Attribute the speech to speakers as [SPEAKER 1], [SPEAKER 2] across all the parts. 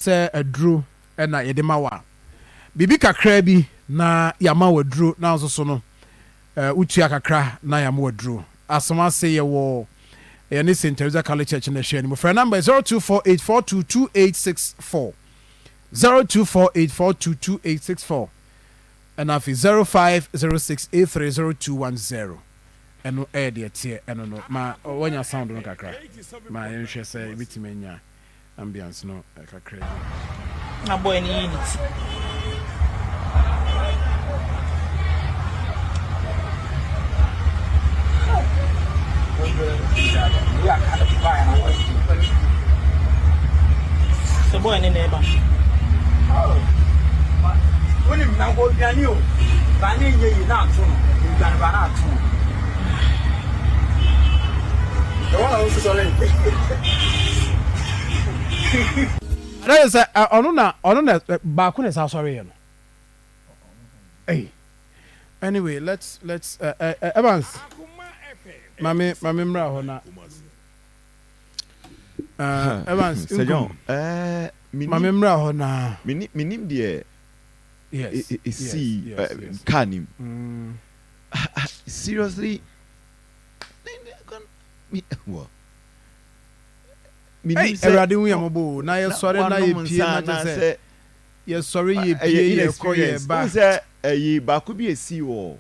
[SPEAKER 1] Sɛ aduro na yɛde ma wo a, biribi kakraa bi na yɛama wo aduro na nso so no wotua kakra na yɛama wo aduro. Asomase yɛwɔ yɛne St. Teresa Catholic Church na ɛhwɛ anim. Frɛ number 0248422864, 0248422864 ɛna afei 0506830210. Ɛno ɛyɛ deɛ ɛteɛ ɛno no. Ma wanya sound no kakra ma yɛnhwɛ sɛ yɛbɛtumi anya ambiance no kakra bi.
[SPEAKER 2] Na boy no yii ne ti. Sɛ boy ne na ɛba.
[SPEAKER 3] Wonim na nka odwane o ba ne nyɛ yi na ato no odwane ba na ato no. Ɛwɔ na wosu sɔre.
[SPEAKER 1] Ɛna yɛ sɛ ɔno na ɔno na baako na ɛsɛ asɔre yɛ no. Hey. Anyway, let's Evans. Mame mame mmra hɔ na. Evans
[SPEAKER 4] Sir John,
[SPEAKER 1] nkum.
[SPEAKER 4] Menim
[SPEAKER 1] Mame mmra hɔ na.
[SPEAKER 4] Menim deɛ ɛsii car nim. Seriously, well,
[SPEAKER 1] Hey,
[SPEAKER 4] menim sɛ
[SPEAKER 1] Awurade hu yɛn mmɔbɔ o. Na
[SPEAKER 4] na
[SPEAKER 1] yɛsɔre na
[SPEAKER 4] wanom
[SPEAKER 1] yɛpie
[SPEAKER 4] nsa
[SPEAKER 1] na kyɛ sɛ
[SPEAKER 4] anaasɛ
[SPEAKER 1] yɛsɔre
[SPEAKER 4] ɛyɛ
[SPEAKER 1] yɛpie yɛkɔ
[SPEAKER 4] inexperience.
[SPEAKER 1] yɛba.
[SPEAKER 4] Wohu sɛ ɛyi baako bi esi wɔ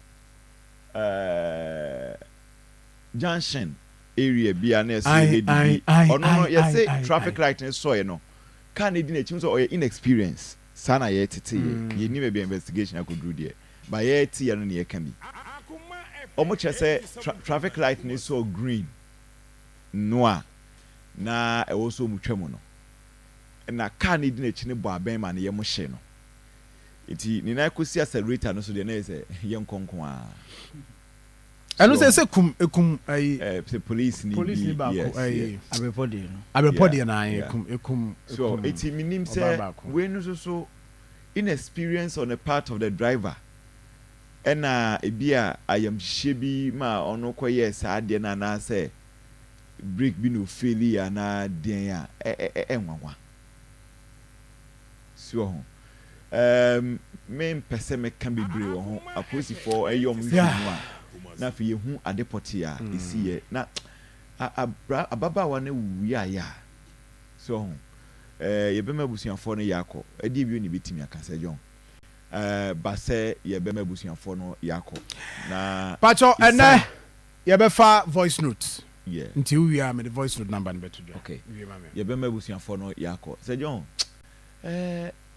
[SPEAKER 4] junction area bi a na ɛsɛ lady bi ɔno no yɛse traffic light no sɔɛ no car no di n'akyi sɛ ɔyɛ inexperience. Saa na yɛtete yɛ yɛnim baabi a investigation akɔduru deɛ ba yɛte yɛ no ne yɛka bi ɔmo kyerɛ sɛ traffic light no sɔ green no a na ɛwɔ so ɔmo twa mu no na car no di n'akyi no bɔ abɛn ma no yɛ mo hye no nti ne nan kɔsi accelerator no so deɛ na yɛ sɛ yɛ nkɔnkɔn a.
[SPEAKER 1] Ɛno sɛ kum ekum ayi.
[SPEAKER 4] Sɛ police ni
[SPEAKER 1] police ni
[SPEAKER 4] bi
[SPEAKER 1] baako
[SPEAKER 4] yes.
[SPEAKER 1] Ayi.
[SPEAKER 3] Abrepɔ deɛ no.
[SPEAKER 1] Abrepɔ deɛ na ekum ekum
[SPEAKER 4] so
[SPEAKER 1] ekum
[SPEAKER 4] eti minim
[SPEAKER 1] ɔbaa
[SPEAKER 4] sɛ
[SPEAKER 1] baako.
[SPEAKER 4] Wei no nso so inexperience on the part of the driver ɛna ebi a ayamhyehye bi ma ɔno kɔyɛɛ saa adeɛ no anaasɛ brake bi na ofeeli anaa deɛn a ɛ ɛ ɛnwanwa si wɔ ho. Mempɛ sɛ mɛka bebree wɔ ho. Apolisifoɔ ɛyɛ ɔmo nhwɛmu a na afei yɛhu ade pɔtee a esi yɛ na abra ababaawa no wu yɛ a si wɔ ho. Yɛbɛma abusuafoɔ no yɛ akɔ ɛdeɛ bio ne bɛtumi aka sɛ John ba sɛ yɛbɛma abusuafoɔ no yɛ akɔ na
[SPEAKER 1] Pakyɛ ɛnɛ yɛbɛfa voice note. Nti wowie a mede voice note number no bɛto dwa.
[SPEAKER 4] Okay.
[SPEAKER 1] Wie ma me.
[SPEAKER 4] Yɛbɛma abusuafoɔ no yɛ akɔ sɛ John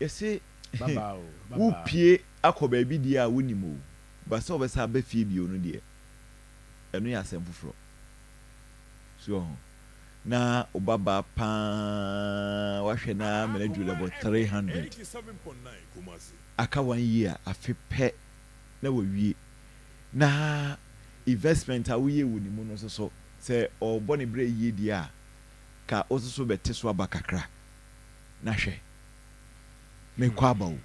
[SPEAKER 4] yɛse
[SPEAKER 1] Baba o, baba.
[SPEAKER 4] Wopie akɔ baabi deɛ a wonim o ba sɛ wobɛsa aba fie bio no deɛ ɛno yɛ asɛm foforɔ so ho na wobaba paa wahwɛ na mena duru level 300 aka one year afe pɛ na wawie na investment a woyɛ wɔ ne mu no nso so sɛ ɔbɔ ne berɛ yie deɛ a ka wo nso so bɛte so aba kakra na hwɛ mekɔ aba o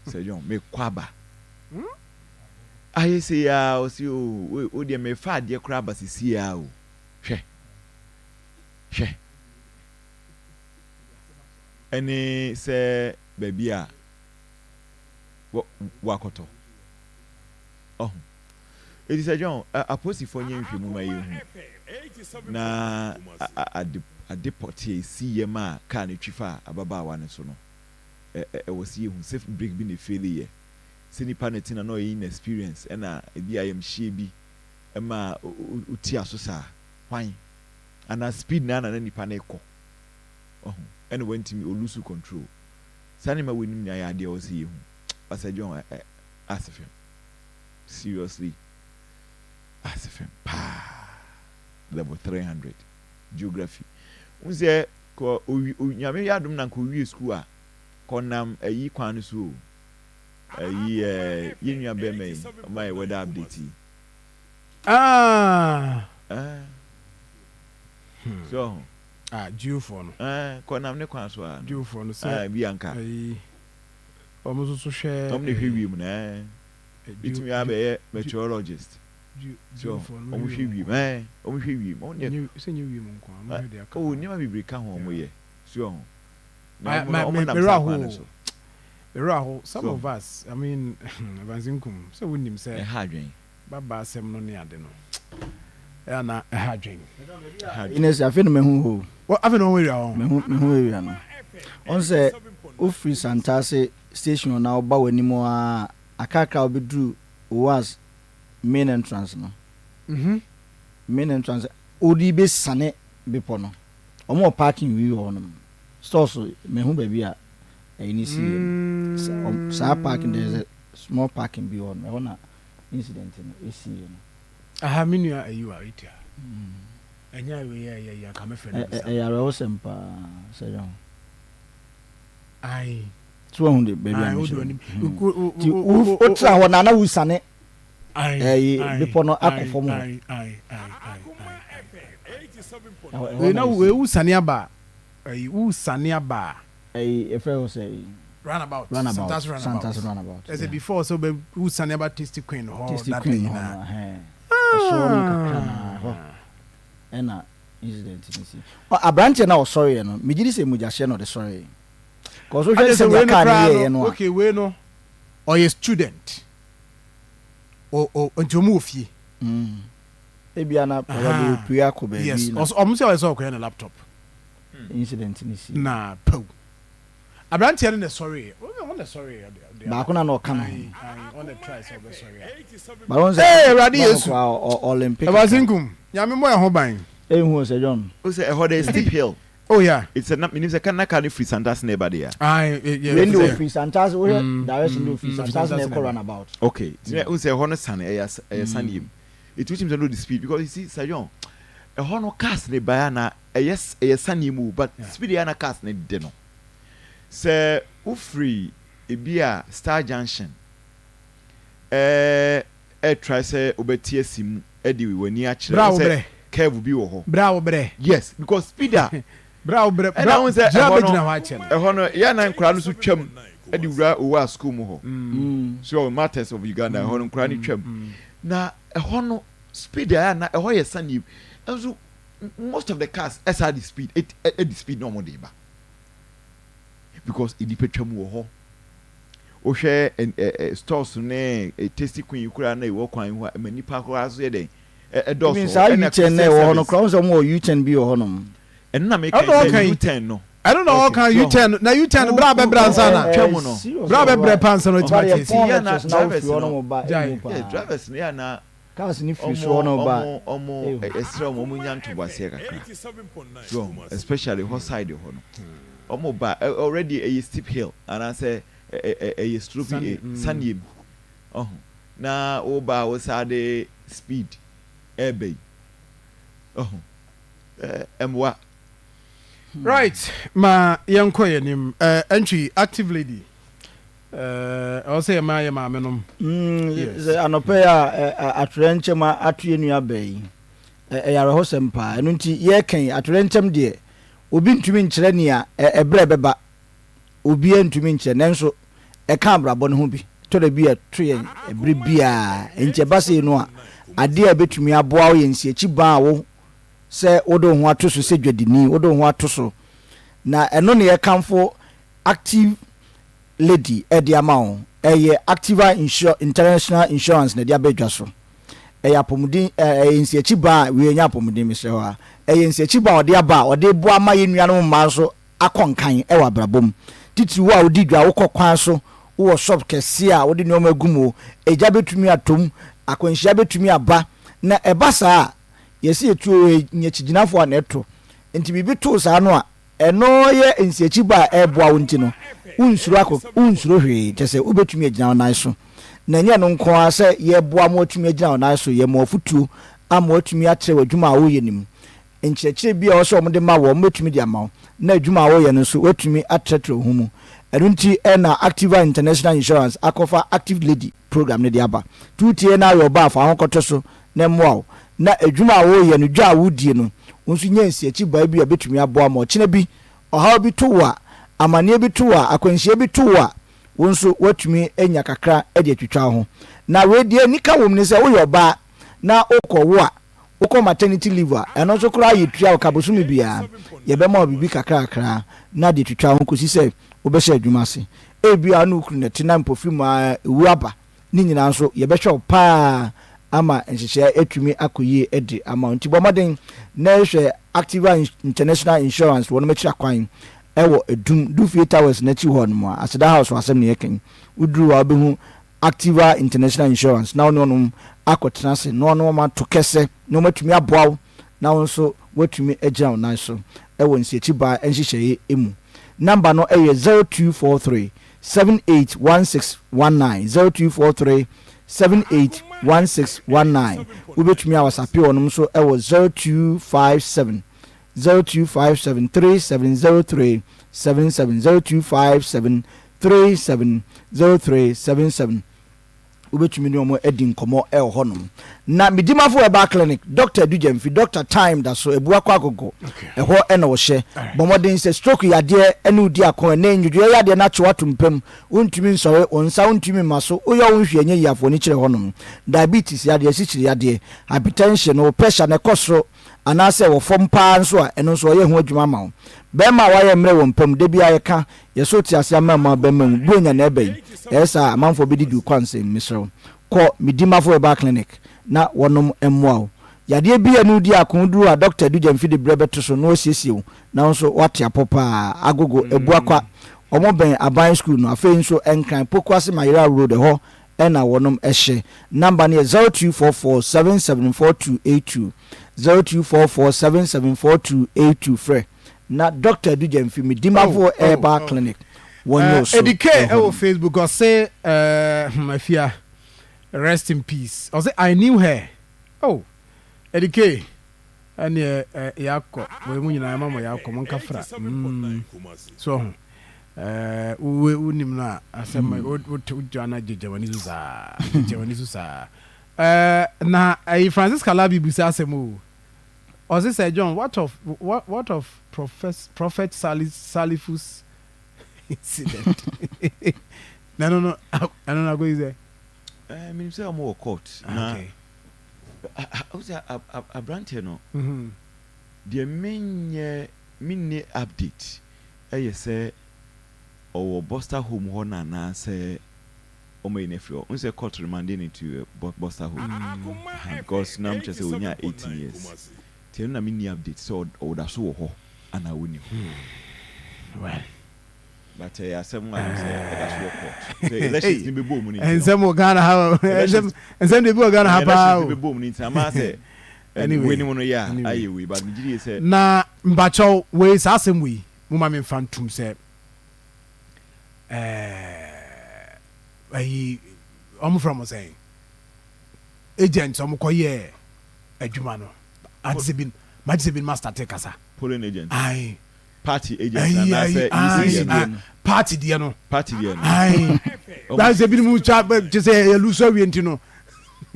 [SPEAKER 4] sɛ John mekɔ aba ayɛ sɛ ya ɔsi o o deɛ mefa adeɛ koraa aba sisi ya o hwɛ hwɛ ɛne sɛ baabi a wakɔtɔ ɔho eti sɛ John apolisifoɔ nyɛ nhwɛmu ma yɛhu na ade ade pɔte a esi yam a kaa no twi fa ababaawa no so no ɛwɔ si yɛhu sɛ brake bi na efeeli yɛ sɛ nipa no ti na na ɔyɛ inexperience ɛna ebi ayamhyie bi ɛma oti aso saa hwan ana speed na na nipa no kɔ ɔho ɛna wɔntumi olusu control. Saa nneɛma wɔ anim nyinaa yɛ adeɛ a ɛwɔ sɛ yɛhu. Pastor John ɛ ase fam seriously ase fam paa level 300 geography n sɛ kɔ owi Nyame yɛ adom na nka owie school a kɔnam ayi kwan no so o ayi yɛn nua bɛrima yi ɔma yɛ weather update yi.
[SPEAKER 1] Ah.
[SPEAKER 4] So ɔho.
[SPEAKER 1] Ah, Jewfoɔ no.
[SPEAKER 4] Kɔnam ne kwan so a.
[SPEAKER 1] Jewfoɔ no sɛ.
[SPEAKER 4] Bi anka.
[SPEAKER 1] Ayi wɔn nso so hwɛ.
[SPEAKER 4] Wɔn de hwɛ wiem na bitumi abɛyɛ meteorologist. So
[SPEAKER 1] Jewfoɔ no
[SPEAKER 4] wɔn hwɛ wiem wɔn hwɛ wiem wɔn deɛ.
[SPEAKER 1] Sɛ nye wiem nko a wɔn hwɛ deɛ aka.
[SPEAKER 4] Oh, nneɛma bebree ka ho wɔn yɛ. So wahu? Na wɔn no, wɔnam saa kwan no so.
[SPEAKER 1] Me werɛ ahow. Some of us, I mean, Evans Nkum, sɛ wonim sɛ.
[SPEAKER 4] Ɛha adwen.
[SPEAKER 1] Babaa asɛm no ne ade no, ɛyɛ a na ɛha adwen.
[SPEAKER 4] Ɛha adwen.
[SPEAKER 5] Ines, afei na mahu hɔ o.
[SPEAKER 1] Afei na wahu area hɔ?
[SPEAKER 5] Mahu, mahu area no. Ɔn sɛ wofiri Santase station hɔ na woba w'anim hɔ ara a, akrakra a wobɛduru OAS main entrance no. Main entrance, wode bɛsiane bepɔ no. Wɔn wɔ parking wi wɔ hɔnom. Stores mahu baabi a ɛyi no siiɛ no. Saa parking there is a small parking bi wɔ hɔnom. Ɛhɔ na incident no ɛsiiɛ no.
[SPEAKER 1] Aha me nua ayiwa etia. Ɛnyɛ wei yɛ yɛ yɛ nka mɛfrɛ no bisa.
[SPEAKER 5] Ɛyɛ awerɛhosɛm paa sɛ yɛn ho.
[SPEAKER 1] Ayi.
[SPEAKER 5] So wɔn de baabi a mehyɛ. Ti wotra hɔ na na wusane ɛyi bepɔ no akɔ fam hɔ.
[SPEAKER 1] Wei na wei wusane aba ɛyi wusane aba.
[SPEAKER 5] Ɛyi efɛ hɔ sɛ ɛyi.
[SPEAKER 1] Runabout.
[SPEAKER 5] Runabout.
[SPEAKER 1] Santas runabout.
[SPEAKER 5] Santas runabout.
[SPEAKER 1] Ɛsɛ before sɛ wobɛ wusane aba Tasty Queen hɔ.
[SPEAKER 5] Tasty Queen hɔ no ɛhɛn. Ɛsoro no kakra na hɔ ɛna incident no si. Aberanteɛ na ɔsɔreɛ no megye di sɛ mogyahyɛ na ɔde sɔreɛ. Kɔso hwɛ sɛdeɛ kaa no yɛɛyɛ no a.
[SPEAKER 1] Okay wei no ɔyɛ student. O o nti ɔmo wɔ fie.
[SPEAKER 5] Mm. Ebia na probably opue akɔ baabi
[SPEAKER 1] yes.
[SPEAKER 5] na.
[SPEAKER 1] Yes ɔmo sɛ ɔyɛ sɛ ɔkɔyɛ ne laptop.
[SPEAKER 5] Incident no si.
[SPEAKER 1] Na paw. Abranteɛ no na ɛsɔreeɛ. Ɔno na ɛsɔreeɛ ɔde ɔde.
[SPEAKER 5] Baako na na ɔka ne ho.
[SPEAKER 1] Ayi ayi ɔno na try sɛ ɔbɛsɔre a.
[SPEAKER 5] But wɔn sɛ.
[SPEAKER 1] Ee Awurade Yesu.
[SPEAKER 5] Ɔlimpi
[SPEAKER 1] kakra. Ɛwɔ nkum. Nyame mmɔ yɛn ho ban.
[SPEAKER 5] Ehu o Sir John.
[SPEAKER 4] O sɛ ɛhɔ de steep hill.
[SPEAKER 1] Oh yeah.
[SPEAKER 4] It's a na menim sɛ na car no firi Santase na ɛba deɛ a.
[SPEAKER 1] Aye, yeah.
[SPEAKER 5] Wei de ofiri Santase wohwɛ direction de ofiri Santase na ɛkɔ runabout.
[SPEAKER 4] Okay, nti na wohu sɛ ɛhɔ no sane ɛyɛ ɛyɛ saneɛ mu. Nti wotumi sɛ no de speed because you see Sir John ɛhɔ no cars ne baeɛ a na ɛyɛ ɛyɛ saneɛ mu o but speed ɛyɛ a na cars ne de no. Sɛ wofiri ebi a Star Junction ɛɛ ɛtry sɛ wobɛte asi mu de w'ani akyerɛ
[SPEAKER 1] Bra
[SPEAKER 4] wo
[SPEAKER 1] wo
[SPEAKER 4] sɛ
[SPEAKER 1] brɛ.
[SPEAKER 4] curve bi wɔ hɔ.
[SPEAKER 1] Bra wo brɛ.
[SPEAKER 4] Yes because speed a
[SPEAKER 1] Bra wo brɛ
[SPEAKER 4] ɛna
[SPEAKER 1] bra
[SPEAKER 4] wohu sɛ
[SPEAKER 1] gyina
[SPEAKER 4] ɛhɔ no
[SPEAKER 1] bɛgyina hɔ akyɛ no.
[SPEAKER 4] ɛhɔ no yɛ na nkwadaa no so twam de wura Owaa school mu hɔ so Martyrs of Uganda ɛhɔ no nkwadaa no twam na ɛhɔ no speed a ɛyɛ na ɛhɔ yɛ sani nso most of the cars ɛsa de speed ɛde speed na wɔn de ba because nnipa twam wɔ hɔ. Wohwɛ ɛ ɛ stores ne Tasty Queen yi koraa na ɛwɔ kwan ho a, ɛma nnipa koraa nso yɛ dɛn? Ɛ ɛdɔɔso
[SPEAKER 5] Even
[SPEAKER 4] hɔ.
[SPEAKER 5] saa
[SPEAKER 4] Ɛna
[SPEAKER 5] U-turn
[SPEAKER 4] Christian
[SPEAKER 5] na ɛwɔ hɔ no
[SPEAKER 4] service.
[SPEAKER 5] koraa, wohu sɛ wɔwɔ U-turn bi wɔ hɔnom.
[SPEAKER 4] Ɛno na meka
[SPEAKER 1] Ɛno na
[SPEAKER 4] yi
[SPEAKER 1] ɔka
[SPEAKER 4] sɛ
[SPEAKER 1] yi.
[SPEAKER 4] U-turn no.
[SPEAKER 1] Ɛno na
[SPEAKER 4] Okay,
[SPEAKER 1] ɔka
[SPEAKER 4] so
[SPEAKER 1] U-turn na U-turn
[SPEAKER 4] wo
[SPEAKER 1] bra
[SPEAKER 4] wo
[SPEAKER 1] bɛbrɛ ansa na
[SPEAKER 4] wotwa mu no.
[SPEAKER 5] Serious
[SPEAKER 1] bra
[SPEAKER 5] wɔ hɔ
[SPEAKER 1] bɛbrɛ
[SPEAKER 5] a.
[SPEAKER 1] pa ansa na watumi
[SPEAKER 5] Ɔba
[SPEAKER 1] ate
[SPEAKER 5] deɛ
[SPEAKER 1] asi.
[SPEAKER 5] pɔn
[SPEAKER 4] Yɛ na
[SPEAKER 5] lectures na wofiri
[SPEAKER 4] drivers no.
[SPEAKER 5] hɔnom ba
[SPEAKER 1] Gyae.
[SPEAKER 5] ɛmu
[SPEAKER 4] Yes,
[SPEAKER 5] paa.
[SPEAKER 4] drivers no yɛ na
[SPEAKER 5] Cars no firi
[SPEAKER 4] ɔmo
[SPEAKER 5] soro hɔnom ba
[SPEAKER 4] ɔmo ɔmo
[SPEAKER 5] ɛhu.
[SPEAKER 4] ɛsrɛ ɔmo ɔmo nya ntoboaseɛ kakra. So especially hɔ side hɔ no. Ɔmo ba already ɛyɛ steep hill anaasɛ ɛyɛ slope saneɛ mu ɔho na wo ba a wo saa de speed ɛɛba yi ɔho ɛmmoa.
[SPEAKER 1] Right ma yɛnkɔ yɛn anim Antwi active lady ɛwɔ sɛ yɛma yɛ maame nom. Yes.
[SPEAKER 5] Sɛ anɔpɛ yi a atoyerɛnkyɛm ato yɛn nua baa yi ɛyɛ awerɛhosɛm paa ɛno nti yɛreka yi atoyerɛnkyɛm deɛ obi ntumi nkyerɛ nea ɛberɛ ɛbɛba Obiara ntumi nkyerɛ, nanso ɛka abrabɔ no ho bi. Ɛtɔ da bi a ɛto yɛn bere biara. Enti ɛba sei no a, adeɛ a ɛbɛtumi aboa wo yɛ nsiakyi-ban a wo sɛ wode wo ho ato so sɛ dwadini, wode wo ho ato so. Na ɛno na yɛkamfo Active Lady de ama wo. Ɛyɛ Activa Insur International Insurance na ɛde aba dwa so. Ɛyɛ apɔmuden, ɛyɛ nsiakyi-ban a, wei ɛnyɛ apɔmuden, mesrɛ wo ara. Ɛyɛ nsiakyi-ban a wɔde aba a wɔde reboa ama yɛn nuanom mmaa nso akɔ nkan wɔ abrabɔ mu. Titiriw wo a wodi dwa, wokɔ kwan so, wowɔ shop kɛse a wode nneɛma gu mu, egya betumi atɔ mu, akwanhyia betumi aba, na ɛba saa a, yɛse yɛtu nyakyigyinafo a na ɛto. Enti biribi to wo saa no a, ɛno yɛ nsiakyiba a ɛreboa wo nti no, wonsuro akɔ, wonsuro hwee, kyerɛ sɛ wobetumi agyina wo nan so. Na ɛnyɛ ɛno nko ara, sɛ yɛboa ma woatumi agyina wo nan so, yɛma wo afotuo ama woatumi atrɛ w'adwuma a woreyɛ no mu. Nkyerɛkyerɛ bi a ɛwɔ sɛ wɔde ma wo, wɔbɛtumi de ama wo, na adwuma a woreyɛ no nso, woatumi atrɛtrɛ wo ho mu. Ɛno nti na Activa International Insurance akɔfa Active Lady program no de aba. Nti wotie na ayɛ ɔba a, fa wo ho kɔto so na ɛmmoa wo. Na adwuma a woreyɛ no, dwa a wodie no, wo nso nya nsiakyibae bi a ɛbɛtumi aboa ma ɔkyena bi, ɔhaw bi to wo a, amanneɛ bi to wo a, akwanhyia bi to wo a, wo nso woatumi anya kakra de atwitwa wo ho. Na wei deɛ anika wɔ mu ne sɛ, woyɛ ɔbaa na wokɔwo a, Wokɔ maternity leave a, ɛno nso koraa yɛtua wo ka bosome biara. Yɛbɛma wo biribi kakrakra na de atwitwa ho kɔsi sɛ wobɛhyɛ adwuma ase. Ebia wo ne wo kunu na ɛte na mpofirim ara ɛwu aba. Ne nyinaa nso, yɛbɛhwɛ wo pa ara ama nhyehyɛe atumi akɔ yie de ama wo. Nti bɔ mmɔden na hwɛ Activa International Insurance wɔnom akyiri akwan wɔ Adum, Dufie Towers no akyi hɔ nom a, Aseda House hɔ asɛm na yɛka yi. Woduru hɔ a wobɛhu Activa International Insurance na wo ne wɔnom akɔtena ase na wɔne wɔn ato kɛsɛ na wɔatumi aboa wo na wo nso woatumi agyina wo nan so wɔ nsiakyibaa nhyehyɛeɛ mu. Number no yɛ 0243 781619, 0243 781619. Wobɛtumi a wasape wɔnom nso wɔ 0257 0257 3703 77, 0257 370377. Wobɛtumi ne wɔn adi nkɔmmɔ wɔ hɔnom. Na Medimafo Herbal Clinic, Dɔkta Adu Gyamfi, Dɔkta Time da so, Abua kɔ Agogo, ɛhɔ na wɔhyɛ. Bɔ mmɔden sɛ stroke yadeɛ ne wo di ako, ɛnnɛ nnwodwoeɛ yadeɛ no akye wo ato mpa mu, wontumi nsɔre, wo nsa wontumi mma so, woyɛ wo nhwee ɛnyɛ yie a, fa w'ani kyerɛ hɔnom. Diabetes yadeɛ, asikyire yadeɛ, hypertension, wo pressure no ɛkɔ soro anaasɛ ɛwɔ fam paa nso a, ɛno nso wɔyɛ ho adwuma ma wo. Barima a wayɛ mmerɛ wɔ mpa mu, da biara yɛka, Yɛ so te ase ama mma bɛma mu Buronya na ɛba yi Ɛyɛ saa a amanfoɔ bɛdidi wo kwansɛm Mesrɛ wo kɔ Medimafo Herbal Clinic na wɔnom mmoa wo Yadeɛ bi a ɛne wo di ako Woduru hɔ a Dɔkta Adu Gyamfi de berɛ bɛto so na wasiesie wo na wo nso woate apɔ paa Agogo, Abuakwa, wɔn bɛn Aban School no Afei nso Nkran, Pokuase Mayera Road ɛhɔ na wɔnom hyɛ Number no yɛ 0244 774282 0244 774282 Frɛ Na Doctor Adu Gyamfi, me dimafo wɔ Herbal Clinic, wɔnyɛ wo so
[SPEAKER 1] Eddie K
[SPEAKER 5] wɔ hɔ
[SPEAKER 1] ɛwɔ
[SPEAKER 5] nom.
[SPEAKER 1] Facebook ɔse eh, hmm, Afia rest in peace ɔse I knew her oh Eddie K ɛneɛ eh, yɛakɔ wei mu nyinaa ɛma mo yɛakɔ mo nkafra mm, so ɔho eh, wo wonim no a asɛm wo wo wodwa no gyegya w'ani so saa gyegya w'ani so saa eh, na ɛyi Francis Kalabi busa asɛm o Ɔse sɛ John what of what what of prophet prophet Salifu's incident na ɛno no ɛno no akɔyi sɛ.
[SPEAKER 4] Ɛɛ menim sɛ ɔmo wɔ court na
[SPEAKER 1] Okay.
[SPEAKER 4] wosɛ aberanteɛ no deɛ menyɛ menni update ɛyɛ sɛ ɔwɔ Buster home hɔ no anaasɛ Wɔn ayi no afiri hɔ. Wohu sɛ court remande no to Bosta home. Aha because na kyerɛ sɛ onyaa 18 years. Nti ɛno na menni update sɛ ɔda so wɔ hɔ anaa ɔnni hɔ.
[SPEAKER 1] Well.
[SPEAKER 4] But ɛyɛ asɛm a sɛ ɛda so wɔ court. Sɛ elections ni bɛbɔ mu no nti no.
[SPEAKER 1] Nsɛm wɔ Ghana ha.
[SPEAKER 4] Nsɛm
[SPEAKER 1] nsɛm de bi wɔ Ghana ha paa o.
[SPEAKER 4] Elections ni bɛbɔ mu no nti ama sɛ
[SPEAKER 1] Anyway.
[SPEAKER 4] Wei ni mu no yɛ a ayɛ wei but megye die sɛ.
[SPEAKER 1] Na mpakyɛw wei saa asɛm wei mo ma memfa ntum sɛ ɛɛ ayi wɔn frɛ wɔn sɛn agents wɔn kɔ yɛ adwuma no ate sɛ bi ma te sɛ bi ma start kasa.
[SPEAKER 4] Polling agent.
[SPEAKER 1] Ayi.
[SPEAKER 4] Party agent anaasɛ
[SPEAKER 1] EC deɛ no. Party deɛ no.
[SPEAKER 4] Party deɛ no.
[SPEAKER 1] Ayi. Báyìí sɛ binom twa kyɛ sɛ yɛ lusu awie nti no.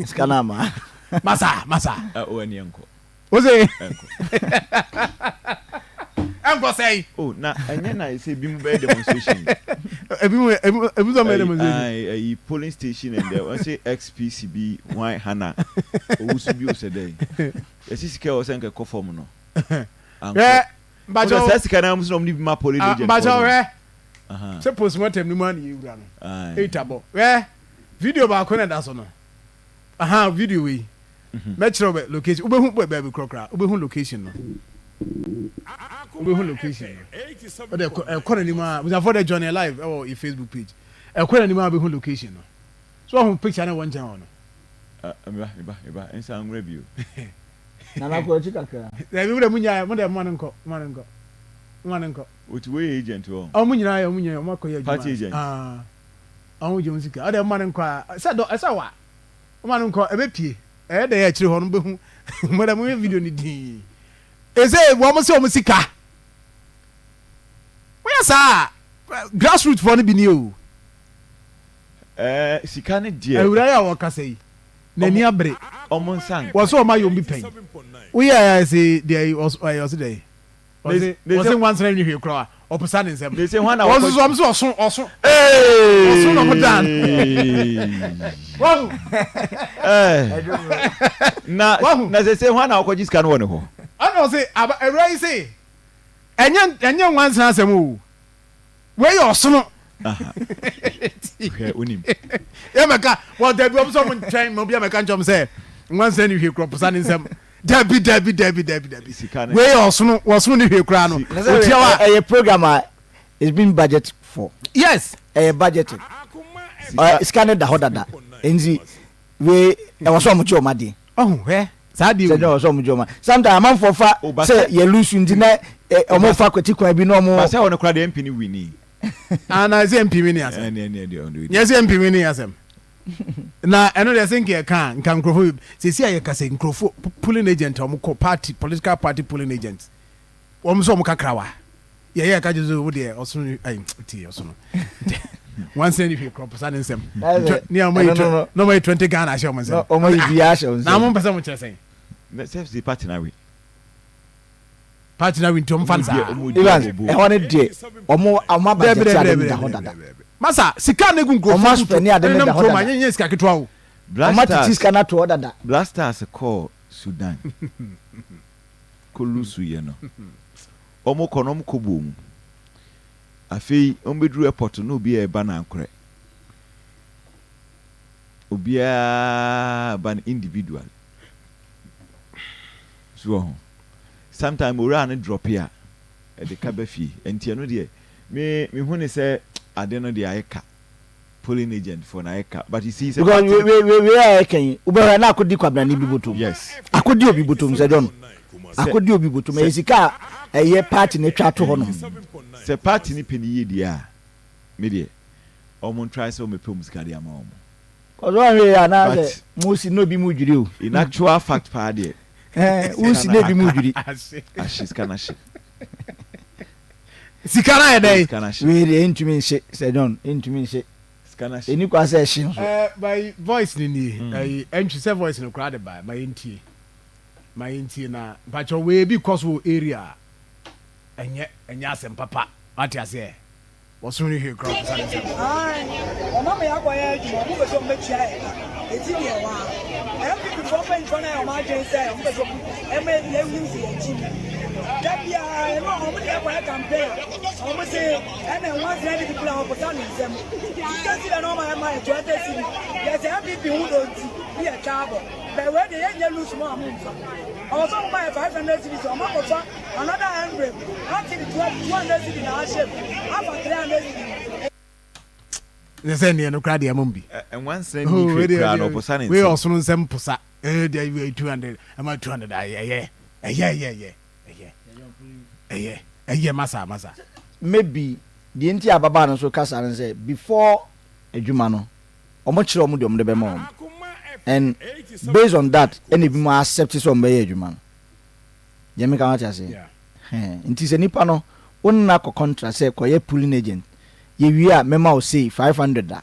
[SPEAKER 5] Sika no ama.
[SPEAKER 1] Masa masa.
[SPEAKER 4] Ɛ o ɛni ɛnkɔ.
[SPEAKER 1] Ose. Ɛnkɔ sɛn.
[SPEAKER 4] Oh na ɛnyɛ na ɛsɛ ebi mu bɛyɛ demonstration.
[SPEAKER 1] Ebi mu ebi ebi sɛ bɛyɛ demonstration.
[SPEAKER 4] Ayi ayi polling station and the wɔn sɛ XPC bi hwan hana owusu bi osɛ dɛ. Yɛsi sika ɛwɔ sɛ nka ɛkɔ fam no. Ankɔ.
[SPEAKER 1] Hwɛ mpakyɛw.
[SPEAKER 4] Wɔn sɛ sika naa mu sɛ wɔn de bi ma polling agent.
[SPEAKER 1] Mpakyɛw hwɛ. Sɛ postmortem ni mu a na yɛ wura no. Eight abɔ. Hwɛ video baako na ɛda so no. Aha video wei. Mɛkyerɛ wo location. Wobɛhu baabi korɔ koraa. Wobɛhu location no. Wobɛhu location no. Wode ɛkɔ n'anim a, abusuafoɔ dɛ join yɛ live ɛwɔ yɛ Facebook page. Ɛkɔ n'anim a wobɛhu location no. So wahu picture no ɛwɔ nkyɛn hɔ no.
[SPEAKER 4] Meba, meba, meba. Nsa nwura bio.
[SPEAKER 5] Nana kɔ akyi kakra.
[SPEAKER 1] Dabi mo dɛ mo nyae, mo dɛ mo ma no nkɔ, mo ma no nkɔ. Mo ma no nkɔ.
[SPEAKER 4] Oti wei yɛ agent wɔ.
[SPEAKER 1] Ɔmo nyinaa yɛ, ɔmo nyinaa, ɔmo akɔ yɛ adwuma.
[SPEAKER 4] Party agent.
[SPEAKER 1] Ah. Ɔmo gye ɔmo sika. Ɔdɛ mo ma no nkɔ a, sɛ dɔ, ɛsɛ wa. Woma no nkɔ, ɛbɛpie. Ɛyɛ dɛn akyire hɔ no mobɛhu. Mo dɛ monhwɛ video no dinn. Ese wɔn se wɔn sika. Moyɛ saa a, grassroots foɔ no bi nie o.
[SPEAKER 4] Ɛɛ sika no deɛ.
[SPEAKER 1] Awuraa yi a ɔkasa yi, n'ani abere.
[SPEAKER 4] Wɔn nsa nka.
[SPEAKER 1] Wɔse wɔn ayɛ wɔn bi pɛn. Woyɛ a ɛse deɛ ɔse dɛn? Ɔse ɔse nwansena nni hwee koraa. Ɔposa ne nsam.
[SPEAKER 4] They say hwan na
[SPEAKER 1] Wɔn
[SPEAKER 4] wakɔ.
[SPEAKER 1] nso so wɔn so ɔso ɔso ɔso na ɔmo dan. Wahu.
[SPEAKER 4] Eh. Na
[SPEAKER 1] Wahu.
[SPEAKER 4] na sɛ sɛ hwan na wakɔgye sika no wɔ ne hɔ.
[SPEAKER 1] Ɛna ɔse aba awura yi se ɛnyɛ ɛnyɛ nwansena asɛm o. Wei yɛ ɔsono.
[SPEAKER 4] Hwɛ wonim.
[SPEAKER 1] Yɛmɛka wɔ dabi wɔn sɛ wɔn ntwɛn ma obi amɛka nkyɛn sɛ nwansena ne hwee korɔ posa ne nsam. Dabi dabi dabi dabi dabi. Wei yɛ ɔsono wɔsono ne hwee koraa no. Otia wa.
[SPEAKER 5] Ɛyɛ program a it's been budget for.
[SPEAKER 1] Yes.
[SPEAKER 5] Ɛyɛ budgeted. Sika ne da hɔ dada. Nti wei ɛwɔ sɛ ɔmo gye ɔmo adeɛ.
[SPEAKER 1] Ɔho hwɛ saa deɛ
[SPEAKER 5] wei. Sɛ ɛwɔ sɛ ɔmo gye ɔmo sometimes amanfoɔ fa sɛ yɛ lose nti na ɔmo fa kwati kwan bi na ɔmo.
[SPEAKER 4] Ba sɛ ɔno koraa deɛ MP no winni.
[SPEAKER 1] Ah na ɛsɛ MP winni asɛm. Nyɛ sɛ MP winni asɛm. Na ɛno deɛ sɛ nka yɛka a nka nkurɔfoɔ bi sɛsi a yɛka sɛ nkurɔfoɔ polling agent a wɔn kɔ party political party polling agent wɔn nso wɔn kakrawa yɛyɛ ɛka kyerɛ sɛ wo deɛ ɔsono ayi ti ɔsono wansɛn ne hwee korɔ posa ne nsɛm ne a wɔn ayi na wɔn ayi 20 Ghana ahyɛ wɔn nsɛm
[SPEAKER 5] wɔn ayi bi ahyɛ wɔn nsɛm
[SPEAKER 1] na wɔn mpɛ sɛ wɔn kyerɛ sɛn.
[SPEAKER 4] Na sɛ sɛ party na we.
[SPEAKER 1] Party na we nti wɔn fa no saa.
[SPEAKER 5] Evans ɛhɔ ne deɛ wɔn wɔn aba gyɛte ade ne da hɔ dada.
[SPEAKER 1] Masa sika na egu nkurɔfoɔ
[SPEAKER 5] wɔn asopɛ ne ade ne da hɔ dada.
[SPEAKER 1] Wɔn nyɛ sika ketewa o.
[SPEAKER 5] Wɔn atete sika no ato hɔ dada.
[SPEAKER 4] Black Stars kɔɔ Sudan kɔ lusu yɛ no wɔn kɔ no wɔn kɔ bɔ mu afei wɔn bɛduru airport no obi a ɛba no ankorɛ obiara ba no individual so wɔ ho sometime owura no drop a ɛde ka ba fie nti ɛno deɛ me me hu ne sɛ ade no deɛ ayɛ ka polling agent foɔ no ayɛ ka but you see sɛ
[SPEAKER 5] Because we we we we a ɛka yi wobɛhwɛ na akɔdi kwabrane bi bɔtɔm.
[SPEAKER 4] Yes.
[SPEAKER 5] Akɔdi obi bɔtɔm sɛ John.
[SPEAKER 4] Sɛ
[SPEAKER 5] Akɔdi obi bɔtɔm ɛyɛ
[SPEAKER 4] sɛ
[SPEAKER 5] sika a ɛyɛ party no atwa ato hɔ nom.
[SPEAKER 4] Sɛ party no pɛ ne yie deɛ a me deɛ wɔn try sɛ wɔn bɛpɛ wɔn sika de ama wɔn.
[SPEAKER 5] Cause wɔn hwɛ yɛ anaa sɛ
[SPEAKER 4] But
[SPEAKER 5] mo si na obi mu dwiri o.
[SPEAKER 4] in actual fact paa deɛ
[SPEAKER 5] Ɛɛ wo
[SPEAKER 4] sika
[SPEAKER 5] si
[SPEAKER 4] no
[SPEAKER 5] na ebi mu
[SPEAKER 4] aka
[SPEAKER 5] dwiri.
[SPEAKER 4] ahye sika no ahye.
[SPEAKER 1] Sika no ayɛ dɛn?
[SPEAKER 4] Sika no ahye.
[SPEAKER 5] Wei deɛ ɛntumi nhye Sir John ɛntumi nhye.
[SPEAKER 4] Sika no ahye.
[SPEAKER 5] Ɛni kwa sɛ ɛhye nso.
[SPEAKER 1] Eh, my voice ni nie. Ɛyi, ɛntwi sɛ voice no koraa de ba, ma yɛntie. Ma yɛntie na, mpakyɛw wei ebi kɔ so wɔ area a, ɛnyɛ, ɛnyɛ asɛm papa. Wate aseɛ? Wɔsom no hwee koraa ɔposa ne nsam.
[SPEAKER 6] Ae wɔn ama yɛakɔ yɛ adwuma wɔn pɛ sɛ wɔn bɛtua yɛ ka eti deɛ ɛwɔ ha NPP foɔ mpanyinfoɔ no ayɛ wɔn adwene sɛ wɔn pɛ sɛ wɔn ɛma yɛhu sɛ yɛn akyi ni da biara ɛno wɔn de yɛkɔ yɛ campaign a wɔn se ɛna nwansena de bibila wɔn posa ne nsam sika si dɛ na wɔn ayɛ ma yɛ 20 cedi yɛ sɛ NPP ho dɔ nti ne yɛ twa abɔ bɛwɛ deɛ yɛnyɛ loose mu a mo nfa ɔwɔ sɛ wɔn ma yɛ 500 cedi sɛ wɔn akɔfa Another envelope ate de 200 cedi na ahyɛ mu afa 300 cedi.
[SPEAKER 1] Ne sɛ neɛ no koraa deɛ ɛmom bi.
[SPEAKER 4] Nwansena nni hwee koraa no ɔposa ne
[SPEAKER 1] Wei
[SPEAKER 4] nsam.
[SPEAKER 1] ɔsono nsɛm posa. Ɛyɛ deɛ wei 200 ɛma 200 ayɛ ɛyɛ ɛyɛ ɛyɛ ɛyɛ ɛyɛ ɛyɛ ɛyɛ masa masa.
[SPEAKER 5] Maybe deɛ nti a ababaa no nso ka saa ne sɛ before adwuma no wɔn kyerɛ wɔn deɛ wɔn de bɛma wɔn and based on that ɛna ebinom accept sɛ wɔn bɛyɛ adwuma no. Deɛ meka wate aseɛ? Hɛn, nti sɛ nipa no wo ne no akɔ contract sɛ kɔyɛ pulling agent, yɛwie a mɛma wo sei 500 a,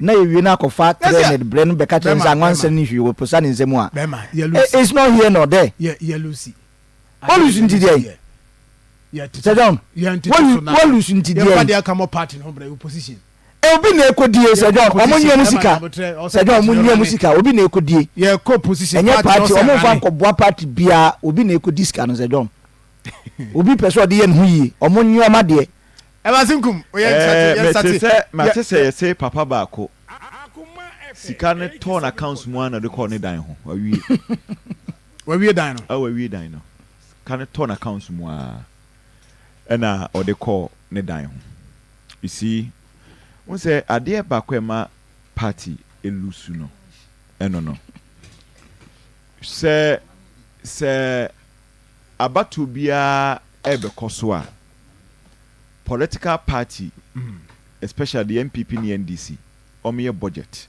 [SPEAKER 5] na yɛwie no akɔfa 300 brɛ no bɛka kyerɛ no sɛ anwansɛm ne hwee wɔposa ne nsam a, it's not here nor there. Wɔlusu nti deɛn? Sir John, wɔlusu nti deɛn? Obi na ekodie Sir John, ɔmo nyɛ ɔmo sika. Sir John, ɔmo nyɛ ɔmo sika, obi na ekodie. Ɛnyɛ party, ɔmo nfa nkɔboa party biara, obi na ekodi sika no Sir John. Obi pɛ sɛ ɔde yɛ ne ho yie, ɔmo nyɛ ɔmo adeɛ.
[SPEAKER 4] Ɛɛ mete sɛ mate sɛ yɛse papa baako sika no tɔɔ n'accounts mu ara na ɔde kɔɔ ne dan ho wawie.
[SPEAKER 1] Wawie dan no.
[SPEAKER 4] Ɛɛ wawie dan no sika no tɔɔ n'accounts mu ara ɛna ɔde kɔɔ ne dan ho. You see, wohu sɛ adeɛ baako a ɛma party lusu no, ɛno no. Sɛ sɛ abatoɔ biara ɛrebɛkɔ so a, political party, especially the NPP ne NDC, wɔyɛ budget.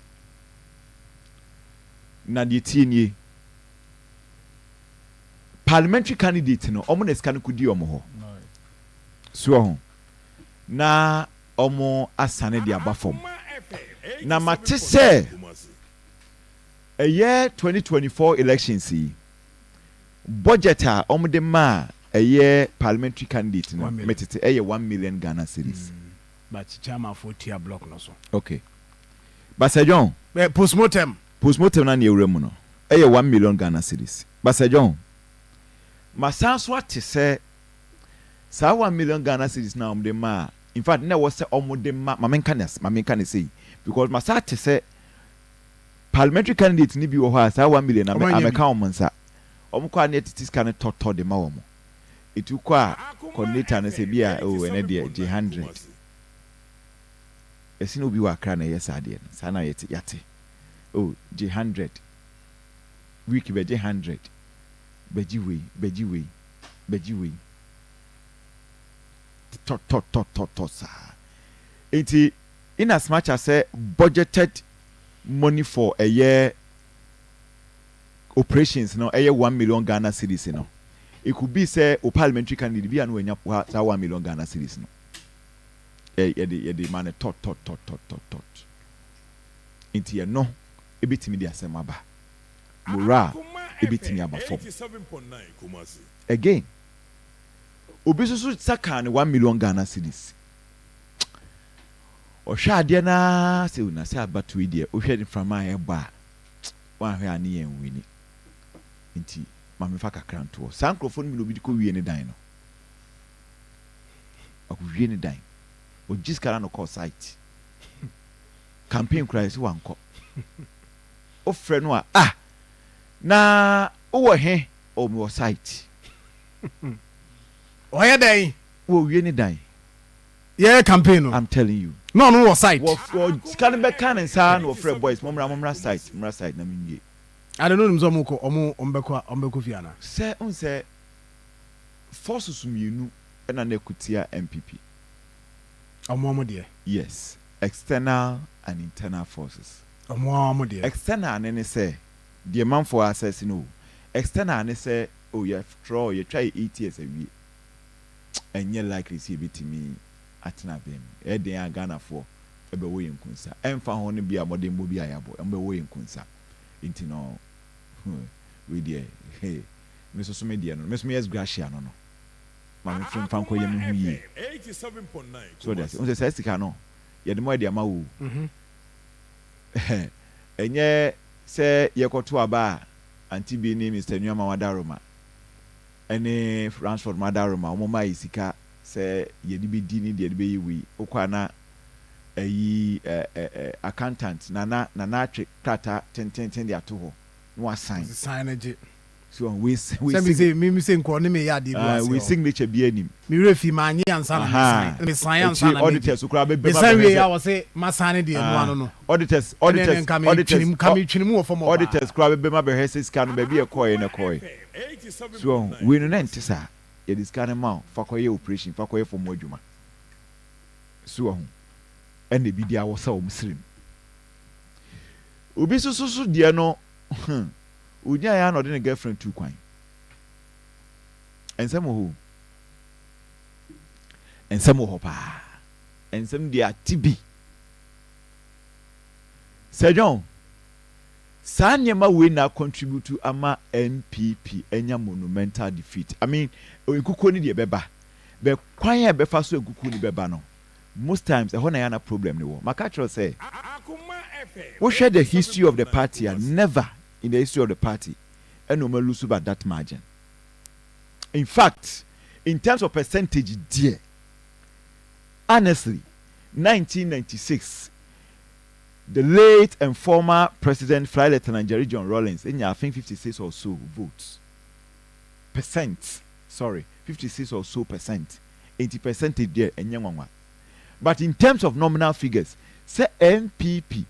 [SPEAKER 4] Na deɛ tie nie, parliamentary candidate no, wɔn na sika no kɔdi wɔn hɔ. So wɔ ho? na wɔasane de aba fam. Na mate sɛ ɛyɛ 2024 elections yi, budget a wɔde maa. ɛyɛ parliamentary candidate no,
[SPEAKER 1] 1 million.
[SPEAKER 4] Metete ɛyɛ 1 million Ghana cedis.
[SPEAKER 1] But chairman fo tua block no so.
[SPEAKER 4] Okay, but Sir John,
[SPEAKER 1] Postmortem.
[SPEAKER 4] Postmortem na ne ewura mu no ɛyɛ 1 million Ghana cedis, but Sir John, masan so ate sɛ saa 1 million Ghana cedis na wɔn de ma a, in fact, na ɛwɔ sɛ wɔn de ma, maame nka ne sei, because masan ate sɛ parliamentary candidate ni bi wɔ hɔ a saa 1 million
[SPEAKER 1] Ɔmo anya bi.
[SPEAKER 4] amɛka wɔn nsa, wɔn kɔ a ne yɛtete sika no tɔtɔ de ma wɔn. Etu kɔ a, coordinator no sɛ bi a, oh, ɛnɛ deɛ gye 100. Ɛsi na obi wɔ Akra na ɛyɛ saa deɛ no, saa na yɛte, yate, oh, gye 100 week, bɛgye 100, bɛgye wei, bɛgye wei, bɛgye wei, tɔtɔtɔtɔtɔ saa. Nti in as much as sɛ budgeted money for ɛyɛ operations no ɛyɛ 1 million Ghana cedis no, it could be sɛ o parliamentary candidate bi a no wanya saa 1 million Ghana cedis no, yɛde ma no tɔtɔtɔtɔtɔtɔ. Nti ɛno ebitumi de asɛm aba, morale ebitumi aba fam. Again, obi nso so saka ne 1 million Ghana cedis, ɔhwɛ adeɛ naa sɛ o na sɛ abato yi deɛ, wohwɛ mframa a ɛbɔ a, wanhwɛ a ne yɛn wini, nti maame fa kakra ntoɔ. Saa nkurɔfoɔ no bi na obi de kɔ wie ne dan no, akɔwie ne dan, ɔgye sika na no kɔɔ site. Campaign kura yɛ sɛ wankɔ. Wofrɛ no a, ah, na wowɔ he? Ɔ, mewɔ site.
[SPEAKER 1] Ɔyɛ dɛn?
[SPEAKER 4] Wɔwie ne dan.
[SPEAKER 1] Yɛyɛ campaign no.
[SPEAKER 4] I'm telling you.
[SPEAKER 1] Na ɔno wɔ site.
[SPEAKER 4] Wɔ sika no bɛka ne nsa na wɔfrɛ boys, mommra, mommra site, mmra site na menwie.
[SPEAKER 1] Ade no nim sɛ ɔmo kɔ, ɔmo bɛkɔ, ɔmo bɛkɔ fie ana?
[SPEAKER 4] Sɛ n sɛ forces mmienu ɛna na ɛkutia NPP.
[SPEAKER 1] Ɔmo deɛ.
[SPEAKER 4] Yes, external and internal forces.
[SPEAKER 1] Ɔmo deɛ.
[SPEAKER 4] External ne sɛ deɛ manfoɔ asɛse no o, external ne sɛ o, yɛ trɔ yɛtwa yɛ 8 years awie, ɛnyɛ likely sɛ yɛbɛtumi atena bɛn mu. Ɛyɛ a Ghanafoɔ ɛbɛwɔ yɛn nkunsa, ɛmfa ho no bi a mmɔdenbɔ bi a yɛabɔ, ɛmbɛwɔ yɛn nkunsa. Nti no wei deɛ, hey, me soso me deɛ no, me so me ex gratia no ma me firi mfa nkɔ yɛ me ho yie so de ase n sɛ saa sika no yɛde mo ɛde ama wo. Ɛnyɛ sɛ yɛkɔto aba a, Auntie bi ne Mr Nuama Wadaroma ɛne Ransford Madaroma, wɔn ma yɛ sika sɛ yɛde bɛdi ne deɛ yɛde bɛyɛ wei. Wokɔ ana ɛyi ɛ ɛ ɛ accountant nana atwe krataa tententen de ato hɔ na wasan.
[SPEAKER 1] Sign no gye.
[SPEAKER 4] So wei wei
[SPEAKER 1] sɛ mi sɛ mi sɛ nkɔ ne mi yɛ adeɛ bi wɔ ase
[SPEAKER 4] wei
[SPEAKER 1] hɔ.
[SPEAKER 4] Signature bi anim.
[SPEAKER 1] Mi werɛ fi maa nye ansa na mi sign, mi sign ansa na mi
[SPEAKER 4] auditors koraa bɛ
[SPEAKER 1] mi sign wie a, wɔ sɛ ma sign ne deɛ no ano no.
[SPEAKER 4] Auditors
[SPEAKER 1] ɛnɛ
[SPEAKER 4] auditors
[SPEAKER 1] nka mi
[SPEAKER 4] auditors
[SPEAKER 1] twene mu, ka mi twene mu wɔ fam hɔ paa.
[SPEAKER 4] Auditors koraa bɛbɛ ma bɛhwɛ sɛ sika no baabi ɛkɔɛ na ɛkɔɛ so. Wei no na nte saa. Yɛde sika no ma wo, fa kɔyɛ operation, fa kɔyɛ fam adwuma so ɔho, ɛna ebi de awɔ sɛ wɔn sirim. Obi nso so deɛ no, onyaa ya na ɔde ne girlfriend tu kwan. Nsɛm wɔ hɔ o. Nsɛm wɔ hɔ paa. Nsɛm deɛ ate bi Sir John, saa nneɛma wei na contribute ama NPP anya monumental defeat. I mean, nkukuo no deɛ bɛba bɛ kwan a ɛbɛfa so nkukuo no bɛba no, most times ɛhɔ na yɛana problem ne wɔ. Maka kyerɛ sɛ wohwɛ the history of the party a, never in the history of the party ɛna ɔma lose by that margin. In fact, in terms of percentage deɛ, honestly, 1996, the late and former president, Flight Lieutenant Jerry John Rawlings, enya, I think, 56 or so votes percent, sorry, 56 or so percent. 80 percentage deɛ, ɛnyɛ nwanwa, but in terms of nominal figures, sɛ NPP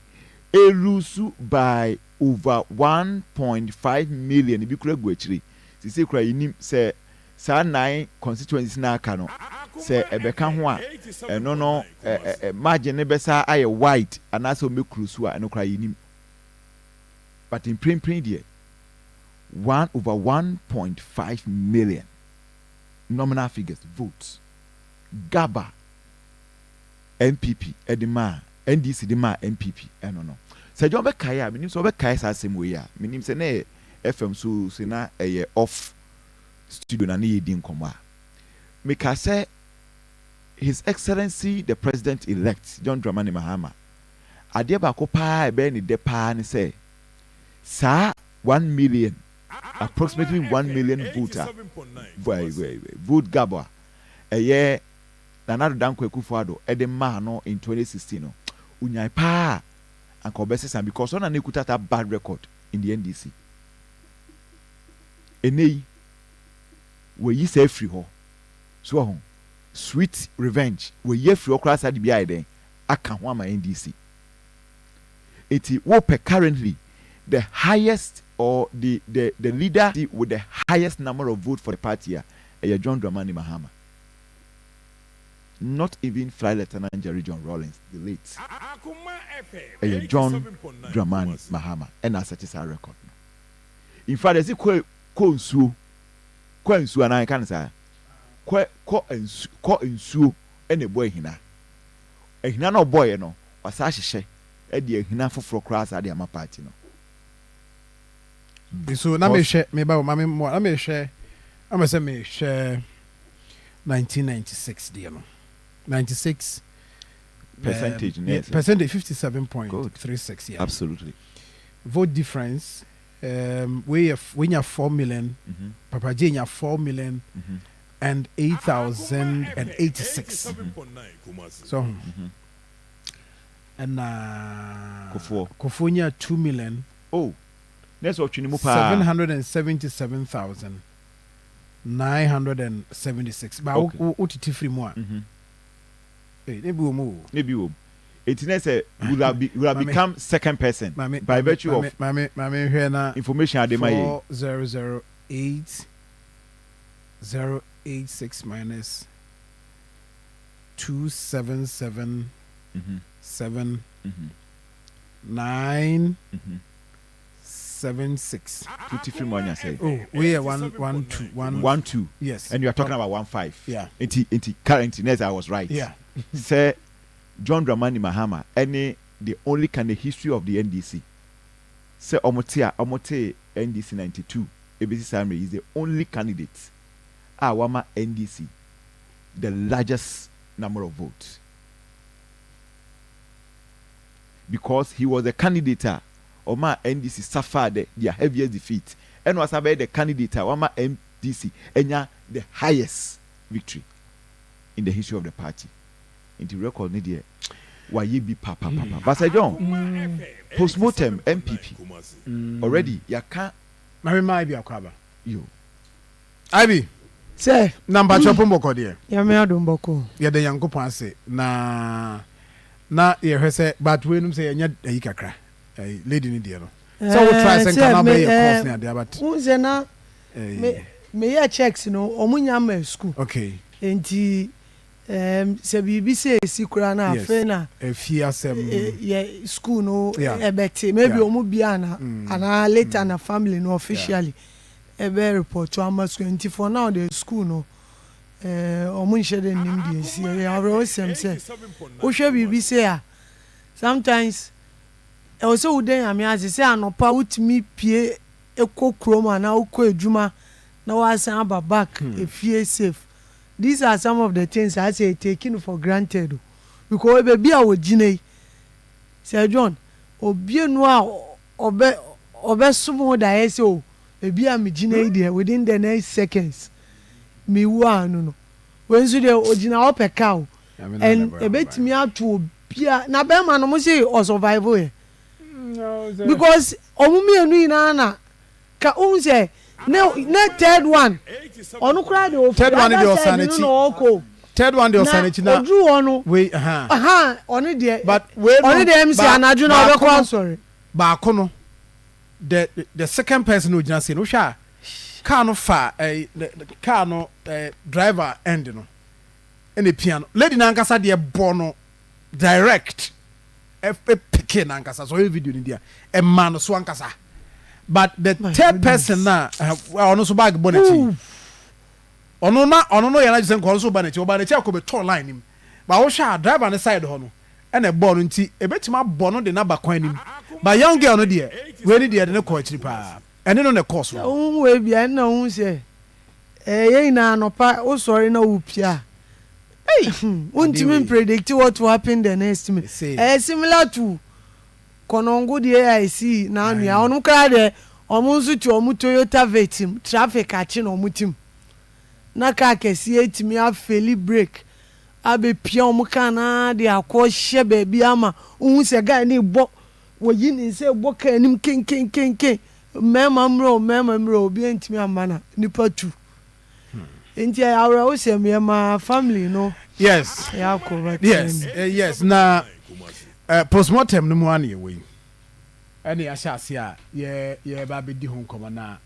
[SPEAKER 4] elose by over 1.5 million, ebi kura gu akyire sisi kura yi nim sɛ saa nine constituencies na aka no sɛ ɛbɛka ho a, ɛno no ɛ ɛ margin ne bɛsa ayɛ wide anaasɛ ɔmɛkuro so a, ɛno kura yi nim. But mprempren deɛ, one over 1.5 million nominal figures votes gaba NPP ɛde maa NDC, de maa NPP. Ɛno no sɛ John bɛkae a, menim sɛ ɔbɛkae saa asɛm wei a, menim sɛ na yɛ FM so sɛ na ɛyɛ off. studio na ne yɛdi nkɔmmɔ a, meka sɛ His Excellency the President elect John Dramani Mahama, adeɛ baako paa a ɛbɛyɛ ne dɛ paa ne sɛ saa 1 million, approximately 1 million vote a vote gap a ɛyɛ Nana Addo Dankwa Akufo-Addo ɛde maa no in 2016 no, onyae paa anka ɔbɛsesa because ɔna ne kuta that bad record in the NDC. Ɛnɛ yi wɔyi saa afiri hɔ so, ɔho sweet revenge, wɔyi afiri hɔ koraa saa de bi ayɛ dɛn aka ho ama NDC. Eti wopɛ currently the highest or the leader with the highest number of vote for the party a, ɛyɛ John Dramani Mahama, not even Flight Lieutenant Jerry John Rawlings the late. Ɛyɛ John Dramani Mahama ɛna asɛte saa record no. In fact, ɛsi kɔ nsuo, kɔ nsuo anaa nka ne saa kɔ nsuo, kɔ nsuo ɛna ɛbɔ ehina ehina na ɔbɔɔyɛ no, wasa ahyehyɛ ɛde ehina foforɔ koraa saa de ama party no.
[SPEAKER 1] So na mehwɛ meba wɔ maame mmoa na mehwɛ ama sɛ mehwɛ 1996 deɛ no, 96
[SPEAKER 4] percentage
[SPEAKER 1] um, yeah, percentage 57.36, yeah. Vote difference we we nya 4 million, Papa J nya 4 million and 8,086 so ɛna
[SPEAKER 4] Kufuor.
[SPEAKER 1] Kufuor nya 2 million
[SPEAKER 4] Oh, ne sɛ ɔtwe ne mu paa.
[SPEAKER 1] 777,976 ba wotete firi mu a eh, ne bi wɔ mu o.
[SPEAKER 4] Ne bi wɔ mu, eti ne sɛ would have
[SPEAKER 1] Mame.
[SPEAKER 4] become second person
[SPEAKER 1] Mame,
[SPEAKER 4] by virtue of
[SPEAKER 1] mame mame hwɛ na
[SPEAKER 4] information ade ma yɛ.
[SPEAKER 1] 4008 086 minus 277 7 9 7 6.
[SPEAKER 4] Tuti firi mu anya sɛ
[SPEAKER 1] Oh, we are 1 1 2 1.
[SPEAKER 4] 1 2.
[SPEAKER 1] Yes.
[SPEAKER 4] And you are talking about 1 5. Nti currently next I was right sɛ John Dramani Mahama ɛne the only kind of history of the NDC sɛ ɔmo te a ɔmo te NDC 92 ebesi saa mmerɛ, is the only candidate a wama NDC the largest number of votes because he was the candidate a ɔma NDC suffered their heaviest defeat, ɛna wasan bɛyɛ the candidate a wama NDC ɛnya the highest victory in the history of the party. Nti record ne deɛ wayɛ bi papapapa. Pastor John, postmortem NPP already yaka.
[SPEAKER 1] Mame maa Ibi akɔ aba.
[SPEAKER 4] Yo.
[SPEAKER 1] Ibi.
[SPEAKER 6] Sɛ
[SPEAKER 1] Na mpakyɛ pon bɔkɔ deɛ.
[SPEAKER 6] Nyame adom, bɔkɔ.
[SPEAKER 1] Yɛda Nyankopɔn ase na yɛhwɛ sɛ but weinom sɛ yɛnyɛ ayi kakra, ayi lady ni deɛ no sɛ wo try sɛ nka na bɛyɛ course ne adeɛ, but
[SPEAKER 6] wohu sɛ na me meyɛ checks no, ɔmo nya ma school. Nti sɛ biribi sɛ esi koraa na afei na
[SPEAKER 1] efie asɛm.
[SPEAKER 6] Yɛ school no ɛbɛte maybe ɔmo bia na anaa later na family no officially ɛbɛ report ama school. Nti for now the school no ɔmo nhyɛ dɛ nim deɛ esi. Ɛyɛ awerɛhosɛm sɛ wohwɛ biribi sɛ a sometimes ɛwɔ sɛ woda Nyame ase sɛ anɔpa wotumi pie ekɔ kurom anaa wokɔ adwuma na wasan aba back efie safe. These are some of the things I say taking for granted o, because beebi a wogyina yi, Sir John, obienu a ɔbɛ ɔbɛsom wo daeɛ sɛ o beebi a megyina yi deɛ, within the next seconds mewu ano no, wei nso deɛ ogyina hɔ pɛ kaa o and ebetumi ato obia na bɛrima no mo se ɔsurvive yɛ because ɔmo mmienu nyinaa na ka ohun sɛ ne third one, ɔno koraa de ofiri
[SPEAKER 1] Third one
[SPEAKER 6] other
[SPEAKER 1] deɛ
[SPEAKER 6] side
[SPEAKER 1] ɔsan
[SPEAKER 6] no
[SPEAKER 1] n'akyi.
[SPEAKER 6] na ɔkɔ.
[SPEAKER 1] Third one deɛ ɔsan n'akyi na
[SPEAKER 6] oduru hɔ no
[SPEAKER 1] wei aha.
[SPEAKER 6] Aha, ɔno deɛ
[SPEAKER 1] But wei no
[SPEAKER 6] ɔno deɛ mc anadwo na
[SPEAKER 1] baako
[SPEAKER 6] ɔbɛkɔ
[SPEAKER 1] no-
[SPEAKER 6] asɔre.
[SPEAKER 1] Baako no, the second person no ogyina se no, wohwɛ a car no fa ɛɛ the car no driver end no ɛna epia no. Lady n'ankasa deɛ bɔ no direct, ɛpeke n'ankasa so ɔyɛ video ni deɛ ɛma no so ankasa, but the
[SPEAKER 6] My
[SPEAKER 1] third
[SPEAKER 6] goodness.
[SPEAKER 1] person na ɔno nso bag bɔ n'akyi, ɔno na ɔno no yɛ n'agye sɛ nka ɔno nso ba n'akyi, ɔba n'akyi akɔ bɛtɔ line nim ba. Wohwɛ a driver ne side hɔ no ɛna ɛbɔɔ no, nti ebɛtumi abɔ no de n'aba kwan nim, but young girl no deɛ, wei ni deɛ de ne kɔ akyiri paa, ɛne no na ɛkɔɔ so.
[SPEAKER 6] Ohun wei bia ɛna ohun sɛ
[SPEAKER 7] Ɛɛ yɛn nyinaa anɔpa wosɔre na wopia a, wontumi mpredict what will happen the next minute. Ɛyɛ similar to Kɔnɔngo deɛ a ɛsii n'anoa. Ɔno koraa deɛ wɔn nso te wɔn Toyota Vitz mu, traffic akye na wɔn te mu. Na kaa kɛseɛ atumi afeli brake abɛpia wɔn kaa no ara de akɔ hyɛ baabi ama wohu sɛ guy no rebɔ, wɔyi ne nsa rebɔ kaa anim kenkenkenken. Mmarima mmerɛ o, mmarima mmerɛ o, obiara ntumi amma na nipa tu. Nti ɛyɛ awerɛhosɛm, yɛma family no
[SPEAKER 1] Yes.
[SPEAKER 7] yɛakɔ but
[SPEAKER 1] Yes, yes. Na postmortem no mu ara na yɛwɔ yi. Ɛna yɛahyɛ ase a yɛ yɛreba abɛdi ho nkɔmmɔ na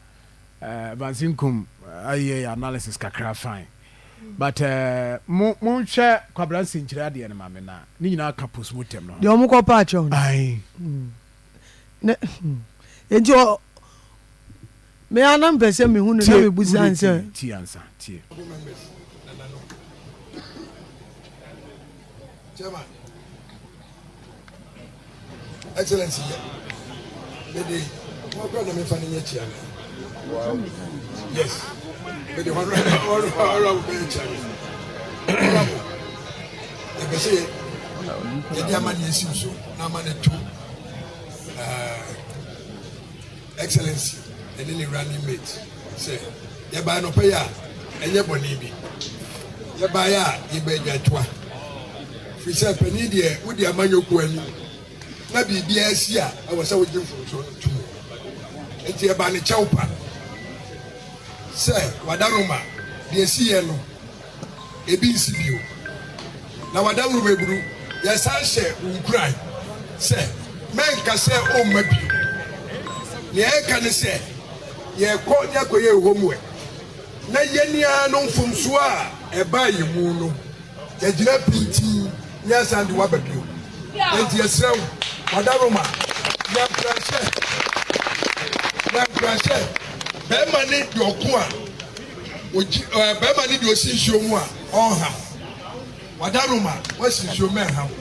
[SPEAKER 1] Evans Nkum ayɛ yɛ analysis kakra fine. But mo monhwɛ Kwabena Nsenkyire adeɛ no ma me na ne nyinaa ka postmortem no ho.
[SPEAKER 7] Deɛ wɔn kɔ pa akyɛw no.
[SPEAKER 1] Aye.
[SPEAKER 7] Ne nti ɔ me ara na mpɛ sɛ mehu no na mebusa no sɛ.
[SPEAKER 1] Tie ansa tie.
[SPEAKER 8] Chairman, Excellency yɛ mede wɔn kura na mefa no nyɛ kyia me. Yes, mede honorable bɛyɛ kyia me. Honorable, yɛpɛ sɛ yɛde ama ne esi so na ama ne to. Excellency ɛne ne running mate sɛ yɛbae nɔpɛ yi a ɛnyɛ bɔne bi. Yɛbae a yɛba adwantoa. Firi sɛ panin deɛ wodi amanyɔkuo anim na biribiara si a ɛwɔ sɛ wogye mfomsoɔ no to mu. Nti ɛbaa ne kyɛw pa sɛ wadaroma deɛ ɛsiiɛ no ebi nsi bio. Na w'adaworo bɛburu. Yɛsan hyɛ wo nkuran sɛ mɛnka sɛ womma bio. Nea yɛka ne sɛ yɛrekɔ ne akɔyɛ yɛn homework na yɛn ara no mfomsoɔ a ɛbaa yɛn mu no yɛagyina pintinn na yɛasan de wo aba bio. Enti yɛsrɛ wo, w'adaworoma, nya nkuranhyɛ, nya nkuranhyɛ. Barima ne deɛ ɔko a Ogyi ɛɛ bɛrima ne deɛ osi nsuo mu a ɔnha. Wada Roma wasi nsuo mɛnha wo.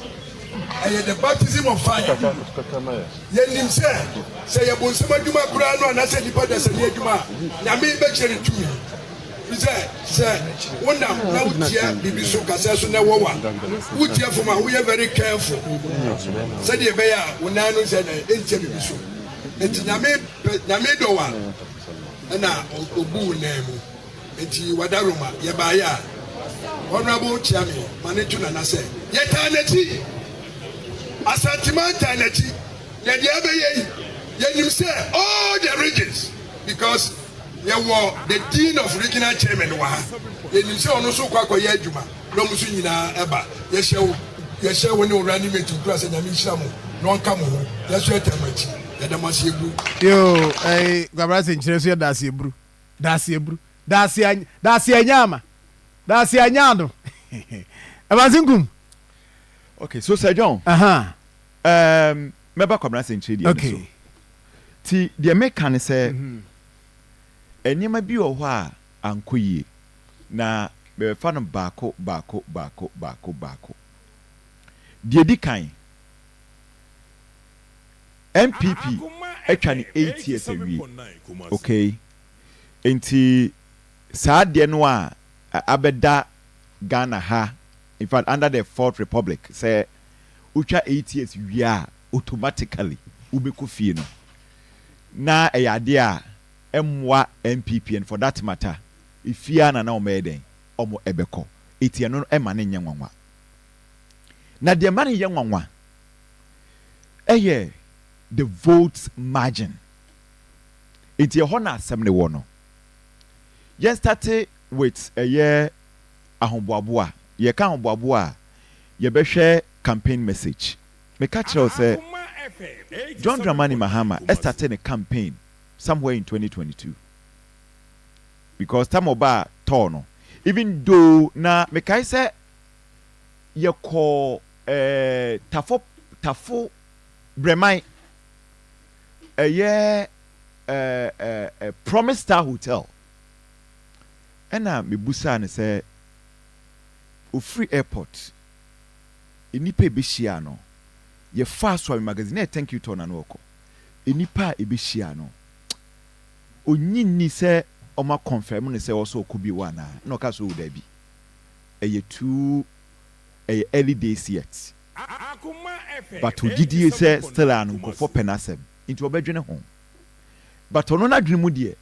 [SPEAKER 8] Ɛyɛ the baptism of fire. Yɛnim sɛ sɛ yɛ bonsam adwuma koraa no anaasɛ nnipa dasani adwuma a, Nyame bɛkyerɛ ne tumi. Firi sɛ sɛ wonam na wotia biribi so kasɛɛ so na ɛwɔ wo a, wotia fam a woyɛ very careful sɛdeɛ ɛbɛyɛ a wo nan no nsɛ dɛn ɛntia biribi so. Enti Nyame pɛ Nyame dɔ wo a ɛna ɔbu wo nan mu nti wadaroma yɛbaeɛ a Honourable Kyeame ma ne to nana sɛ yɛtaa n'akyi Asanteman taa n'akyi na deɛ abɛyɛ yi yɛnim sɛ all the regions because yɛwɔ the dean of regional chairman wɔ ha yɛnim sɛ ɔno nso kɔ akɔyɛ adwuma na ɔmo nso nyinaa ɛba yɛhyɛ wo yɛhyɛ wo ne wo running mate nkura sɛ Nyame nhyira mo na ɔnka mo ho yɛso yɛtaa mo akyi. Yɛda mo ase eburu.
[SPEAKER 1] Yoo ɛyi Kwabena Senkyerɛ nso yɛ daase eburu daase eburu daase any daase anya ama daase anya ano Ɛbansi nkum.
[SPEAKER 4] Okay, so Sir John,
[SPEAKER 1] Aha.
[SPEAKER 4] um, mɛba Kwabena Senkyerɛ deɛ no so.
[SPEAKER 1] Okay.
[SPEAKER 4] Ti deɛ meka ne sɛ, nneɛma bi wɔ hɔ a ankɔ yie, na mebɛfa no baako baako baako baako baako. Deɛ di kan, NPP atwa ne 8 years awie okay nti saa adeɛ no a abɛda Ghana ha in fact under the fourth republic sɛ wotwa 8 years wie a automatically wobɛkɔ fie no na ɛyɛ adeɛ a ɛmmoa NPP and for that matter efie a na na wɔn ɛyɛ dɛn wɔn ɛbɛkɔ eti ɛno no ɛma no nyɛ nwanwa na deɛ ɛma no yɛ nwanwa ɛyɛ the vote margin nti ɛhɔ na asɛm no wɔ no. Yɛn starte with ɛyɛ ahoboaboa, yɛka ahoboaboa a yɛbɛhwɛ campaign message. Meka kyerɛ wo sɛ John Dramani Mahama starte ne campaign somewhere in 2022 because time ɔbaa tɔɔ no even though na mekae sɛ yɛkɔɔ eh, Tafo, Tafo Brɛman, ɛyɛ eh, eh, eh, Promise Star Hotel. Ɛna mebusaa no sɛ, ofiri airport, nnipa a ɛbɛhyiaa no, yɛfaa Suame Magazine, na yɛ thank you tour na na ɔkɔ. Nnipa a ɛbɛhyiaa no, ɔnyi nni sɛ. ɔmo akɔnfɛm no sɛ ɔsɛ ɔkɔ bio anaa, na ɔka sɛ o daabi, ɛyɛ too ɛyɛ early days yet, but ogyidie sɛ still a no nkurɔfoɔ pɛ n'asɛm nti ɔbɛdwene ho. But ɔno n'adwene mu deɛ,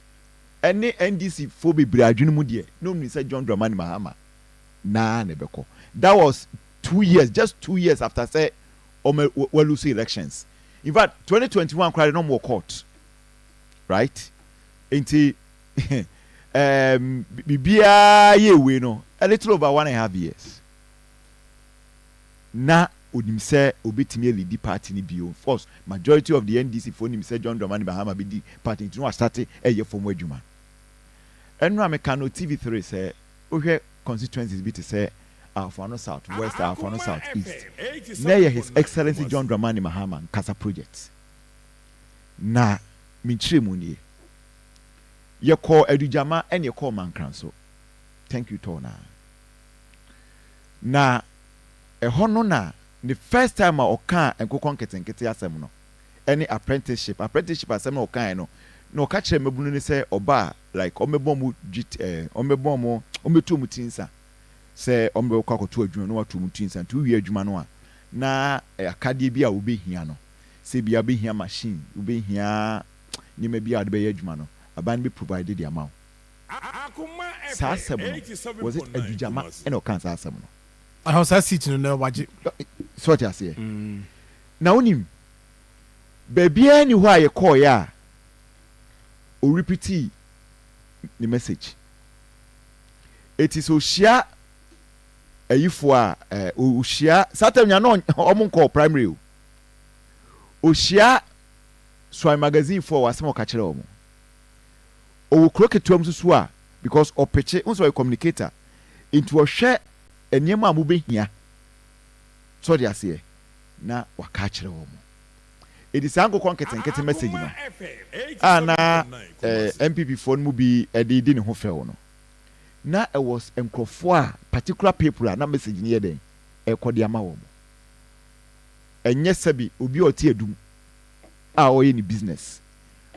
[SPEAKER 4] ɛne NDC foɔ bebree adwene mu deɛ, na ɔnim sɛ John Dramani Mahama naa na ɛbɛkɔ. That was 2 years, just 2 years after sɛ ɔmo wɔlose elections. In fact, 2021 koraa de, na ɔmo wɔ court, right? Nti biribiara yɛ ewe no, a little over 1.5 years na onim sɛ obetumi alead party ni bio. Of course, majority of the NDC fo nim sɛ John Dramani Mahama bi di party, nti no wasate ɛyɛ fam adwuma. Ɛnu a meka no TV3 sɛ wohwɛ constituencies bi te sɛ Ahafo South West, Ahafo South East, na ɛyɛ His Excellency John Dramani Mahama nkasa project. Na menkyerɛ mu nie, yɛkɔɔ Adugyama ɛne yɛkɔɔ Mankranso thank you tɔɔ na ɛhɔ no na the first time a ɔkaa nkokɔ nketenkete asɛm no ɛne apprenticeship asɛm na ɔkaa no, na ɔka kyerɛ mmabunu no sɛ ɔbaa like ɔmmɛbɔ ɔmo gyi ɔmmɛbɔ ɔmo, ɔmmɛtu ɔmo ti nsa sɛ ɔmmɛkɔ akɔto adwuma na watu ɔmo ti nsa. Nti wowie adwuma no a, na akadeɛ bi a wobɛhia no, sɛ bia wobɛhia machine, wobɛhia nneɛma bi a wɔde bɛyɛ adwuma no, aban no bɛ provide de ama wo. Saa asɛm no, was it Adugyama ɛna ɔka saa asɛm no?
[SPEAKER 1] Ahɔ saa seat no na wagye.
[SPEAKER 4] Sɛ ɔte aseɛ na wonim baabiara ni hɔ a yɛkɔɔeɛ a ɔrepeat ne message. Eti sɛ ohyia ayifoɔ a ohyia saa time nya na ɔmo nkɔɔ primary o, ohyia Suame Magazine foɔ, wɔ asɛm a ɔka kyerɛ wɔn. Ɔwɔ kuro ketewa mu soso a, because ɔpɛkyɛ nso ɔyɛ communicator, nti ɔhwɛ nneɛma a mobɛhia sɛ ɔde aseɛ na waka akyerɛ wɔn. Edi saa nkokɔ nketenkete message no a na NPP foɔ no mu bi ɛde di ne ho fɛw no, na ɛwɔ nkurɔfoɔ a particular people a na message no yɛ dɛn ɛkɔ de ama wɔn. Ɛnyɛ sɛbi obi a ɔte Adum a ɔyɛ ne business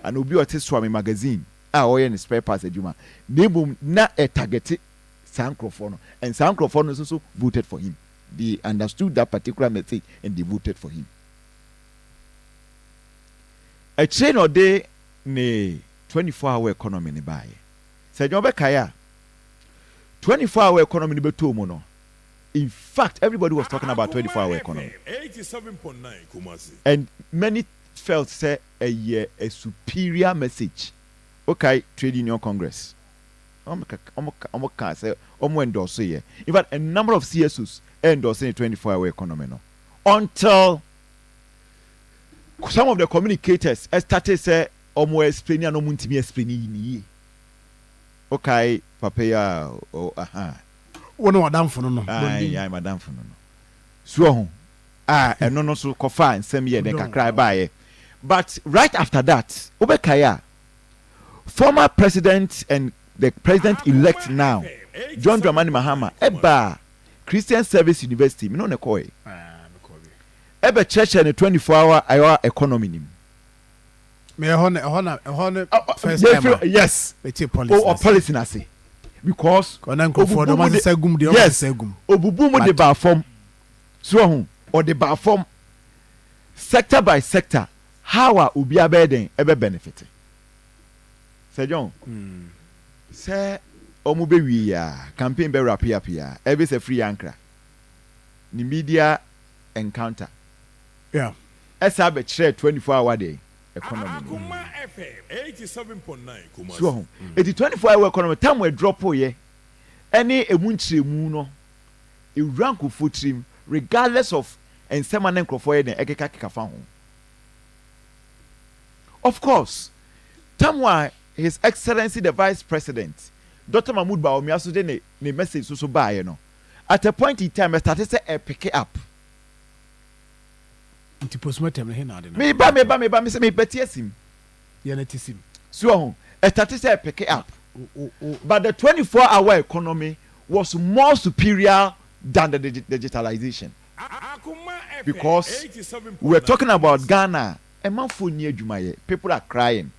[SPEAKER 4] ana obi a ɔte Suame Magazine a ɔyɛ ne spare parts adwuma, na mmom na ɛtarget saa nkurɔfoɔ no, and saa nkurɔfoɔ no nso so voted for him. They understood that particular message and they voted for him. Akyire na ɔde ne 24 hour economy ne baayɛ. Sɛ ɛdwuma bɛkae a, 24 hour economy ne bɛtɔ mu no, in fact, everybody was talking about 24 hour economy and many felt sɛ ɛyɛ a superior message. Okay, Trade Union Congress ɔmo ka sɛ ɔmo endorse yɛ. In fact, a number of CSOs endorse ne 24 hour economy no until some of the communicators started sɛ ɔmo explain a na ɔmo ntumi explain yi ni yie. Okay, papa yi a ɔ aha.
[SPEAKER 1] Wo ne wadamfo no.
[SPEAKER 4] Ayi ayi, madamfo no so ɔho a ɛno no so kɔfa nsɛm yɛ den kakra ɛbaayɛ. But right after that, wobɛkae a, former president and the president elect now, John Dramani Mahama, ɛbaa Christian Service University, mi no ne kɔɛ ɛbɛkyerɛkyerɛ ne 24 hour economy nim.
[SPEAKER 1] Mɛ ɛhɔ na ɛhɔ na ɛhɔ ne first time a eti policy.
[SPEAKER 4] O policy na se because
[SPEAKER 1] ɔna nkurɔfoɔ de ɔmo asesa gum deɛ ɔmo asesa gum.
[SPEAKER 4] Obubu mu de ba fam so, ɔho ɔde ba fam sector by sector, how a obi abɛyɛ den ɛbɛ benefit. Sɛ John sɛ ɔmo bɛ wie ya, campaign bɛ wrap up ya, ɛbɛ sɛ free ankra ne media encounter ɛsɛ abɛkyerɛ 24 hour de economy no so ɔho. Eti 24 hour economy time wɔ drop yɛ ɛne emu nkyerɛmu no ewura nkurɔfoɔ tirim, regardless of nsɛm a ne nkurɔfoɔ yɛ den ɛkeka keka fa ho. Of course, time a His Excellency the Vice President Dr Mahmood Bawumia so de ne message so so baayɛ no, at a point in time ɛstart sɛ ɛpick up.
[SPEAKER 1] Nti postmortem no he na ade no?
[SPEAKER 4] Meba me sɛ meba ti asim.
[SPEAKER 1] Yɛ ne ti sim.
[SPEAKER 4] So ɔho ɛstart sɛ ɛpick up, but the 24 hour economy was more superior than the digitalization because we were talking about Ghana ɛmanfoɔ ni adwumayɛ, people are crying.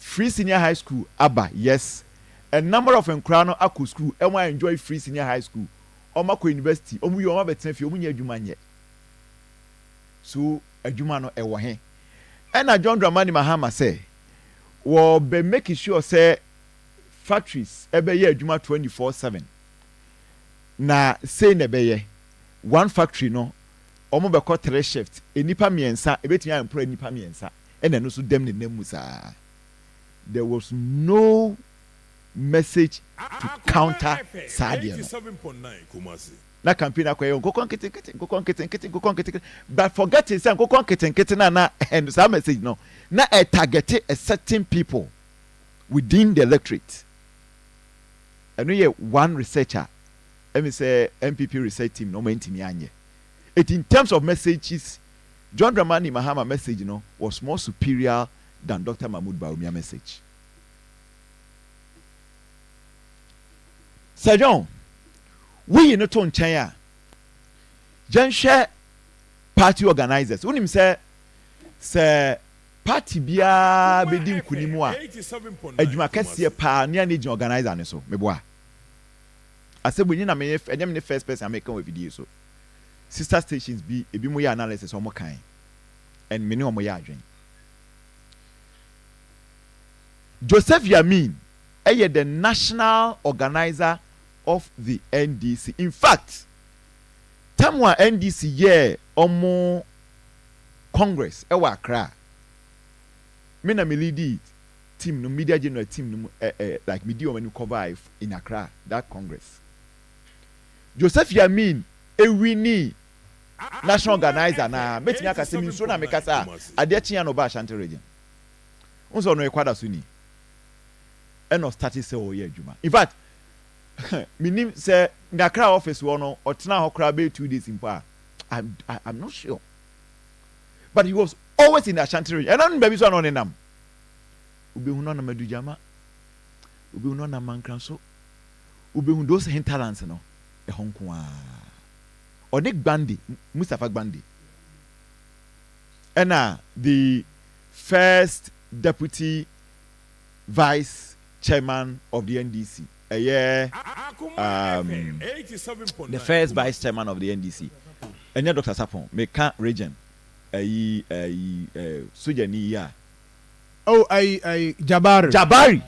[SPEAKER 4] Free senior high school aba yes a number of nkoraa no akɔ school ɛmo a enjoy free senior high school ɔmo akɔ university ɔmo wie ɔmo abɛtena fie ɔmo nnya adwuma nyɛ so adwuma no ɛwɔ he? Ɛna John Dramani Mahama sɛ wɔ bɛ make sure sɛ factories ɛbɛyɛ adwuma 24/7 na sei na ɛbɛyɛ one factory no ɔmo bɛkɔ three shift nnipa mmiɛnsa ɛbɛtumi a employ nnipa mmiɛnsa ɛna ɛno nso dɛm nenam mu saa there was no message to counter saa adeɛ no na campaign akɔyɛ nkokɔ nketenkete nkokɔ nketenkete nkokɔ nketenkete but forgetting sɛ nkokɔ nketenkete na na ɛn saa message no na ɛ target a certain people within the electorate. Ɛno yɛ one researcher ɛmi sɛ NPP research team na wɔn ntumi anyɛ it. In terms of messages, John Dramani Mahama message no was more superior than Dr. Mahmoud Bawumia message. Sir John, woyi no to nkyɛn a, yɛnhwɛ party organizers. Wonim sɛ sɛ party biara bɛdi nkunim a, adwuma kɛseɛ paa ne a ne gyina organizer ne so. Meboa asɛm yi na meyɛ ɛnyɛ me ne first person a meka wɔ afidie so. Sister stations bi ebi mo yɛ analysis wɔn kan and me ne wɔn yɛ adwene. Joseph Yamin ɛyɛ the national organizer of the NDC. In fact, tam a NDC yɛɛ wɔn congress ɛwɔ Accra, me na me leadi team no, media general team no mu, ɛ ɛ like me di wɔn anim cover in Accra that congress. Joseph Yamin ewini national organizer na mɛtumi aka sɛ mi nsuo na mekasa a adeɛ kye ya na ɔba Ashanti Region n sɛ ɔno yɛ kwada so ni ɛna ɔstarte sɛ ɔyɛ adwuma. In fact, menim sɛ n'Accra office wɔ no ɔtena hɔ koraa bɛyɛ 2 days mpo a, I'm not sure, but he was always in the Ashanti Region. Ɛna no baabi so a na ɔnenam, wobɛhu no ɔnam Adugyama, wobɛhu no ɔnam Mankranso, wobɛhu those hinterlands no ɛhɔ nko ara. Ɔne Gbande, Mustapha Gbande, ɛna the first deputy vice chairman of the NDC, ɛyɛ the first vice chairman of the NDC, ɛnyɛ Dr Sapon, meka region ɛyi ɛyi sojani yi a.
[SPEAKER 1] Oh, ayi ayi Jabari.
[SPEAKER 4] Jabari.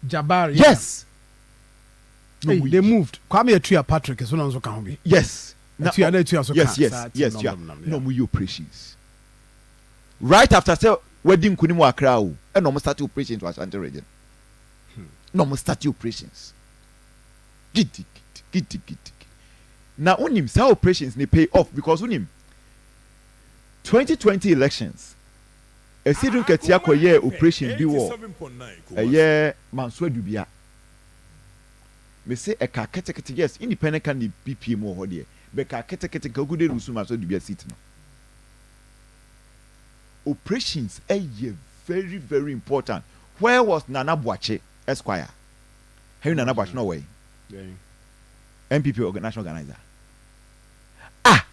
[SPEAKER 1] Jabari.
[SPEAKER 4] Yes.
[SPEAKER 1] Hey, they moved. Kwame Atua Patrick so na nso ka ho bi.
[SPEAKER 4] Yes.
[SPEAKER 1] Atua na Atua so ka.
[SPEAKER 4] Yes, yeah. Na ɔmo yi operations. Right after sɛ wadi nkunim wɔ Accra o, ɛna ɔmo start operations wɔ Ashanti Region. Na ɔmo start operations. Gidi gidi gidi. Na unim saa operations ne pay off because unim 2020 elections Asiedu Nketia kɔyɛɛ operation bi wɔ ɛyɛ Manso Adubia. Mese ɛka ketekete, yes, independent candidate bi pie mu wɔ hɔ deɛ, bɛka ketekete nka okude rusu Manso Adubia seat no. Operations ɛyɛ very very important. Where was Nana Boakye Esquire? Henry Nana Boakye na ɔwɔ yi? NPP national organizer. Ah!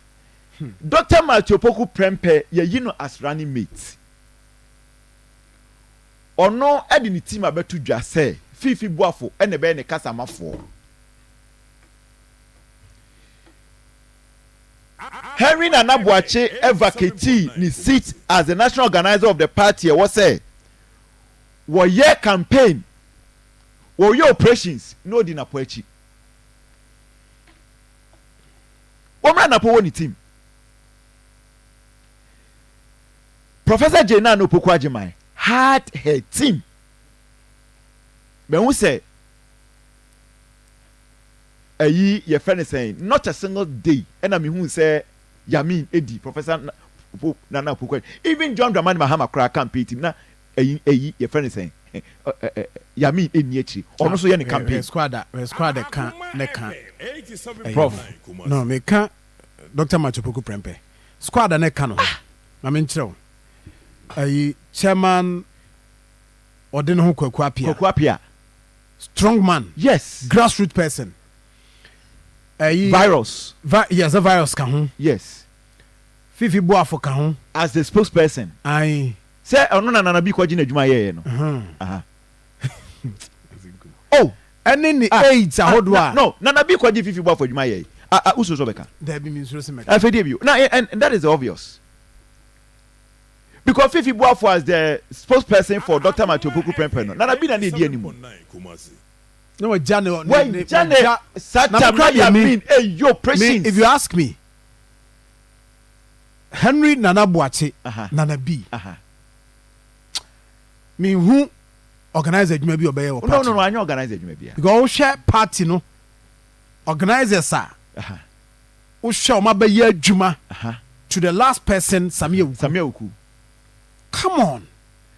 [SPEAKER 4] Dr. Matthew Opoku Prempeh yɛyi no as running mate. Ɔno de ne team abɛto dwa sɛ Fiifi Boafo na ɛbɛyɛ ne kasamafoɔ. Henry Nana Boakye vacatii ne seat as the national organizer of the party ɛwɔ sɛ wɔyɛ campaign, wɔyɛ operations na ɔdi Napo akyi. Wɔmmra Napo wɔ ne team. Professor Jane Nana Opoku Agyemang had her team. Mahu sɛ ayi yɛfrɛ no sɛn, not a single day ɛna mehu sɛ Yamin edi Professor Nana Opoku, even John Dramani Mahama koraa campaign team na ayi ayi yɛfrɛ no sɛn, Yamin ɛnni akyiri, ɔno nso yɛ ne campaign.
[SPEAKER 1] Squad squad ka ne ka.
[SPEAKER 4] Prof.
[SPEAKER 1] No, meka Dr. Matthew Opoku Prempeh squad a ne ka no ho na menkyerɛ wo ayi chairman ɔde ne ho Kwaku Apia.
[SPEAKER 4] Kwaku Apia.
[SPEAKER 1] Strong man. Grassroot person ayi
[SPEAKER 4] Virus.
[SPEAKER 1] Yes, virus ka ho. Fifi Boafo ka ho.
[SPEAKER 4] As the spokesperson.
[SPEAKER 1] Ayi.
[SPEAKER 4] Sɛ ɔno na Nana bi kɔgye n'adwuma yɛeɛ no. Aha. Oh!
[SPEAKER 1] Ɛne ne
[SPEAKER 4] Ah,
[SPEAKER 1] aids
[SPEAKER 4] ah,
[SPEAKER 1] ahodoɔ
[SPEAKER 4] na,
[SPEAKER 1] a.
[SPEAKER 4] no, Nana bi kɔgye Fifi Boafo adwuma yɛe. Ah, ah, wosuro sɛ ɔbɛka?
[SPEAKER 1] Dabi, mensuro sɛ mɛka.
[SPEAKER 4] Afei deɛ bio. Na, and, and that is the obvious. Because Fifi Boafo as the spokesperson for Doctor Matthew Opoku Prempeh no, Nana bi na na edi anim.
[SPEAKER 1] Na wagya ne, ne, ne,
[SPEAKER 4] Wagya ne
[SPEAKER 1] wagya.
[SPEAKER 4] saa
[SPEAKER 1] Na me
[SPEAKER 4] time
[SPEAKER 1] koraa
[SPEAKER 4] na
[SPEAKER 1] deɛ me,
[SPEAKER 4] Yamin, eyo
[SPEAKER 1] me, if
[SPEAKER 4] operations.
[SPEAKER 1] you ask me, Henry Nana Boakye,
[SPEAKER 4] Aha,
[SPEAKER 1] Nana B,
[SPEAKER 4] aha.
[SPEAKER 1] menhu organizer adwuma bi a ɔbɛyɛ wɔ
[SPEAKER 4] No,
[SPEAKER 1] party
[SPEAKER 4] no,
[SPEAKER 1] no.
[SPEAKER 4] no, anyɛ organizer adwuma biara.
[SPEAKER 1] Because wohwɛ party no organizers a,
[SPEAKER 4] Aha,
[SPEAKER 1] wohwɛ wɔn abɛyɛ adwuma
[SPEAKER 4] aha.
[SPEAKER 1] to the last person, Sammy Awuku.
[SPEAKER 4] Sammy Awuku.
[SPEAKER 1] Come on.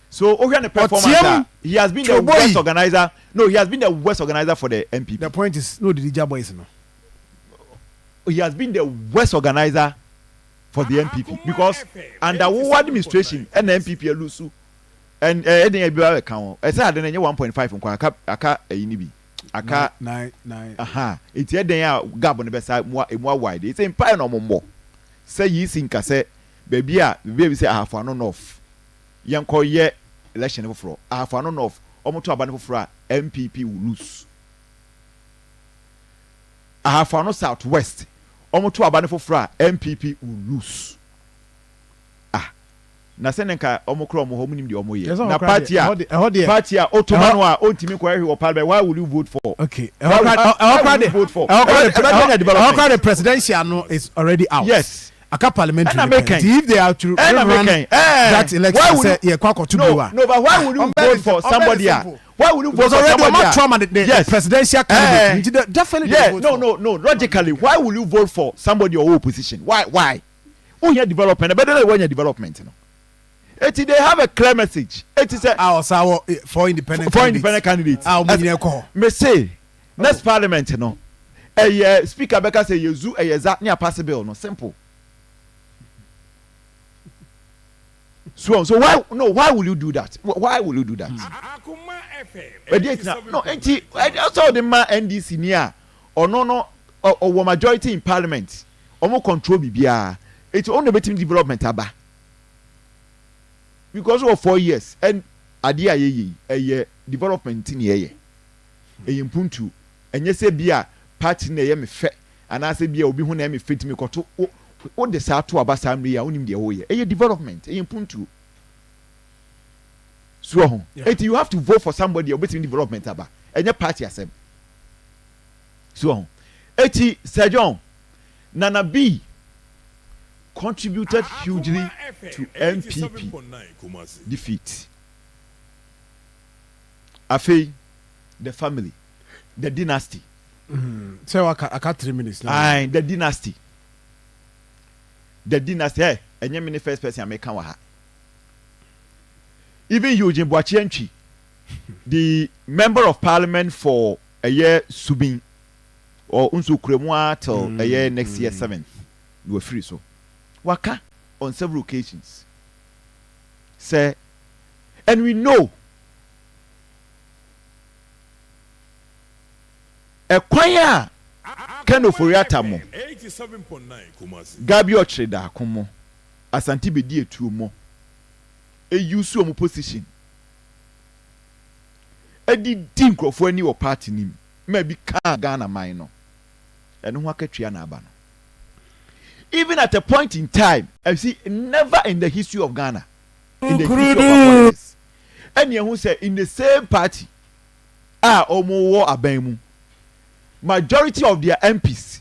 [SPEAKER 4] So wohwɛ ne performance
[SPEAKER 1] Ɔteam
[SPEAKER 4] a, he has been the
[SPEAKER 1] Twoboyi.
[SPEAKER 4] worst organizer. No, he has been the worst organizer for the NPP.
[SPEAKER 1] The point is, na odidi gya boys no.
[SPEAKER 4] He has been the worst organizer for the NPP because under wo administration ɛna NPP alusu and ɛde ɛbi ba bɛka ho ɛsɛ ade no ɛnyɛ 1.5 nko aka aka ɛyi ni bi aka
[SPEAKER 1] Nine, nine.
[SPEAKER 4] aha eti ɛdɛn a gap no bɛsa mu emu awide eti mpae na ɔmo mbɔ sɛ yi si nka sɛ baabi a baabi a bi sɛ Ahafo Ano North yɛnkɔ yɛ election foforɔ Ahafo Ano North ɔmo to aba no foforɔ a NPP will lose. Ahafo Ano South West ɔmo to aba no foforɔ a NPP will lose. Ah na sɛnɛ nka ɔmo kora ɔmo hɔ ɔmo nim deɛ ɔmo yɛ na party a party a otoma no a ontumi nkɔyɛ hwee wɔ parliament, why will you vote for?
[SPEAKER 1] Okay,
[SPEAKER 4] why will you vote for?
[SPEAKER 1] Ɛhɔ kora the presidential no is already out.
[SPEAKER 4] Yes.
[SPEAKER 1] Aka parliamentary
[SPEAKER 4] Ɛna
[SPEAKER 1] no pɛ.
[SPEAKER 4] mekan.
[SPEAKER 1] If they are to
[SPEAKER 4] Ɛna
[SPEAKER 1] rerun
[SPEAKER 4] mekan.
[SPEAKER 1] that election
[SPEAKER 4] Why would
[SPEAKER 1] sɛ
[SPEAKER 4] you
[SPEAKER 1] yɛ kɔ akɔto
[SPEAKER 4] no
[SPEAKER 1] bi wa.
[SPEAKER 4] no, but why would you vote for somebody a why would you vote
[SPEAKER 1] Because
[SPEAKER 4] for
[SPEAKER 1] already
[SPEAKER 4] somebody
[SPEAKER 1] ɔmo
[SPEAKER 4] a
[SPEAKER 1] ato ama the presidential candidate nti definitely they vote
[SPEAKER 4] no
[SPEAKER 1] for.
[SPEAKER 4] No, logically, why would you vote for somebody or opposition? Why wohia development ɛbɛdɛ na wɔnya development no eti they have a clear message eti sɛ
[SPEAKER 1] A ɔsa wɔ four independent
[SPEAKER 4] four
[SPEAKER 1] candidates
[SPEAKER 4] independent candidates
[SPEAKER 1] a ɔmo nyinaa kɔ hɔ.
[SPEAKER 4] Mese next parliament no ɛyɛ speaker bɛka sɛ yɛzu ɛyɛ za ne apass bill no simple. So why, no, why will you do that? Why will you do that? Ɛdi etina no nti ɛsɛ ɔde ma NDC ni a ɔno no ɔwɔ majority in parliament, ɔmo control bibiara eti ɔno na ebetumi development aba because wɔ 4 years ɛn adeɛ a yɛyɛ yi ɛyɛ development ti ni ɛyɛ ɛyɛ mpuntu. Ɛnyɛ sɛ bi a party na ɛyɛ me fɛ anaasɛ bi a obi ho na ɛyɛ me fɛ tumi kɔto wo wo de saa to aba saa mmiri yi a wonim deɛ wɔyɛ. Ɛyɛ development, ɛyɛ mpuntu so ho. Eti you have to vote for somebody a obetumi development aba, ɛnyɛ party asɛm so ho. Eti Sir John, Nana B contributed hugely to NPP defeat. Afei the family, the dynasty.
[SPEAKER 1] Sɛ waka aka 3 minutes na.
[SPEAKER 4] Aye, the dynasty, the dynasty. Ɛ ɛnyɛ me ne first person a meka wɔ ha. Even Eugene Boakye Antwi, the member of parliament for ɛyɛ Subin or nso kura mu ara till ɛyɛ next year 7th na wafiri so, waka on several occasions sɛ and we know ɛkwan a Ken Ofori-Atta mo, Gabby Otchere Darko mo, Asante Bediatuo mo eyi so ɔmo position ɛde di nkurɔfoɔ ani wɔ party nim ma bi kaa Ghana man no ɛno ho akatua na aba no. Even at a point in time, I see never in the history of Ghana, in the history of our politics, ɛni ɛho sɛ in the same party a wɔn wɔ aban mu, majority of their MPs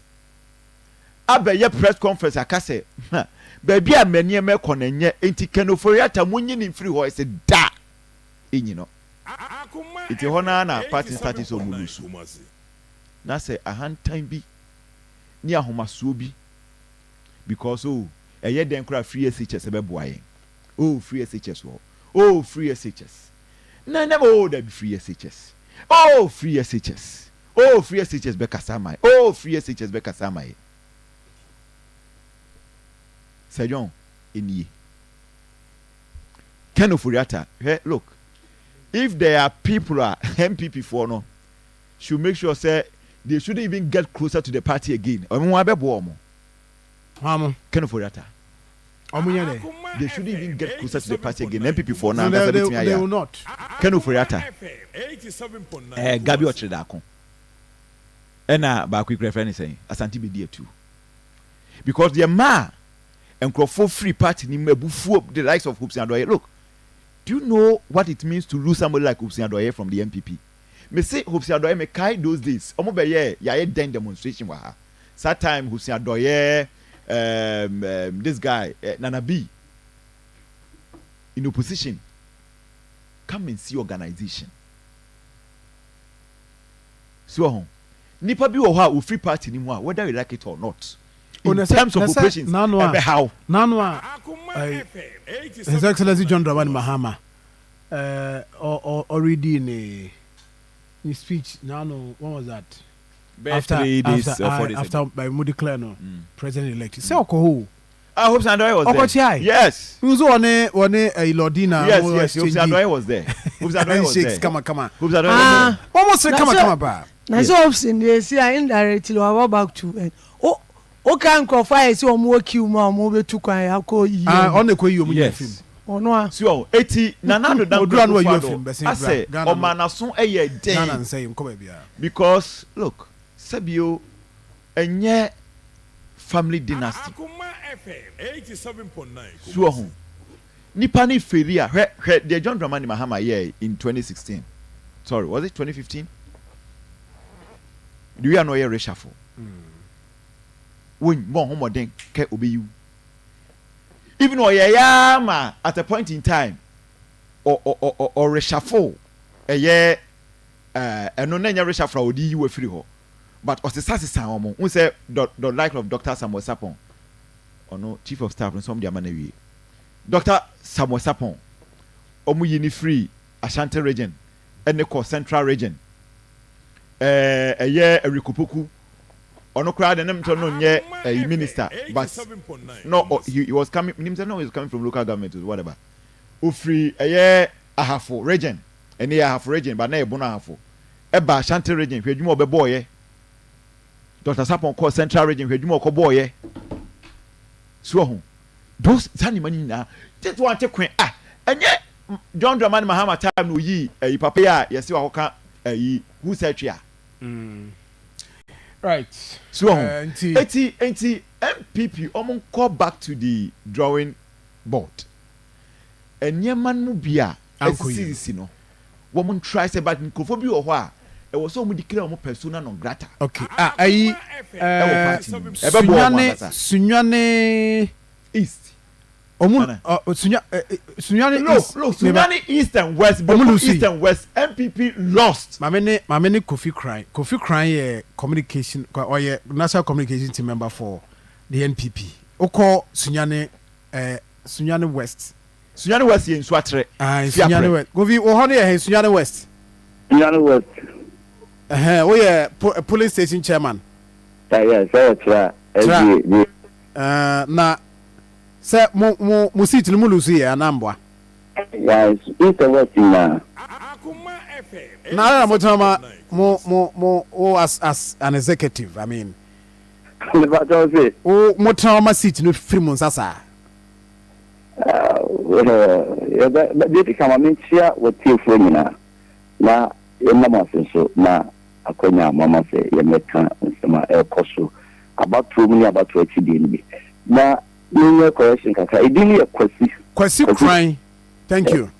[SPEAKER 4] abɛyɛ press conference aka sɛ baabi a mɛ nneɛma ɛkɔ na nyɛ nti Ken Ofori-Atta mo nyi ne mfiri hɔ. Ɛsɛ da enyi no nti hɔ naa na party start sɛ ɔmo lose na sɛ ahantan bi ne ahomasoɔ bi because oh ɛyɛ dɛn koraa free SHS ɛbɛboa yɛn, oh free SHS wɔ, oh free SHS na never, oh dabi free SHS, oh free SHS, oh free SHS bɛkasa ama yɛ, oh free SHS bɛkasa ama yɛ. Sir John, enie Ken Ofori-Atta hwɛ, look, if there are people a NPP foɔ no should make sure say they shouldn't even get closer to the party again, ɔmo ho abɛboa ɔmo.
[SPEAKER 1] Hwamo.
[SPEAKER 4] Ken Ofori-Atta.
[SPEAKER 1] Ɔmo nyɛ dɛ.
[SPEAKER 4] They shouldn't even get closer to the party again. NPP foɔ no ankasa betumi
[SPEAKER 1] ayɛ
[SPEAKER 4] a. Ken Ofori-Atta, eh, Gabby Otchere-Darko, ɛna baako yi koraa yɛfrɛ no sɛn, Asante Bedi Atu. Because deɛ maa nkurɔfoɔ firi party no mu abufuo, the likes of Hopeson Adorye, look, do you know what it means to lose somebody like Hopeson Adorye from the NPP? Mese Hopeson Adorye, mekae those days, ɔmo bɛyɛɛ yɛayɛ dɛn demonstration wɔ ha. Saa time Hussein Adɔyɛ um, um, this guy uh, Nana B in opposition come and see organization. So wɔ ho nipa bi wɔ hɔ a ofiri party ni mu a whether you like it or not in oh, terms of operations ɛbɛ haw.
[SPEAKER 1] Nanu a His Excellency John Dramani Mahama ɔredi ne ne speech nanu when was that?
[SPEAKER 4] Bɛyɛ 3 days
[SPEAKER 1] after,
[SPEAKER 4] or 4 days
[SPEAKER 1] after
[SPEAKER 4] ago.
[SPEAKER 1] Mo declare no president elect sɛ ɔkɔ hɔ o.
[SPEAKER 4] Ah, Hopeson Adorye was there.
[SPEAKER 1] Ɔkɔ kyiae.
[SPEAKER 4] Yes.
[SPEAKER 1] Nso ɔne ɔne ɛyi Lordina.
[SPEAKER 4] Yes, Hopeson Adorye was there. Hopeson Adorye was there.
[SPEAKER 1] Handshakes kama kama.
[SPEAKER 4] Hopeson Adorye was there.
[SPEAKER 1] Wɔn mo se kama kama paa.
[SPEAKER 7] Na sɛ Hopeson deɛ esi a indirectly waba back to ɛ o o ka nkurɔfoɔ a yɛsi wɔn wɔ queue mu a wɔn bɛtu kwan akɔ yi.
[SPEAKER 1] Ah, ɔno ekɔ yi wɔn nyɛ fim.
[SPEAKER 7] Ɔno a.
[SPEAKER 4] So eti Nana Addo Dankwa
[SPEAKER 1] Odura no wayi
[SPEAKER 4] Akufo-Addo
[SPEAKER 1] afim bɛsen bra
[SPEAKER 4] asɛ
[SPEAKER 1] Ghana no
[SPEAKER 4] ɔma n'aso yɛ
[SPEAKER 1] Ghana
[SPEAKER 4] den
[SPEAKER 1] nsɛe nkɔ baabiara.
[SPEAKER 4] because look sɛbio ɛnyɛ family dynasty so ɔho nipa ne feri a hwɛ hwɛ deɛ John Dramani Mahama yɛɛ in 2016 sorry was it 2015 the way a na ɔyɛ reshuffle wɔn bɔ ho mmɔden kɛ obeyiw even ɔyɛ yaa ma at a point in time ɔ ɔ ɔ ɔ reshuffle ɛyɛ ɛɛ ɛno na ɛnyɛ reshuffle a ɔde yi wɔ afiri hɔ but ɔsesa sesa wɔn n sɛ the the like of Dr. Samuel Sarpong ɔno chief of staff nso wɔn de ama na wie Dr. Samuel Sarpong wɔn yi ne firi Ashanti Region ɛne kɔ Central Region ɛɛ ɛyɛ Eric Opoku ɔno koraa de ne mtɔ no nyɛ ɛyi minister but no he was coming nim sɛ no he was coming from local government or whatever ofiri ɛyɛ Ahafo Region ɛne yɛ Ahafo Region but na yɛ Bono Ahafo ɛba Ashanti Region hwɛ adwuma ɔbɛbɔɔyɛ Dr. Sarpong kɔɔ Central Region hwɛ adwuma ɔkɔbɔɔyɛ so ɔho those saa nneɛma no nyinaa tete wɔn ate kwen ah ɛnyɛ John Dramani Mahama time na oyi ɛyi papa yi a yɛsi wakɔka ɛyi who said twia.
[SPEAKER 1] Right.
[SPEAKER 4] So ɔho eti eti NPP ɔmo nkɔ back to the drawing board nneɛma no mu bi a ɛsisisi no wɔn try sɛ but nkurɔfoɔ bi wɔ hɔ a ɛwɔ sɛ wɔn declare wɔn persona non grata.
[SPEAKER 1] Okay, ah ayi
[SPEAKER 4] ɛwɔ party mu ɛbɛ bɔ wɔn ankasa.
[SPEAKER 1] Sunyani
[SPEAKER 4] East.
[SPEAKER 1] Ɔmu Sunya Sunyani
[SPEAKER 4] East. Look, look, Sunyani East and West, Bawku East and West, NPP lost.
[SPEAKER 1] Maame ne Kofi Kran Kofi Kran yɛ communication ɔyɛ national communication team member for the NPP. Okɔ Sunyani Sunyani West.
[SPEAKER 4] Sunyani West yɛ Nsuatrɛ.
[SPEAKER 1] Ah, Sunyani West. Kofi wɔ hɔ no yɛ hɛn Sunyani West.
[SPEAKER 9] Sunyani West.
[SPEAKER 1] Ɛhɛn woyɛ polling station chairman.
[SPEAKER 9] Ɛyɛ sɛ wɔ kyerɛ a
[SPEAKER 1] SDA. Ɛɛ na sɛ mo seat no mo lose yɛ anaa mboa.
[SPEAKER 9] Yes, East and West nyinaa.
[SPEAKER 1] Na ara na mo tena ma mo wo as an executive, I mean.
[SPEAKER 9] Nipa kyɛw se.
[SPEAKER 1] Wo mo tena ma seat no firi mo nsa saa.
[SPEAKER 9] Yɛbɛ deɛ di kan ma menkyia wɔtiefoɔ nyinaa na yɛnam ase nso na akwanya a mama sɛ yɛmmɛka nsɛm a ɛrekɔ so abatoɔ mu ne abatoɔ akyi deɛ no bi na menyɛ correction kakra. Ɛdin no yɛ Kwasi.
[SPEAKER 1] Kwasi Kran, thank you,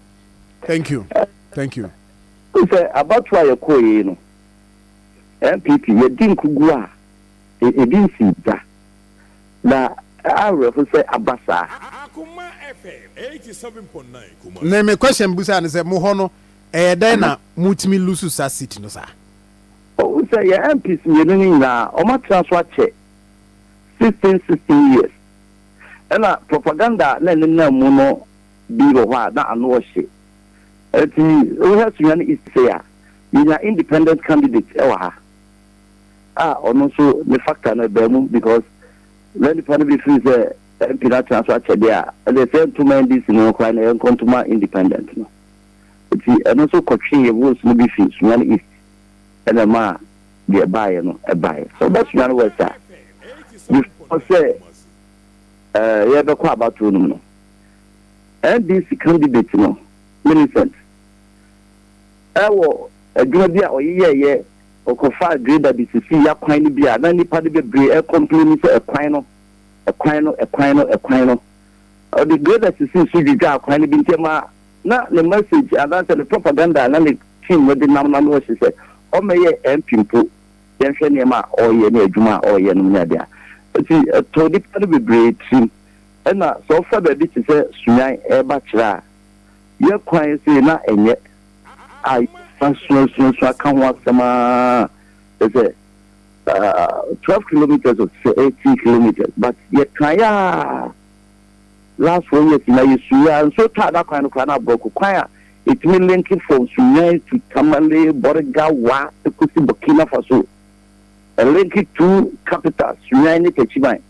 [SPEAKER 1] thank you, thank you.
[SPEAKER 9] Sɛ abatoɔ a yɛkɔɔ yei no NPP yɛdi nkugu a ebi nsi da na awerɛho sɛ aba saa.
[SPEAKER 1] Ne me question busa ne sɛ mo hɔ no ɛyɛ dɛn na motumi lose saa seat no saa?
[SPEAKER 9] Ɔhu sɛ yɛ MPs mmienu no nyinaa ɔmo atena so akyɛ 16 16 years ɛna propaganda na ɛnenam mu no bi wɔ hɔ a na ano ɔhye nti wohwɛ Sunyani East sɛ a yɛnya independent candidate ɛwɔ ha a ɔno nso ne factor no ɛbɛn mu because na nipa no bi firi sɛ MP no atena so akyɛ deɛ a ɛdeɛ sɛ ntoma NDC no koraa na yɛnkɔ ntoma independent no nti ɛno nso kɔtwe yɛ votes no bi fi Sunyani East ɛna ma deɛ baeɛ no ɛbaeɛ sɛ ɔba Sunyani West a before sɛ. Yɛrebɛkɔ abatoɔ no mu no, NDC candidate no, Millicent, wɔ adwuma bi a ɔyeyɛeɛ, ɔkɔfaa grader de sisii akwan no bi a na nnipa no bebree ɛcomplaini sɛ ɛkwan no, ɛkwan no, ɛkwan no, ɛkwan no. Ɔde grader sisii so dwidwaa kwan no bi nti ɛmaa na ne message anaasɛ ne propaganda a na ne team no de nam no ano ɔhye sɛ ɔmmɛyɛ MP mpo. Yɛnhwɛ nneɛma a ɔreyɛ ne adwuma a ɔreyɛ nom ne adeɛ a, nti ɛtɔ nnipa no bebree tirim. Ɛna sɛ ɔfa baabi te sɛ Sunyani reba Kyerɛ a, yɛ kwan sei na ɛnyɛ a yɛsan suasuasua ka ho asɛm ara kyerɛ sɛ 12 kilometres o sɛ 18 kilometres but yɛkaeɛ a last 4 years na yɛsuiɛ a nsuo taa da kwan no koraa na aborɔko kwan a ɛtumi link from Sunyani to Tamale, Bolga, Wa ɛkɔsi Burkina Faso. Ɛlink two capitals, Sunyani ne Techiman.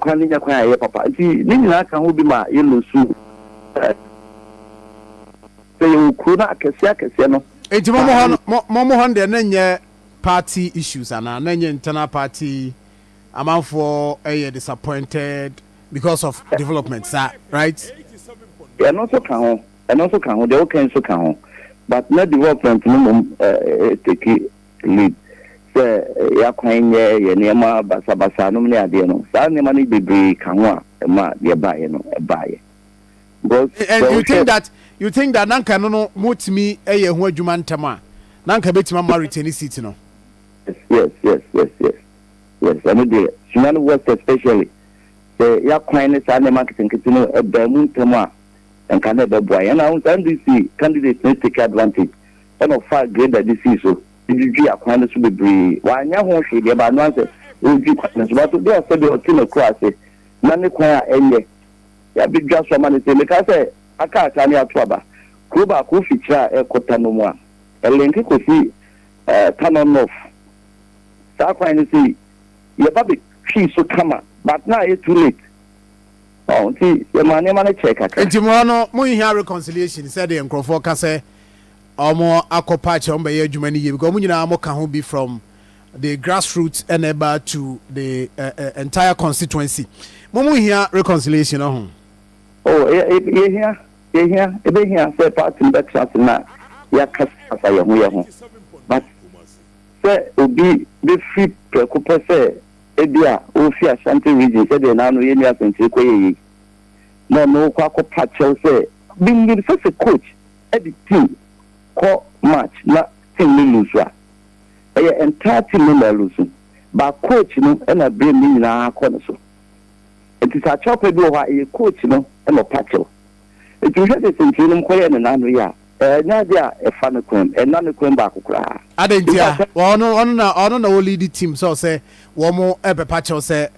[SPEAKER 9] Kwan no nyɛ kwan a ɛyɛ papa. Nti ne nyinaa ka ho bi ma yɛlose sɛ yɛwɔ kuro no akɛseɛ akɛseɛ no.
[SPEAKER 1] Nti mo mo hɔ no mo mo hɔ no deɛ na nyɛ party issues anaa? Na nyɛ internal party amanfoɔ yɛ disappointed because of development saa right?
[SPEAKER 9] Ɛno nso ka ho, ɛno nso ka ho, deɛ woka yi nso ka ho, but na development no mmom take lead sɛ yɛakwan nyɛ, yɛ nneɛma basabasa nom ne adeɛ no, saa nneɛma no bebree ka ho a ɛma deɛ ɛbaeɛ no ɛbaeɛ. Because
[SPEAKER 1] And
[SPEAKER 9] sɛ
[SPEAKER 1] you
[SPEAKER 9] wohwɛ
[SPEAKER 1] think that you think that na nka ɛno no motumi yɛ ho adwuma ntɛm a na nka ɛbɛtumi ama retain seat no?
[SPEAKER 9] Yes, yes, yes, yes, yes, ɛno deɛ Sunyani West especially Sɛ y'akwan ne saa nneɛma nketenkete no baa mu ntɛm a, nka na ɛbɛboa yɛn. Ɛna wohu sɛ NDC candidate no take advantage ɛna ɔfaa grader de sii so de dwidwii akwan no so bebree. Wanyɛ ho hwee deɛ but ɛno ara sɛ ɔredwi kwan no so. But obi a sɛdeɛ ɔte n'akuraase na ne kwan a ɛnyɛ, yɛabɛdwa so ama no sei. Mekaa sɛ aka kakra na yɛato aba. Kuro baako wofi Kyerɛ a ɛrekɔ Tano mu a, ɛlinke kɔsi Tano North. Saa kwan no sei, yɛba bɛ twii so kama but na ayɛ too late ɔho nti yɛmaa nneɛma no kyɛɛ kakra.
[SPEAKER 1] Nti mo hɔ no mo nhia reconciliation sɛdeɛ nkorɔfoɔ ka sɛ ɔmo akɔ party ɔmo bɛyɛ adwuma no yie because ɔmo nyinaa mo ka ho bi from the grassroots ɛna ɛba to the entire constituency mo mo nhia reconciliation ɔho.
[SPEAKER 9] Oh yɛhia yɛhia ɛbɛhia sɛ party no bɛtena ase na yɛakasakasa yɛn ho yɛn ho but Sɛ obi bɛfiri prɛko pɛ sɛ ebia ɔrefi Ashanti Region sɛdeɛ naano yɛn nua Asantire kɔyɛeɛ yi, na ɔno rekɔ akɔpa kyɛw sɛ, menim sɛ sɛ coach de team kɔ match na team no lose a, ɛyɛ entire team no na ɛlose, but coach no na blame no nyinaa kɔ ne so. Nti sɛ akyɛwpa bi wɔ hɔ a, ɛyɛ coach no na ɔpa kyɛw. Nti wohwɛ deɛ Sentire nom kɔyɛɛ no naano yi a, Ɛnyɛ ade a ɛfa ne kwan mu, ɛnna ne kwan mu baako koraa.
[SPEAKER 1] Adɛn
[SPEAKER 9] In
[SPEAKER 1] ntia?
[SPEAKER 9] fact,
[SPEAKER 1] Ɔno, ɔno na, ɔno na ɔleadi team sɛ ɔsɛ wɔn ɛbɛpa kyɛw sɛ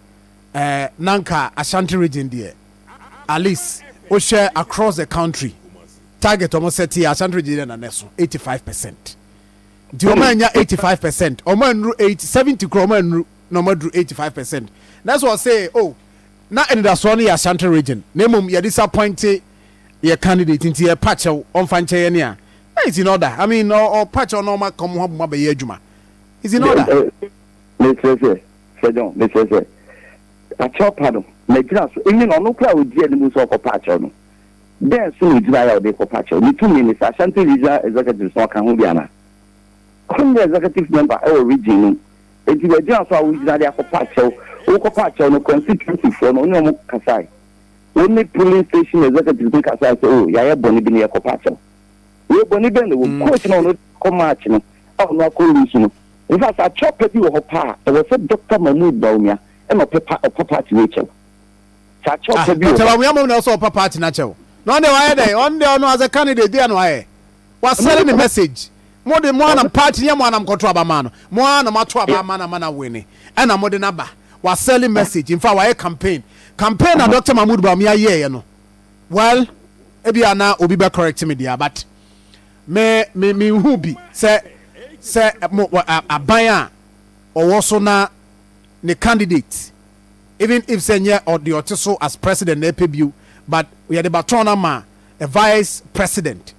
[SPEAKER 1] ɛɛ na nka Ashanti region deɛ at least wohwɛ across the country target wɔn set yɛ Ashanti region deɛ na na ɛso 85% nti wɔn anya 85% wɔn annuru 80 70 koraa wɔn annuru na wɔn aduru 85% na ɛsɛ ɔsɛ oh na anidasoɔ no yɛ Ashanti region na mmom yɛ disappointe yɛ candidate nti yɛ pa kyɛw ɔnfa nkyɛ yɛn a na it's in order I mean ɔpa kyɛw na ɔma ka ɔmo ho abom abɛyɛ adwuma it's in order.
[SPEAKER 9] Mesrɛ sɛ Sir John mesrɛ sɛ akyɛw pa no magyina so even ɔno koraa a ɔdi anim sɛ ɔkɔpa akyɛw no dɛn so na ɔgyinaeɛ a ɔde kɔpa akyɛw ne tumi ne sɛ Ashanti Regional Executives no ɔka ho bi anaa ɔnyɛ executive member ɛwɔ region no mu nti wagyina so a wogyina de akɔpa akyɛw wokɔpa akyɛw no constituency foɔ no ɔne ɔmo kasae. Wo ne polling station executives no kasae sɛ, Oh, yɛayɛ bɔne bi na yɛkɔpa akyɛw. Wei, bɔne bɛn na ɛwɔ mu? Coach no a ɔno kɔ match no a ɔno akɔ lose no. In fact, sɛ akyɛw pa bi wɔ hɔ paa a, ɛwɔ sɛ Doctor Mahmood Bawumia na ɔpɛ pa ɔpa party wei kyɛw. Sɛ akyɛw
[SPEAKER 1] Ah,
[SPEAKER 9] pa bi wɔ
[SPEAKER 1] Doctor
[SPEAKER 9] hɔ.
[SPEAKER 1] Bawumia mmom na ɛwɔ sɛ ɔpa party no akyɛw. Na ɔno deɛ wayɛ dɛn? Ɔno deɛ ɔno as a candidate deɛ na wayɛ. Wasɛle ne message. Mo de mo ara na party nyɛ mo ara na mokɔto aba maa no. Mo ara na moato aba ama no ama no awine. Ɛna mode no aba. Wasɛle message. In fact, wayɛ campaign. Campaign a Doctor Mahmood Bawumia yɛeɛ no, well, ebia na obi bɛ correct me deɛ but me me menhu bi sɛ sɛ mo aban a ɔwɔ so na ne candidate even if sɛ nyɛ ɔde ɔte so as president na ɛpɛ bio but yɛde baton no ama a vice president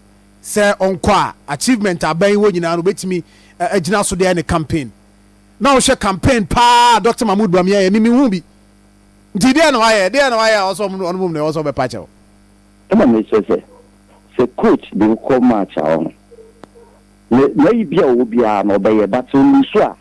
[SPEAKER 1] sɛ ɔnkɔ a achievement a aban yi wɔ nyinaa no obetumi agyina so de ayɛ ne campaign na wohwɛ campaign paa Doctor Mahmood Bawumia yɛ me menhu bi. Nti deɛ na wayɛ deɛ na wayɛ a ɔsɛ ɔmo ɔno mom na ɛwɔ sɛ ɔbɛpa kyɛw.
[SPEAKER 9] Ɛna mesrɛ sɛ sɛ coach de wo kɔ match a ɔho ne nayi bi a ɔwɔ biara no ɔbɛyɛ but sɛ ɔlusu a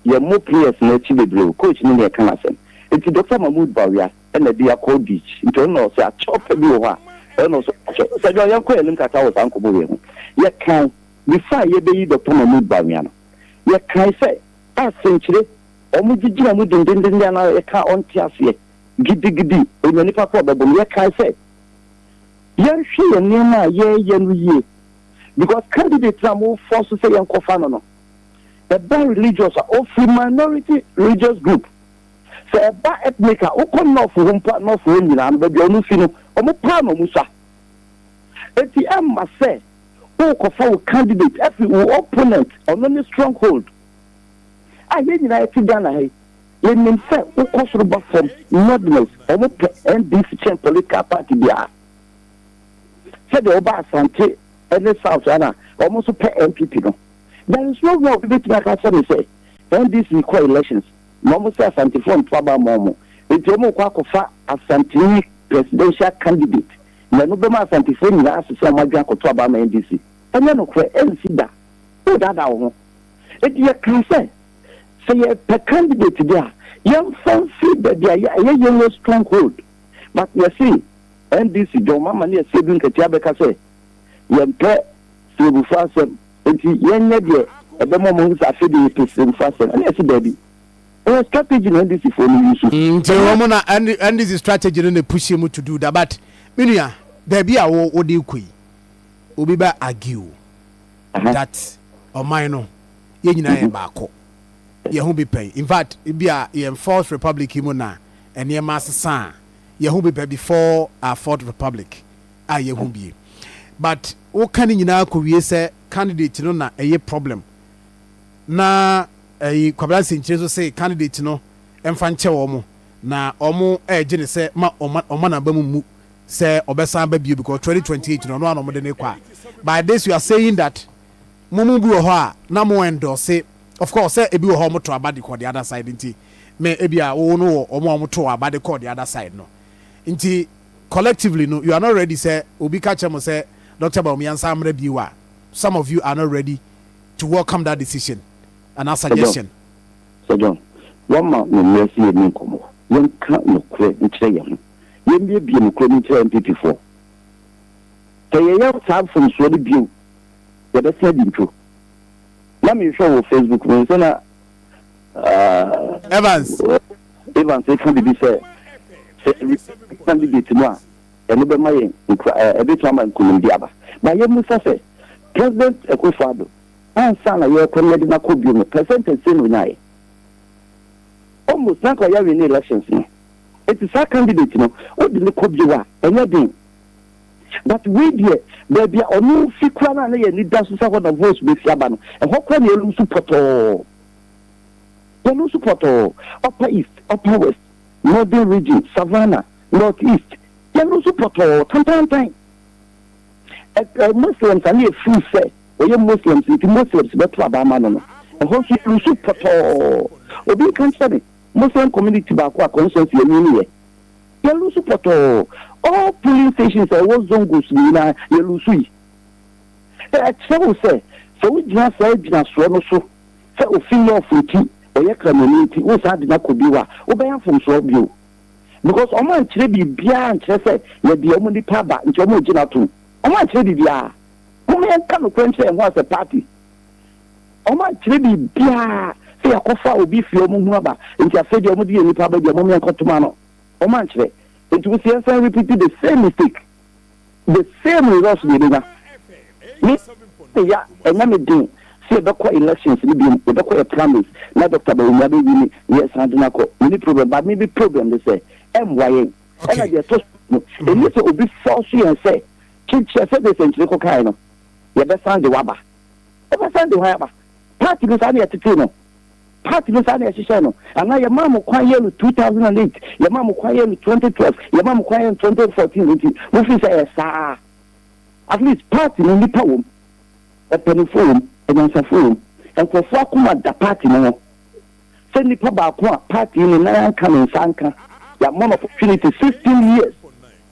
[SPEAKER 9] yɛmmɔ players no akyi bebree o coach no na ɛka nasɛm nti Doctor Mahmood Bawia ɛna ɛde akɔ beach nti ɔno na ɔsɛ akyɛw pɛ bi wɔ hɔ a ɛno na ɔsɛ ɔkyɛw sɛ John yɛnkɔ yɛn anim kakra wɔ saa nkɔmmɔ wei ho yɛkan before a yɛbɛyi Doctor Mahmood Bawia no yɛkan sɛ a sɛnkyire Wɔn gyina mu dendenden anaa yɛka a ɔnte aseɛ gidigidi, onya nipa korɔ a ɔbɛbɔ no. Yɛkae sɛ yɛnhwɛ yɛn nneɛma a yɛreyɛ no yie because candidate no a mo force sɛ yɛnkɔfa no no, ɛba religious a, ɔfiri minority religious group. Sɛ ɛba ethnic a, wokɔ north hɔ mpo a, north hɔ nyinaa no, baabi a ɔno fi no, wɔn paa na wɔn sua. Enti ɛmma sɛ worekɔfa wo candidate afiri wo opponent, ɔno ne stronghold. A yɛn nyinaa yɛte Ghana ha yi, yɛnim sɛ wokɔ soro ba fam, Northerners, wɔn pɛ NDC kyɛn political party biara. Sɛdeɛ woba Asante ne South ha no a, wɔn nso pɛ NPP no. There is no way a obi bɛtumi aka akyerɛ me sɛ NDC rekɔ elections na wɔn sɛ Asantefoɔ nto aba mma wɔn, nti wɔn rekɔ akɔfa Asanteni presidential candidate na ɛno bɛma Asantefoɔ nyinaa asesa wɔn adwene akɔto aba ama NDC. Ɛnyɛ nokorɛ, ɛnsi da. Woredaadaa wo ho. Enti yɛkaa sɛ, sɛ yɛpɛ candidate de a, yɛmfa mfiri baabi a ɛyɛ yɛn yɛn stronghold. But yɛse NDC, John Mahama ne Asiedu Nketia bɛka sɛ yɛmpɛ Srebufo asɛm, enti yɛnyɛ deɛ ɛbɛma wɔn ahu sɛ afei deɛ yɛpɛ Srebufo asɛm. Ɛna yɛse daabi. Ɛyɛ strategy na NDC foɔ no use.
[SPEAKER 1] Nti wɔn na NDC strategy no na push mu to do that but me nua baabi a wo wode rekɔ yi obi bɛ argue that ɔman no yɛn nyinaa yɛ baako yɛn ho bi pɛn in fact ebi a yɛn fourth republic yi mu na nneɛma asesa a yɛn ho bi pɛ before our fourth republic a yɛn ho bie but woka ne nyinaa kɔ wie sɛ candidate no na ɛyɛ problem na ɛyi Kwabena Nsenkyire nso se candidate no mfa nkyɛ wɔn na wɔn ɛregye ne sɛ ma ɔma ɔma n'aba mu mu sɛ ɔbɛsan aba bio because 2028 no ɔno ara na wɔde no rekɔ a by this you are saying that mo mu bi wɔ hɔ a na mo endorse of course sɛ ebi wɔ hɔ a wɔto aba de kɔ the other side nti me ebi a wo no wɔ wɔn a wɔto aba de kɔ the other side no nti collectively no you are not ready sɛ obi ka kyerɛ mo sɛ Doctor Bawumia nsan mmra bio a some of you are not ready to welcome that decision anaa suggestion.
[SPEAKER 9] Sir John, woama me mmerɛ sɛ yɛnni nkɔmmɔ, yɛnka nokorɛ nkyerɛ yɛn ho. Yɛmmiebie nokorɛ mu nkyerɛ NPP foɔ. Sɛ yɛyɛ saa mfomsoɔ no bio, yɛbɛsan adi ntwo. Na mehwɛ wɔ Facebook, mehu sɛ na
[SPEAKER 1] Evans.
[SPEAKER 9] Evans reka biribi sɛ, sɛ yɛrepeat candidate no a, ɛno bɛma yɛn nkura, ɛbɛtumi ama nkunimdie aba. But yɛmmisa sɛ, President Akufo-Addo, ansa na yɛrekɔ na yɛde no akɔ bio no, percentage sɛn na ɔnyaeɛ? Almost, na anka ɔyɛ win elections no. Enti saa candidate no wode no kɔ bio a ɛnyɛ den. But wei deɛ baabi a ɔno fi koraa no a na yɛn ani da so sɛ hɔ na votes bɛfi aba no, ɛhɔ koraa na yɛlusu pɔtɔɔ. Yɛlusu pɔtɔɔ. Upper East, Upper West, Northern Region, Savannah, North East, yɛlusu pɔtɔɔ tantantan. Ɛ ɛ Muslims a na yɛfiri sɛ wɔyɛ Muslims nti Muslims bɛto aba ama no no, ɛhɔ nso yɛlusu pɔtɔɔ. Obi nka nkyerɛ me. Muslim community baako a constituency yɛ win yɛ. Yɛ lusu pɔtɔɔ. All polling stations a ɛwɔ zongos no nyinaa yɛ lusu yi. Ɛkyerɛ wo sɛ, sɛ wo gyina saa gyinasoɔ no so sɛ ofi North nti ɔyɛ Kramoni nti wo san de no akɔ bio a, wo bɛyɛ mfomsoɔ bio. Because wɔn ankyerɛ biribiara ankyerɛ sɛ yɛde wɔn nipa aba nti wɔn regye no atom. Wɔn ankyerɛ biribiara. Momma yɛnka nokorɛ nkyerɛ yɛn ho as a party. Wɔankyerɛ biribiara sɛ yɛakɔfa obi fie wɔn ho aba nti afei deɛ wɔde yɛn nipa aba deɛ mom yɛnkɔtom ano. Wɔankyerɛ. Nti wo se yɛnsan repeat the same mistake, the same results na yɛbɛnya. Me me ya, ɛnyɛ me den sɛ yɛbɛkɔ elections no biom, yɛbɛkɔ yɛ primaries na Doctor Bawumia bɛ wini na yɛsan de no akɔ. Menni problem but me me problem ne sɛ ɛmmoa yɛn. Ɛna deɛ ɛtɔ so no, ɛnni sɛ obi force yɛn sɛ kyekyɛ sɛdeɛ Sɛnkyere kɔkaeɛ no, yɛbɛsan de wo aba. Wobɛsan de hwan aba? Party no saa na yɛtetee no? Party no saa na yɛhyehyɛɛ no? Anaa yɛmaa mo kwan yɛɛ no 2008, yɛmaa mo kwan yɛɛ no 2012, yɛmaa mo kwan yɛɛ no 2014 nti mofii sɛ ɛyɛ saa? At least party no nnipa wom, mpaninfoɔ wom, anyansafoɔ wom, nkurɔfoɔ akoma da party no ho. Sɛ nipa baako a party yi ne nan anka ne nsa anka. Yɛama no opportunity 16 years,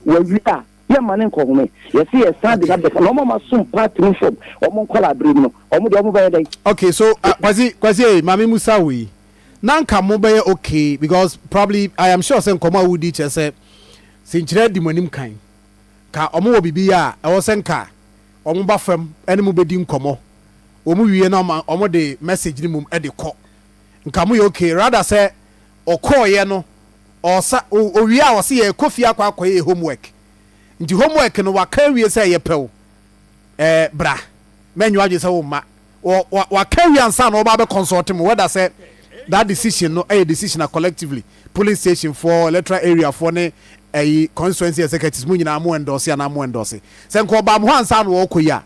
[SPEAKER 9] wawie a, yɛmma no nkɔhome. Yɛse yɛsan de no abɛka, na wɔn a wɔasom party no from wɔn nkwadaa bere mu no, wɔn deɛ wɔbɛyɛ dɛn?
[SPEAKER 1] Okay so uh, Kwasi Kwasi eh, maame musa wei na nka mo bɛyɛ okay because probably I am sure sɛ nkɔmɔ a wodi kyerɛ sɛ sɛnkyerɛ di mo anim kan ka ɔmo wɔ biribi yɛ a ɛwɔ sɛ nka ɔmo ba fam ɛne mo bɛdi nkɔmɔ wɔn wie na ɔmo ɔmo de message no mum ɛde kɔ nka mo yɛ okay rather sɛ ɔkɔɔyɛ no ɔsa owie a ɔse yɛkɔ fie akɔ akɔyɛ homework nti homework no waka awie sɛ yɛ pɛw ɛɛ bra mɛnyɛ wadwe sɛ wo mma wɔ wa waka awie ansa na ɔba abɛ consult mo whether sɛ that decision no ɛyɛ decision a collectively polling station foɔ, electoral area foɔ ne ɛyi constituency executives mo nyinaa mo endorse anaa mo endorse. Sɛ nka ɔbaa mo hɔ ansa na ɔɔkɔ yi a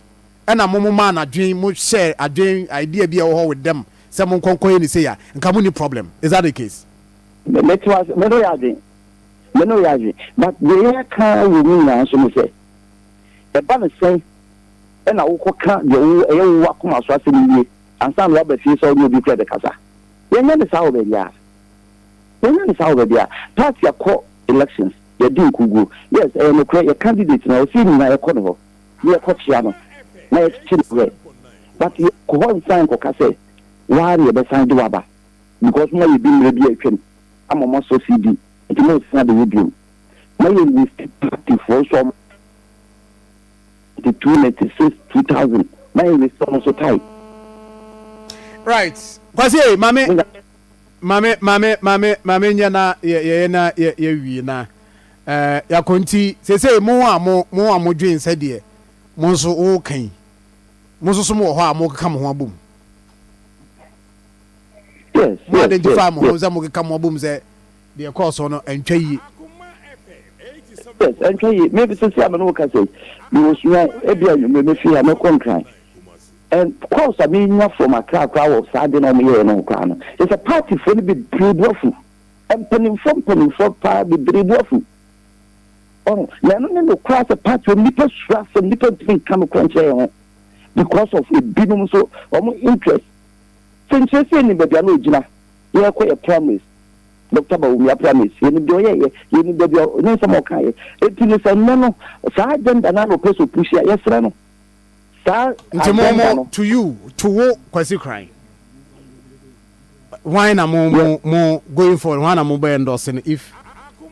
[SPEAKER 1] ɛna mo mo maa no adwen mo share adwen idea bi a ɛwɔ hɔ with them sɛ mo nkɔ nkɔ yɛ ne sei a nka mo nni problem. Is that the case?
[SPEAKER 9] Me me te wase me ne wo yɛ adwen me ne wo yɛ adwen but deɛ yɛka wɔ mu nyinaa nso ne sɛ ɛba no sɛn ɛna wokɔka deɛ wo ɛyɛ wo akoma so asɛm wie ansa na woaba fie sɛ wo ne obi kora bɛkasa. Yɛnyɛ ne saa wɔ baabiara. Yɛnyɛ ne saa wɔ baabiara. Party akɔ elections, yɛadi nkuguo. Yes, ɛyɛ nokorɛ, yɛ candidate no, ɛwɔ sɛ yɛn nyinaa yɛkɔ ne hɔ na yɛkɔkyea no na yɛkyekye ne werɛ. But yɛnkɔ hɔ nsan nkɔka sɛ woara na yɛbɛsan de wo aba because moayɛ bi mmerɛ bi a atwam ama moasɔ CD nti monsan abɛyɛ biom. Ma yɛn waste party foɔ nso a wɔn. 92, 96, 2000 na yɛ waste ɔmo nso time.
[SPEAKER 1] Right Kwasi ee maame maame maame maame maame nyɛ na yɛ yɛyɛ na yɛ yɛwie na ɛɛ yakɔ nti sese mo a mo mo a mo dwen sɛ deɛ mo nso wo kan yi mo nso so mo wɔ hɔ a mo keka mo ho abom.
[SPEAKER 9] Yes,
[SPEAKER 1] Mo
[SPEAKER 9] yes,
[SPEAKER 1] identify
[SPEAKER 9] yes,
[SPEAKER 1] mo ho
[SPEAKER 9] yes.
[SPEAKER 1] sɛ mo keka mo abom sɛ Deɛ ɛkɔɔ so no, ɛntwa yie.
[SPEAKER 9] Yes, ɛntwa yie. Me sisi a me ne wo kasa yi, mewɔ Sunyani, ebi a anwummerɛ mɛfiri ha mɛkɔ Nkran. And calls a menya from Accra koraa wɔ saa ade no a wɔyɛeɛ no ho koraa no, kyerɛ sɛ partyfoɔ no bebree bo afu. Mpanimfoɔ mpanimfoɔ paa bebree bo afu. Ɔho, na ɛno ne nokorɛ sɛ party hɔ nnipa suro asɛm, nnipa ntumi nka nokorɛ nkyerɛ yɛn ho because of ebinom nso wɔn interest. Sɛ nkyerɛ sɛ yɛnim baabi a na ɔgyina, yɛrekɔ yɛ primaries. Doctor Bawumia promise, yɛnim deɛ ɔyɛeɛ, yɛnim baabi a ne nsɛm a ɔkaeɛ. Enti no sɛ nnɛ no saa agenda no ara na ɔpɛ sɛ ɔpushi a, yɛsrɛ no. Saa
[SPEAKER 1] Nti mo
[SPEAKER 9] agenda
[SPEAKER 1] mo
[SPEAKER 9] no.
[SPEAKER 1] to you to wo Kwasi Kran hwan na mo
[SPEAKER 9] Yɛ.
[SPEAKER 1] mo mo going forward hwan na mo bɛ endorse no if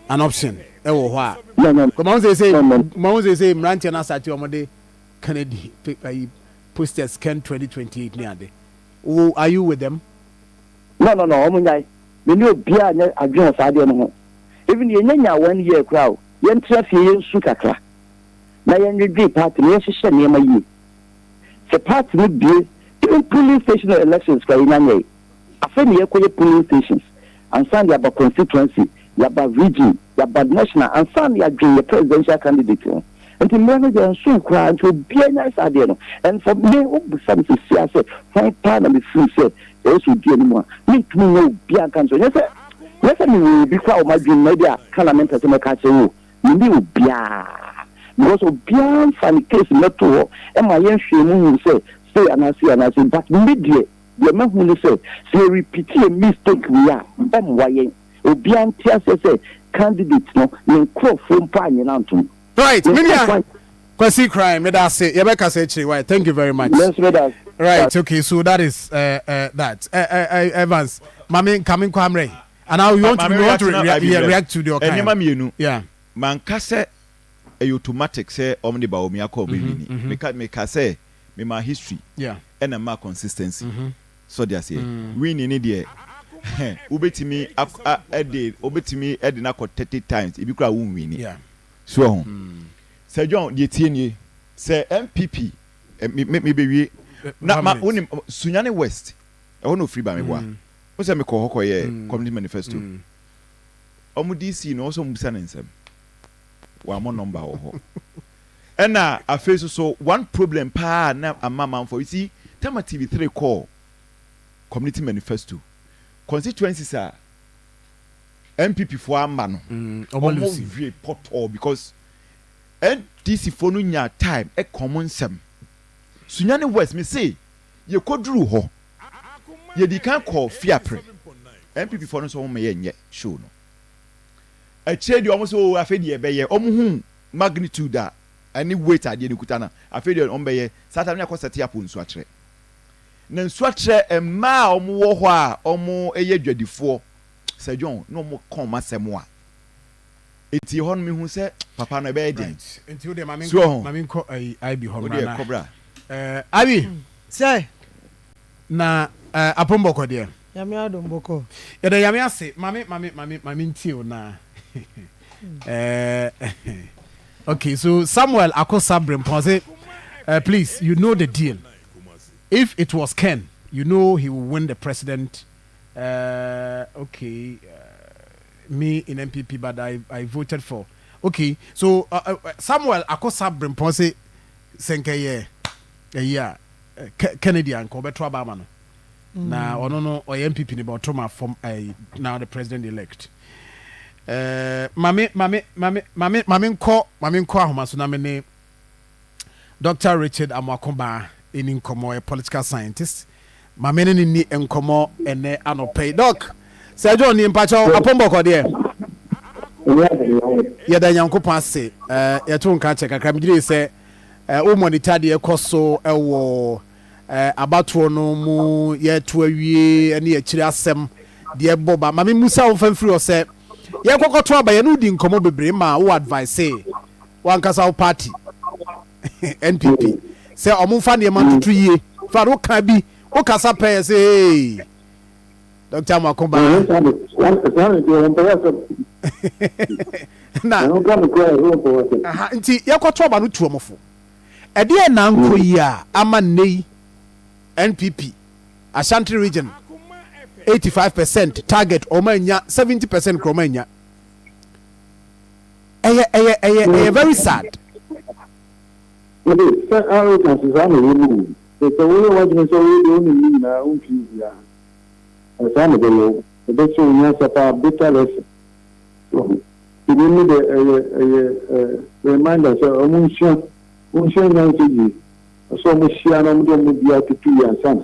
[SPEAKER 1] an option ɛwɔ hɔ a?
[SPEAKER 9] No, no,
[SPEAKER 1] Kɔ mahu seesei
[SPEAKER 9] no, no.
[SPEAKER 1] mahu seesei mmeranteɛ no asate wɔn de Kennedy ayi posters Ken 2028 ne ade. Wo are you with them?
[SPEAKER 9] No no no ɔmo nyae. Me ne obiaa nyɛ adwene wɔ saa adeɛ no ho. Even yɛnya nyaa one year koraa o, yɛntra fie yɛnsu kakra na yɛndwedwee party no, yɛnhyehyɛ nneɛma yie. Sɛ party no bue, even polling station elections koraa yɛnya nyɛe. Afei na yɛrekɔyɛ polling stations ansa na yɛaba constituency, yɛaba region, yɛaba national ansa na yɛadwen yɛ presidential candidate ho. Nti mmerɛ no deɛ ɛnsoe koraa nti obiara nyae saa adeɛ no. And for me wobisa me seesei ara sɛ hwan paa na me feel sɛ ɛyɛ sɛ ɔdi anim a, mentumi nyɛ obiara nka nkyerɛ wo. Nyɛ sɛ nyɛ sɛ mewɔ obi koraa wɔ m'adwene mu na ebia ka na mempɛ sɛ mɛka akyerɛ wo o, menni obiara because obiara mfa ne case mmɛto hɔ ma yɛnhwɛɛ mu nhuu sɛ sei anaa sei anaa sei but me deɛ deɛ mahu ne sɛ sɛ yɛ repeat yɛn mistake wei a ɛmmoa yɛn. Obiara nte aseɛ sɛ candidate no ne nkorɔfoɔ mpo annye no antom.
[SPEAKER 1] Right
[SPEAKER 9] Ne
[SPEAKER 1] me nua
[SPEAKER 9] nkorɔfoɔ
[SPEAKER 1] Kwasi Kran meda ase yɛbɛkasa akyire wai thank you very much.
[SPEAKER 9] Me nso meda ase.
[SPEAKER 1] Right okay so that is uh, uh, that uh, uh, uh, Evans mame nka me nkɔ amrɛ anaa you want to,
[SPEAKER 4] Maame
[SPEAKER 1] you want to
[SPEAKER 4] react na
[SPEAKER 1] re
[SPEAKER 4] I
[SPEAKER 1] yeah,
[SPEAKER 4] be
[SPEAKER 1] react to the ɔkan
[SPEAKER 4] Nneɛma mmienu.
[SPEAKER 1] yeah.
[SPEAKER 4] Manka sɛ ɛyɛ automatic sɛ wɔn de Bawumia kɔ ɔbɛwini. Meka meka sɛ memaa history
[SPEAKER 1] Yeah.
[SPEAKER 4] ɛna mmaa consistency. So ɔde aseɛ? Winning ne deɛ wobɛtumi de wobɛtumi de no akɔ 30 times ebi koraa wo nwini.
[SPEAKER 1] Yeah.
[SPEAKER 4] So ɔho. Sir John deɛ tie nie sɛ NPP me me mebɛwie na ma wonim Sunyani West ɛhɔ na ofiri ba meboa. Wo sɛ mekɔ hɔ kɔyɛ community manifesto. Ɔmo DC no ɔsɛ ɔmo bisa ne nsɛm. Wammɔ number wɔ hɔ. Ɛna afei nso so one problem paa a na ama amanfoɔ, you see time a TV3 kɔɔ community manifesto, constituencies a NPP foɔ amma no,
[SPEAKER 1] Ɔmo
[SPEAKER 4] ɔmo
[SPEAKER 1] lose.
[SPEAKER 4] wie pɔtɔɔ because NDC foɔ no nyaa time ɛka ɔmo nsɛm. Sunyani West me se yɛkɔduruu hɔ, yɛdii kan kɔɔ Fiapre, NPP foɔ no nso ɔmo ma yɛnyɛ show no. Akyire deɛ wɔn sɛ oo afei deɛ yɛbɛyɛ, wɔn hu magnitude a ɛne weight adeɛ no kuta no a, afei deɛ wɔn bɛyɛ. Saa time no yɛakɔ set up Nsuatrɛ. Na Nsuatrɛ mmaa a wɔn wɔ hɔ a wɔn yɛ dwadifoɔ, Sir John, na wɔn ka wɔn asɛm a, enti ɛhɔ no mehu sɛ papa no ɛbɛyɛ den.
[SPEAKER 1] Right, nti wo deɛ ma
[SPEAKER 4] So
[SPEAKER 1] menkɔ,
[SPEAKER 4] ɔho?
[SPEAKER 1] ma menkɔ ayi IB hɔ
[SPEAKER 4] Wo
[SPEAKER 1] mmra
[SPEAKER 4] deɛ
[SPEAKER 1] na.
[SPEAKER 4] kɔ bra.
[SPEAKER 1] Eh, IB!
[SPEAKER 7] Sɛ.
[SPEAKER 1] Na eh, apom bɔkɔ deɛ.
[SPEAKER 7] Nyame adom bɔkɔ.
[SPEAKER 1] Yɛda Nyame ase mame mame mame mame ntie o na eh, okay so Samuel Akosa Brempong ɔse eh, please you know the deal if it was Ken you know he will win the president eh, okay eh, me in NPP but I, I voted for okay so uh, uh, Samuel Akosa Brempong se sɛ nkɛyɛ ɛyi a Kennedy a nka ɔbɛto aba ama no na ɔno no ɔyɛ NPP ne ba ɔto ma fam ɛyi now the president elect ɛɛ mame mame mame mame mame nkɔ mame nkɔ ahoma so na me ne Dr. Richard Amoako Baa ɛni nkɔmɔ ɔyɛ political scientist mame ne ne ni nkɔmɔ ɛnɛ anɔpɛ yi Doc Sir John ni mpakyɛw apɔmbɔkɔ deɛ yɛda Nyankopɔn ase ɛɛ yɛto nka kyɛ kakra megyere sɛ Wo monitor deɛ ɛkɔ so wɔ abatoɔ no mu, yɛto awie ne akyire asɛm deɛ ɛbɔ ba. Ma me mmusa wo mfa mfiri hɔ sɛ, yɛkɔkɔto aba yɛne wo di nkɔmmɔ bebree ma wo advice w'ankasa wo party NPP sɛ ɔmo mfa nneɛma ntoto yie. In fact woka bi, wokasa pɛ yɛ sɛ hey Dr. Amoako Baa. Na aha nti yɛkɔto aba no tu wɔn fo. Ɛdeɛn na ankɔ yie a ama nnɛ yi NPP Ashanti region 85 percent target wɔn annya 70 percent kora wɔn annya. Ɛyɛ ɛyɛ ɛyɛ ɛyɛ very sad.
[SPEAKER 10] Ɛde sɛ arrogance saa na ɛyɛ mu o. Sɛ woyɛ w'adwene sɛ woyɛ deɛ wonim no nyinaa womfii obiara. Saa na ɛbɛyɛ wo. Ɛbɛkyerɛ wo nyansa paa, bitter lesson. Wahu? Nti me me deɛ ɛyɛ ɛyɛ eh, reminder sɛ wɔn nsua, wɔn nsua nyansa yie. Ɛsɛ wɔn hyia na wɔn de wɔn mu biara toto yie ansa na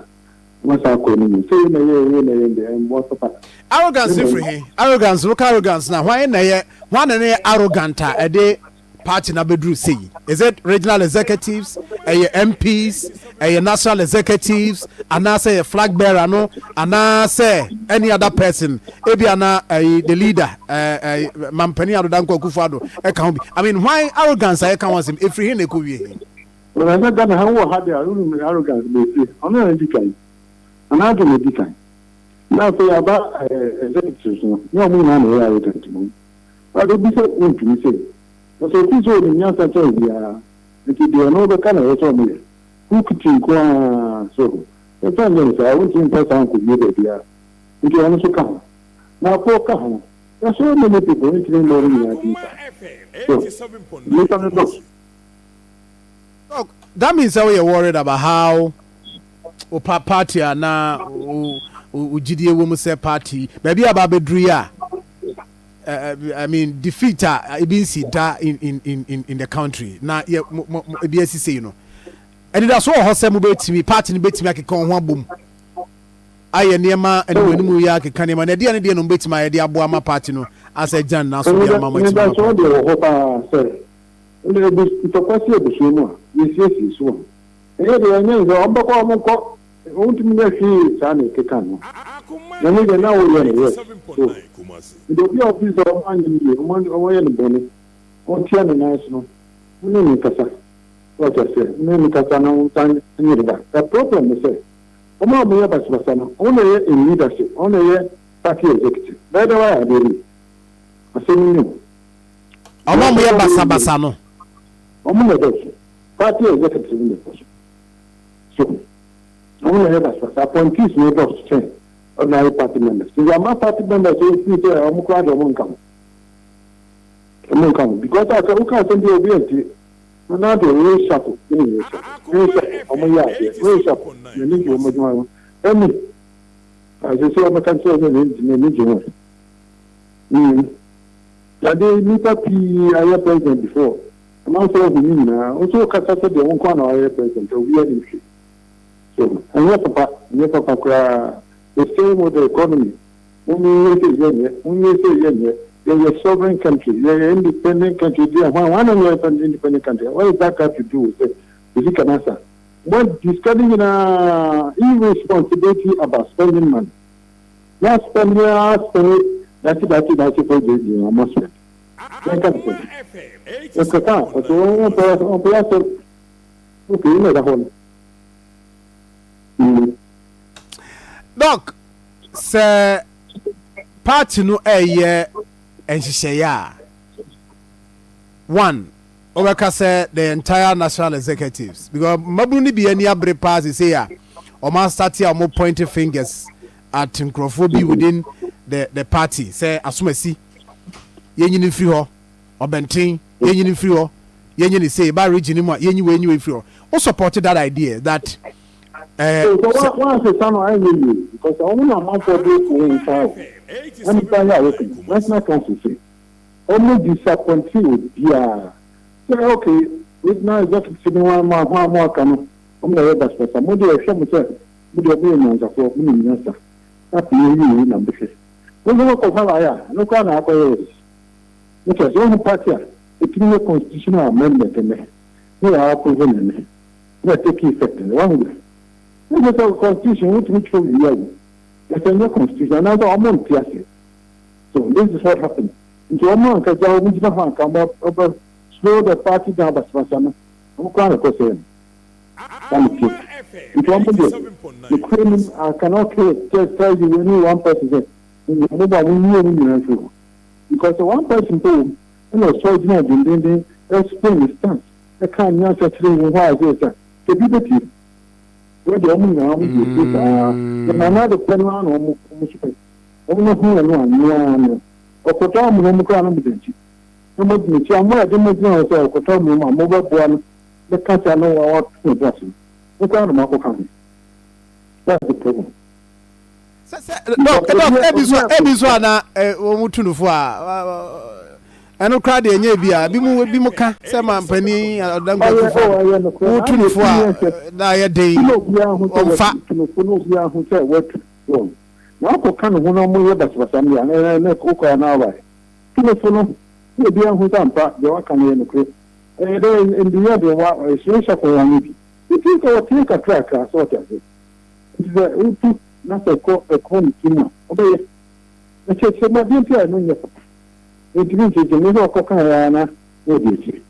[SPEAKER 10] wɔn asan akɔ anim. Sɛ wei na ɛyɛ wei na ɛyɛ deɛ ɛmmoa papa.
[SPEAKER 1] Arrogance no firi he? Arrogance, woka arrogance no a, hwan na ɛyɛ, hwan na ne yɛ arrogant a ɛde party no abɛduru sei? Is it regional executives? Ɛyɛ MPs? Ɛyɛ national executives? Anaasɛ ɛyɛ flag bearer no? Anaasɛ any other person? Ebi ana ɛyi the leader ɛɛ ɛɛ Mampanin Addo Dankwa Akufo-Addo ɛka ho bi. I mean hwan arrogance a yɛka ho asɛm efiri he na ɛkɔ wie he?
[SPEAKER 10] Ɔna sɛ Ghana ha wowɔ ha deɛ a wonim arrogance na ɛfiri ɔno na ɛdi kan anaa ado na ɛdi kan na afei aba ɛɛ executives no nyɛ ɔmo nyinaa na ɛyɛ arrogant mmom But obi sɛ wontumi sei. Na sɛ ofii sɛ onim nyansa kyɛn obiara nti deɛ ɔno bɛka na ɛwɔ sɛ ɔmo yɛ. Hook ti nko ara so. Yɛmfa nyɛ no saa, wontumi mfa saa nkɔwie baabiara. Nti ɔno nso ka ho. Naafoɔ ka ho. There are so many people, wontumi mmɔ wɔn nyinaa din saa. So, nnipa no dɔɔso.
[SPEAKER 1] Doc, that means sɛ woyɛ worried about how wo pa party a na wo wo gyidie wɔ mu sɛ party baabi a ba abɛduru yi a I mean defeat a ebi nsi da in in in in the country na yɛ mo mo ebi asi sei no anidaso wɔ hɔ sɛ mobɛtumi party no bɛtumi akeka wɔn ho abom ayɛ nneɛma anim anim yɛ akeka nneɛma na ɛdeɛ ne deɛ no mobɛtumi ayɛ de aboa ma party no asɛ gyan na so de ama mo atumi
[SPEAKER 10] anidaso deɛ wɔ hɔ paa sɛ ɛna ebi ntɔkwa si abusua mu a yɛsiesie so a ɛyɛ deɛ ɛnyɛ nsɛ wɔn bɛkɔ wɔn nkɔ Wontumi nyɛ hwee saa na ɛkeka no. Na ne deɛ na woyɛ no yes so nti obi a ɔfeel sɛ ɔmo anyɛ no yie ɔmo ayɛ no bɔne ɔntia ne nan so no mo ne no nkasa so wate aseɛ mo ne no nkasa na ɔnsan nye ne ba the problem ne sɛ ɔmo a ɔmo yɛ basabasa no ɔmo na ɛyɛ in leadership ɔmo na ɛyɛ party executive bɛyɛ dɛ wayɛ adeɛ bi asɛm ni o.
[SPEAKER 1] Ɔmo a ɔmo yɛ basabasa no.
[SPEAKER 10] Ɔmo na ɛdɔɔso party executive no na ɛdɔɔso. So wɔn na ɛyɛ basabasa? Appointees no dɔɔso kyɛn ordinary party members. Nti ama party members no feel sɛ wɔn koraa deɛ wɔn nka ho. Wɔn nka ho because asɛ woka asɛm bi a obi antie. Na na deɛ wɔyɛ sharp ɛna yɛ sharp. Wɔyɛ sharp wɔn yɛ adeɛ. Wɔyɛ sharp n'ani gye wɔn adwuma ho. Ɛmi asɛ sɛ wɔbɛka kyerɛ sɛ n'ani gye ho. Mm. Yade nnipa pii ayɛ president before. Amanfoɔ ahu ne nyinaa. Wo nso wokasa sɛ deɛ wo nko ara na woayɛ president a obiara nim hwee. So ɛnyɛ papa, ɛnyɛ papa koraa. The same with the economy. Monyɛ sei yɛnyɛ, monyɛ sei yɛnyɛ. Yɛyɛ sovereign country, yɛyɛ independent country deɛ hwan hwan na yɛ independent country? What is that got to do with sɛ sika no asa? Moadi sika no nyinaa irresponsibility about spending money. Na spend ara spend daakye daakye daakye fo deɛ nyinaa mo spend. Yɛnka ne sɛ yɛkeka a ɔsɛ wɔn wɔn wɔn pɛ asɛm. Okay, na ɛda hɔ no.
[SPEAKER 1] Doc, sɛ party no ɛyɛ nhyehyɛeɛ a, one wobɛka sɛ the entire national executives, because mmabunu no bi ani abere paa sesei a wɔn asate a wɔn point fingers at nkurɔfoɔ bi within the party sɛ asomasi yɛnyini mfiri hɔ, ɔbɛnten yɛnyini mfiri hɔ, yɛnyɛ ne sei ba region mu a yɛnyi wei nyi wei mfiri hɔ. Wo support that idea that
[SPEAKER 10] So sɛ wɔansesa no anyɛ yie because wɔn na amanfoɔ de wɔn nsa o na nipa yɛ a wɔka national council sɛ wɔn disappoint obiara sɛ okay, regional executive ne wɔn ama ho a mo aka no, wɔn na ɛyɛ basabasa. Mo de ɛhwɛ mo sɛ mo deɛ mo yɛ nyansafoɔ, mo nim nyansa na pii yɛ yie na mo bɛhwɛ mo nso kɔ fa baayɛ a ɛno koraa na akɔyɛ yɛ mo kyerɛ sɛ wɔn party a ɛtumi yɛ constitutional amendment nnɛ ne yɛ approve ne nnɛ na take effect no wɔn ho ne sɛ sɛ constitution wotumi twerɛ wie awu ɛsɛ nyɛ constitution anaasɛ ɔmo nte ase. So this is what happened. Nti ɔmo ankasa ɔmo gyina hɔ anka ɔmo ɔbɛ slow the party down basabasa no, ɔmo koraa na ɛkɔ sɛɛ no saa ne tie. Nti ɔmo deɛ ne kura nim. I cannot tell you any one person sɛ ɔmo bɔ a ɔmo nyi ɔmo nyinaa firi hɔ because one person po wɔm ɛna ɔsɔ gyina dendenden explain the stance, ɛka nyansa kyerɛ wɔn hɔ a ɛsɛ sɛ ebi bɛtie. Wọ́n deɛ ɔmo nyinaa ɔmo deɛ etie saa yɛ nana de pɛ no ara na ɔmo so pɛ ɔmo no ho yɛ no anoa no ɔkɔtɔ amuna mu koraa no mo di n'akyi na mo di n'akyi ɔmo a yɛde mo gyina hɔ sɛ ɔkɔtɔ amuna mu a mo bɛboa no bɛka sɛ no wa wato ne bo ase no koraa na mo akɔka ho. That's the problem.
[SPEAKER 1] Sɛ doc doc ebi so ana wɔn tu no fo a ɛno koraa deɛ ɛnyɛ bi a ebi mu ka sɛ ma mpanin ɔdankwa wotu no fo a na ayɛ den.
[SPEAKER 10] Na obiara ho sɛ
[SPEAKER 1] ɔmfa.
[SPEAKER 10] Watu no fo na obiara ho sɛ watu wɔn na akɔka ne ho na ɔmo yɛ basabasa no deɛ ɛnɛ ɛnɛ okɔ na ɔba tu no fo no na obiara ho sɛ ampa deɛ waka no yɛ nokorɛ. Ɛyɛ dɛ ndiyɛ deɛ wa ɛhyɛ hyɛ kɔ wɔn bi nti sɛ wɔtie kakrakra sɛ ɔte ase. Nti sɛ wotu na sɛ ɛkɔ ɛkɔ ne ti mu a ɔbɛyɛ ɛkyerɛkyerɛ mu adeɛ nti a ɛno nyɛ papa. Ntumi nkyerɛkyerɛ mu sɛ ɔkɔ kan yɛ ana na ɔdi akyire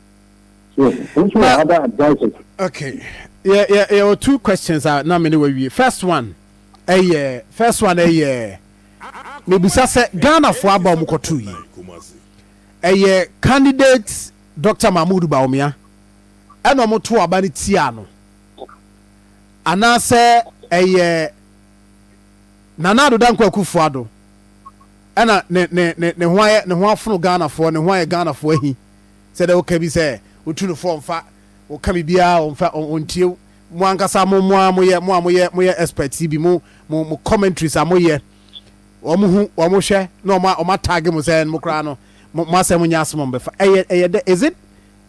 [SPEAKER 10] so nso wɔ other advices.
[SPEAKER 1] Okay, yɛ two questions a na me ne wawie. First one ɛyɛ mebisa sɛ Ghanafoɔ aba ɔmo kɔto yi ɛyɛ candidate Dr Mahmood Bawumia ɛna ɔmo to aba no tia no anaasɛ ɛyɛ Nana Addo Dankwa Akufo Addo ɛna ne ho ayɛ ne ho afono Ghanafoɔ, ne ho ayɛ Ghanafoɔ ahi sɛ dɛ woka bi sɛ wotu no fo ɔmfa, woka biribiara ɔmfa, ɔntie mo ankasa mo a moyɛ mo a moyɛ experts yi bi mo commentaries a moyɛ wɔn ho wɔn hwɛ na wɔn atag mo sɛ mo koraa no mo asɛm nyɛ asɛm a mo bɛfa. Ɛyɛ dɛ is it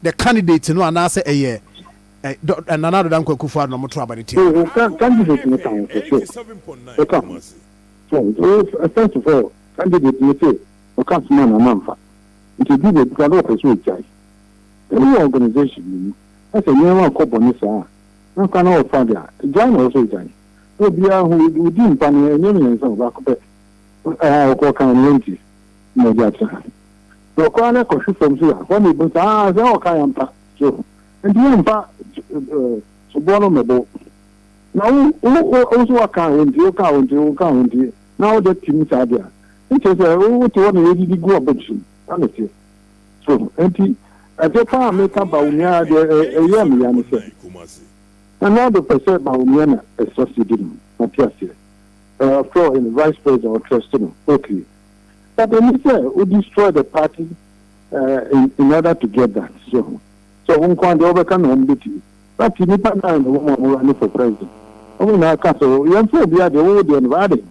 [SPEAKER 1] the candidate no anaasɛ ɛyɛ ɛ dɔ Nana Addo Dankwa Akufo Addo na mo to aba ne tia?
[SPEAKER 10] So candidate no ka ho for sure, ɛka ho. So first of all, candidate no sɛ ɔka soma na ɔma nfa nti ebi baabi koraa na ɔpɛ sɛ ɔgyae. Ɛwɔ organisation no mu na sɛ nneɛma akɔ bɔne saa a na nka na ɔfa de a gyae na ɔwɔ sɛ ɔgyae na obiara ho odi mpa no ɛnyɛ mmiɛnsa o, baako pɛ ɛɛ ɔkɔ kan no wɔnti na ɔgye atena ha na ɔkɔ ara kɔhwe fam so a hɔ na ebu sɛ aa sɛ ɔka yɛn mpa so nti yɛmfa ɛɛ soboɔ no mmɛbɔ na wo wo wo nso waka wo nti woka wo nti woka wo nti na wode tim saa deɛ a nkyerɛ sɛ wote hɔ na yɛdidi gu ɔbɛkyi na ne teɛ so. Nti ɛdeɛ paa a meka Bawumia deɛ ɛyɛ me ya ne sɛ Nana Addo pɛ sɛ Bawumia na ɛsucceed no, mate aseɛ. After all, in vice president ɔtrust no, okay, but ɛni sɛ wo destroy the party in order to get that. So wo nko adeɛ wobɛka na wɔn bɛtie party nipa nine na wɔn a wɔn running for president wɔn nyinaa ka sɛ yɛmfa obi adeɛ wɔwɔ deɛ no ba ade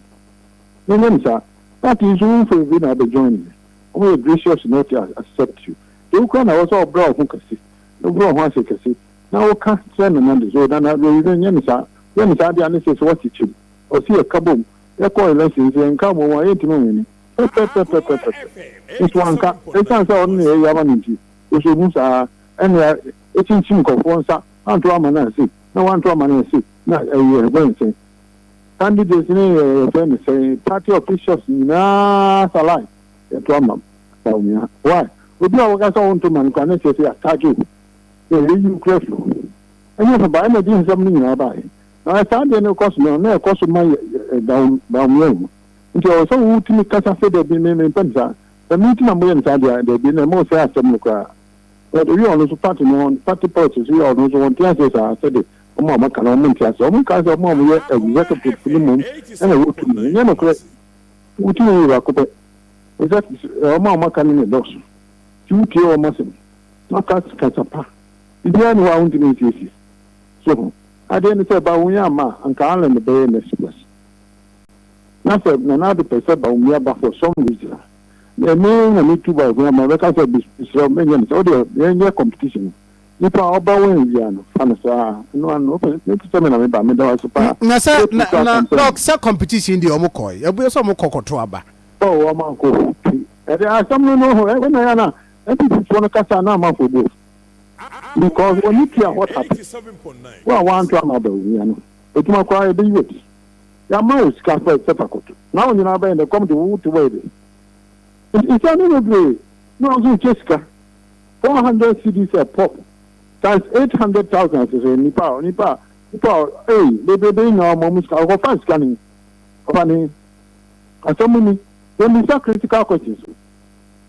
[SPEAKER 10] nyɛ ne saa party nso wo mfa obi na abɛ join yɛ. Wɔn yɛ gracious enough to accept you de wokura na wɔ sɛ ɔbrɛ wo ho kɛse na ɔbrɛ wo ho ase kɛse na woka kyerɛ Nana de so Nana de nyɛ ne saa yɛ ne saa deɛ ane sɛ wɔkyekyere ɔsi yɛ ka bom yɛkɔ election sɛ yɛnka bom a yɛntumi nwene. Pɛpɛpɛpɛpɛpɛ. Nso wanka. Esiane sɛ ɔno na yɛayi ama no nti, ɔsɔ mu saa. Ɛnna ɛkyinkyim nkurɔfoɔ nsa, wanto ama no ansi, na wanto ama no ansi, na ɛyɛ bɛn sɛn. Candidates ne yɛfrɛ no sɛn, party officials nyinaa sa line, yɛto ama Bawumia. Why? Obi a wɔka sɛ wonto ma no koraa na kyerɛ sɛ yɛatagye wo, na yɛyi wo koraa firi hɔ. Ɛnyɛ papa, ɛna ɛde nsɛm no nyinaa baeɛ. Na saa adeɛ no kɔ so no, na ɛkɔ so ma Bawumia wu. Nti ɛwɔ sɛ wotumi kasa sɛ dabi me mempɛ no saa. Sɛ me nti na moyɛ no saa deɛ a, dabi na ɛma ɔsɛe asɛm no koraa. But ebi a ɔno nso party no party politics yi a ɔno nso wɔnte aseɛ saa sɛde wɔn a wɔaka no wɔn nte aseɛ. Wɔn kaa sɛ wɔn a wɔyɛ executive no mmom ɛna ɛwɔ tumi. Ɛnyɛ nokorɛ. Wo tumi yɛ baako pɛ. Executive wɔn a wɔaka no na ɛdɔɔso. Nti wotie wɔn asɛm na woka kasa pa. Biribiara nni hɔ a wontumi nsiesie. So ho? Adeɛ ne sɛ Bawumia amma a anka Allen bɛyɛ next person. Na sɛ Nana Addo pɛ sɛ Bawumia ba for some reason a, ɛme na me tu Bawumia ma mɛka sɛ mesrɛ wo menyɛ no saa, wodeɛ yɛnyɛ competition no, nipa a ɔba win biara no fa no saa, ɛno ano no wopɛ me te sɛ me na meba, meda wo ase paa.
[SPEAKER 1] Na sɛ
[SPEAKER 10] Wobɛtumi
[SPEAKER 1] na
[SPEAKER 10] koraa
[SPEAKER 1] na
[SPEAKER 10] confirm.
[SPEAKER 1] Doc sɛ competition deɛ ɔmo kɔe, ɛbue sɛ ɔmo kɔ kɔto aba.
[SPEAKER 10] Oh ɔmo ankɔ o, ti ɛde asɛm no no ho ɛna yɛ na NPP foɔ no kasa na amanfoɔ bu afu because wɔn ni tua what happened, wo a wanto ama Bawumia no adwuma koraa yɛbɛyi wo adi. Yɛama wo sika sɛ sɛ fa kɔto. Na wo nyinaa bɛyɛ dɛ kɔm de wo wote wɔ de. Nti nsa no bebree na ɔnso nkyɛ sika. 400 cedis a pop times 800,000 sɛ sɛ nipa a nipa a nipa a ei bebrebe nyinaa ɔma mu sika ɔkɔfa sika ne ɔfa ne asɛm ni yɛmmisa critical questions o.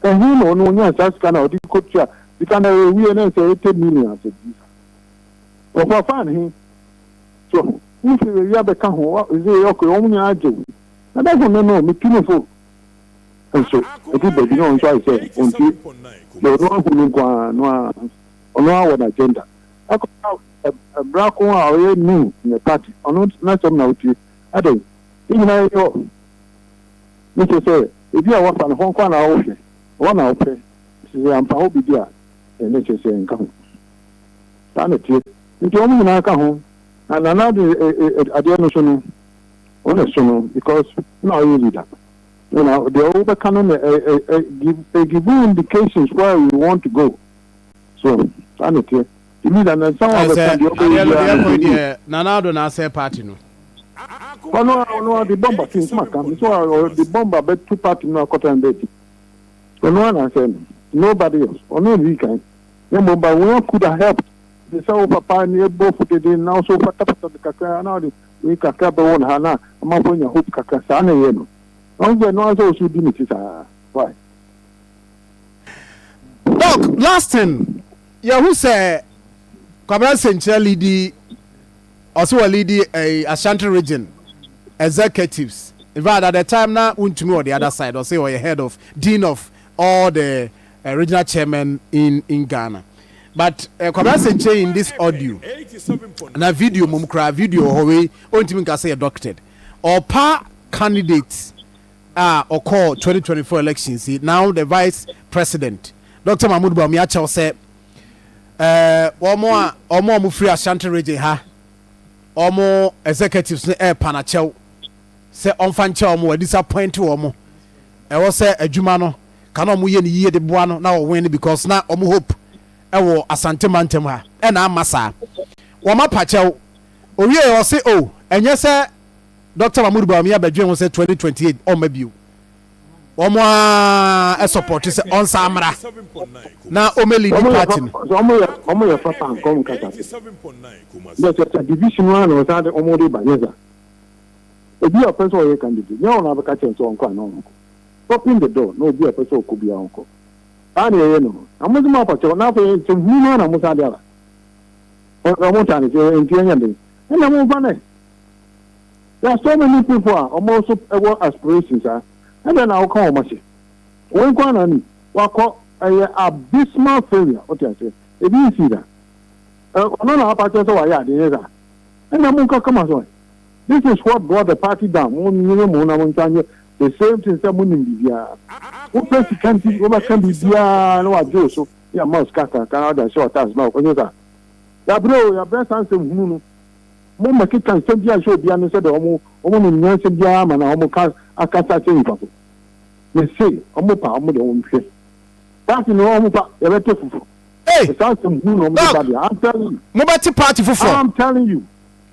[SPEAKER 10] Ɛhe na ɔno ɔnya saa sika na ɔde kɔtua sika na ɛwie na ɛsɛ 80 million asɛ bi sa. Ɔfa fa ne he. So ho? Wo fi wei abɛka ho, wa dze ɔkɔ wɔn nyinaa gye wo. Na da ho no no, metu no fo. Nso, ɛdu baabi na ɔno nso ayɛ sɛ ɔntie. Deɛ ɔno ahu no nko ara, no ara, ɔno ara wɔ n'agenda. Ɛkɔba bra ko a ɔyɛ new in the party, ɔno n'asɛm na wotie. Adɛn? Yɛn nyinaa yɛni hɔ. Ne kyerɛ sɛ, ebi a wafa no, hɔ nko ara na wohwɛ, hɔ na wopɛ. Nti sɛ yɛamfa hɔ biribi a, ɛnne kyerɛ sɛ ɛnka ho. Saa na ɛteɛ. Nti wɔn nyinaa ka ho. Na Nana de adeɛ no so no, wɔn na ɛso no because na ɔyɛ leader. Na deɛ wobɛka no na ɛ give you indications where you want to go. So saa na ɛteɛ. Nti leader no nsa wɔn bɛka deɛ ɔbɛyɛ
[SPEAKER 1] biara no.
[SPEAKER 10] Adeɛ
[SPEAKER 1] no deɛ deɛ Nana Addo na asɛ party no.
[SPEAKER 10] Ɔno a ɔno ɔde bɔmba fi nsoma ka so ɔde bɔmba bɛto party no akɔtɔ baabi. Ɔno a na asɛ no. Nobody else. Ɔno na kan. Na mmom ba wei could have helped te sɛ wo papa ne ɛbɔ fu dede na wo so wopatapata no kakra na wode wei kakra bɛwɔ no ha na amanfoɔ anya hope kakra saa na ɛyɛ no na wo sɛ no ara sɛ wo so di ne ti saa why.
[SPEAKER 1] Doc, last thing, yɛhu sɛ Kwabena Sɛnkyerɛ leadi, ɔse wɔ leadi eh, Ashanti region executives. In fact, at the time na wontumi wɔ the other side, ɔse ɔyɛ head of, dean of all the regional chairman in in Ghana but eh, Kwabena Senkyɛ in this audio na video mom koraa video wɔ hɔ wei ɔntumi nka sɛ yɛ doctored ɔpa candidate a ɔkɔɔ 2024 elections yi now the vice president Dr. Mahmoud Bawumia kyɛw sɛ eh, wɔn a wɔn a wɔfiri Ashanti region ha wɔn executives no ɛrepa n'akyɛw sɛ ɔmfa nkyɛ wɔn wɔ disappoint wɔn ɛwɔ sɛ adwuma no ka na ɔmo yɛ no yie de boa no na ɔ win no because na ɔmo hope ɛwɔ Asante mantam ha ɛna amma saa. Wɔn apa kyɛw. Owiee ɔse oh ɛnyɛ sɛ Doctor Mahmood Bawumia bɛdwen ho sɛ 2028 ɔmma bio. Wɔn ara ɛsupporte sɛ ɔnsan mmra na ɔmɛ leadi party no.
[SPEAKER 10] Sɛ ɔmo yɛ ɔmo yɛ papa anka ɔmo kasa sɛ dɛ kyɛ sɛ division no ara na ɔsan de ɔmo de ba nyɛ saa. Obi a ɔpɛ sɛ ɔyɛ candidate nyɛ ɔno abɛka kyerɛ no sɛ ɔnkɔ anaa ɔnkɔ. Open the door na obi a ɔpɛ sɛ ɔkɔ biara ɔnkɔ. Saa na yɛyɛ no. Na mo nso mo apakyɛw na afei nsɛmhunu no ara na mo san de aba. Ɔmo taa no sɛ nti ɛnyɛ den. Ɛna mo nfa nɛ. There are so many people a ɔmo nso ɛwɔ aspirations a ɛdɛn na woka wɔn ahyɛ. Wei nko ara na ni wakɔ ɛyɛ abysmal failure wote aseɛ. Ebi nsii da. Ɔno na apakyɛw sɛ wayɛ adeɛ nyɛ saa. Ɛna mo nka kama so ɛ. This is what brought the party down, mo nyere mo ho na mo nsan nyɛ the same thing sɛ mo nim biribiara. Wo pɛ sika nti wo bɛka biribiara na wagye wo so na yɛama wo sika kakra na wode ahyɛ w'ataase na ɔnyɛ saa. Yɛabrɛ o, yɛabrɛ saa nsɛm hunu no. Mo mmɛkeka nsɛm biara nhyɛ obiara no sɛdeɛ wɔn wɔn nim nyansa biara ama na wɔn ka akasa akyerɛ nipa ko. Me se ɔmo pa ɔmo deɛ wɔn hwɛ. Party no ɔmo pa yɛbɛte foforɔ.
[SPEAKER 1] Hey!
[SPEAKER 10] Saa nsɛm hunu na ɔmo de ba
[SPEAKER 1] Doc,
[SPEAKER 10] deɛ I'm telling you.
[SPEAKER 1] mobɛte party foforɔ?
[SPEAKER 10] I'm telling you.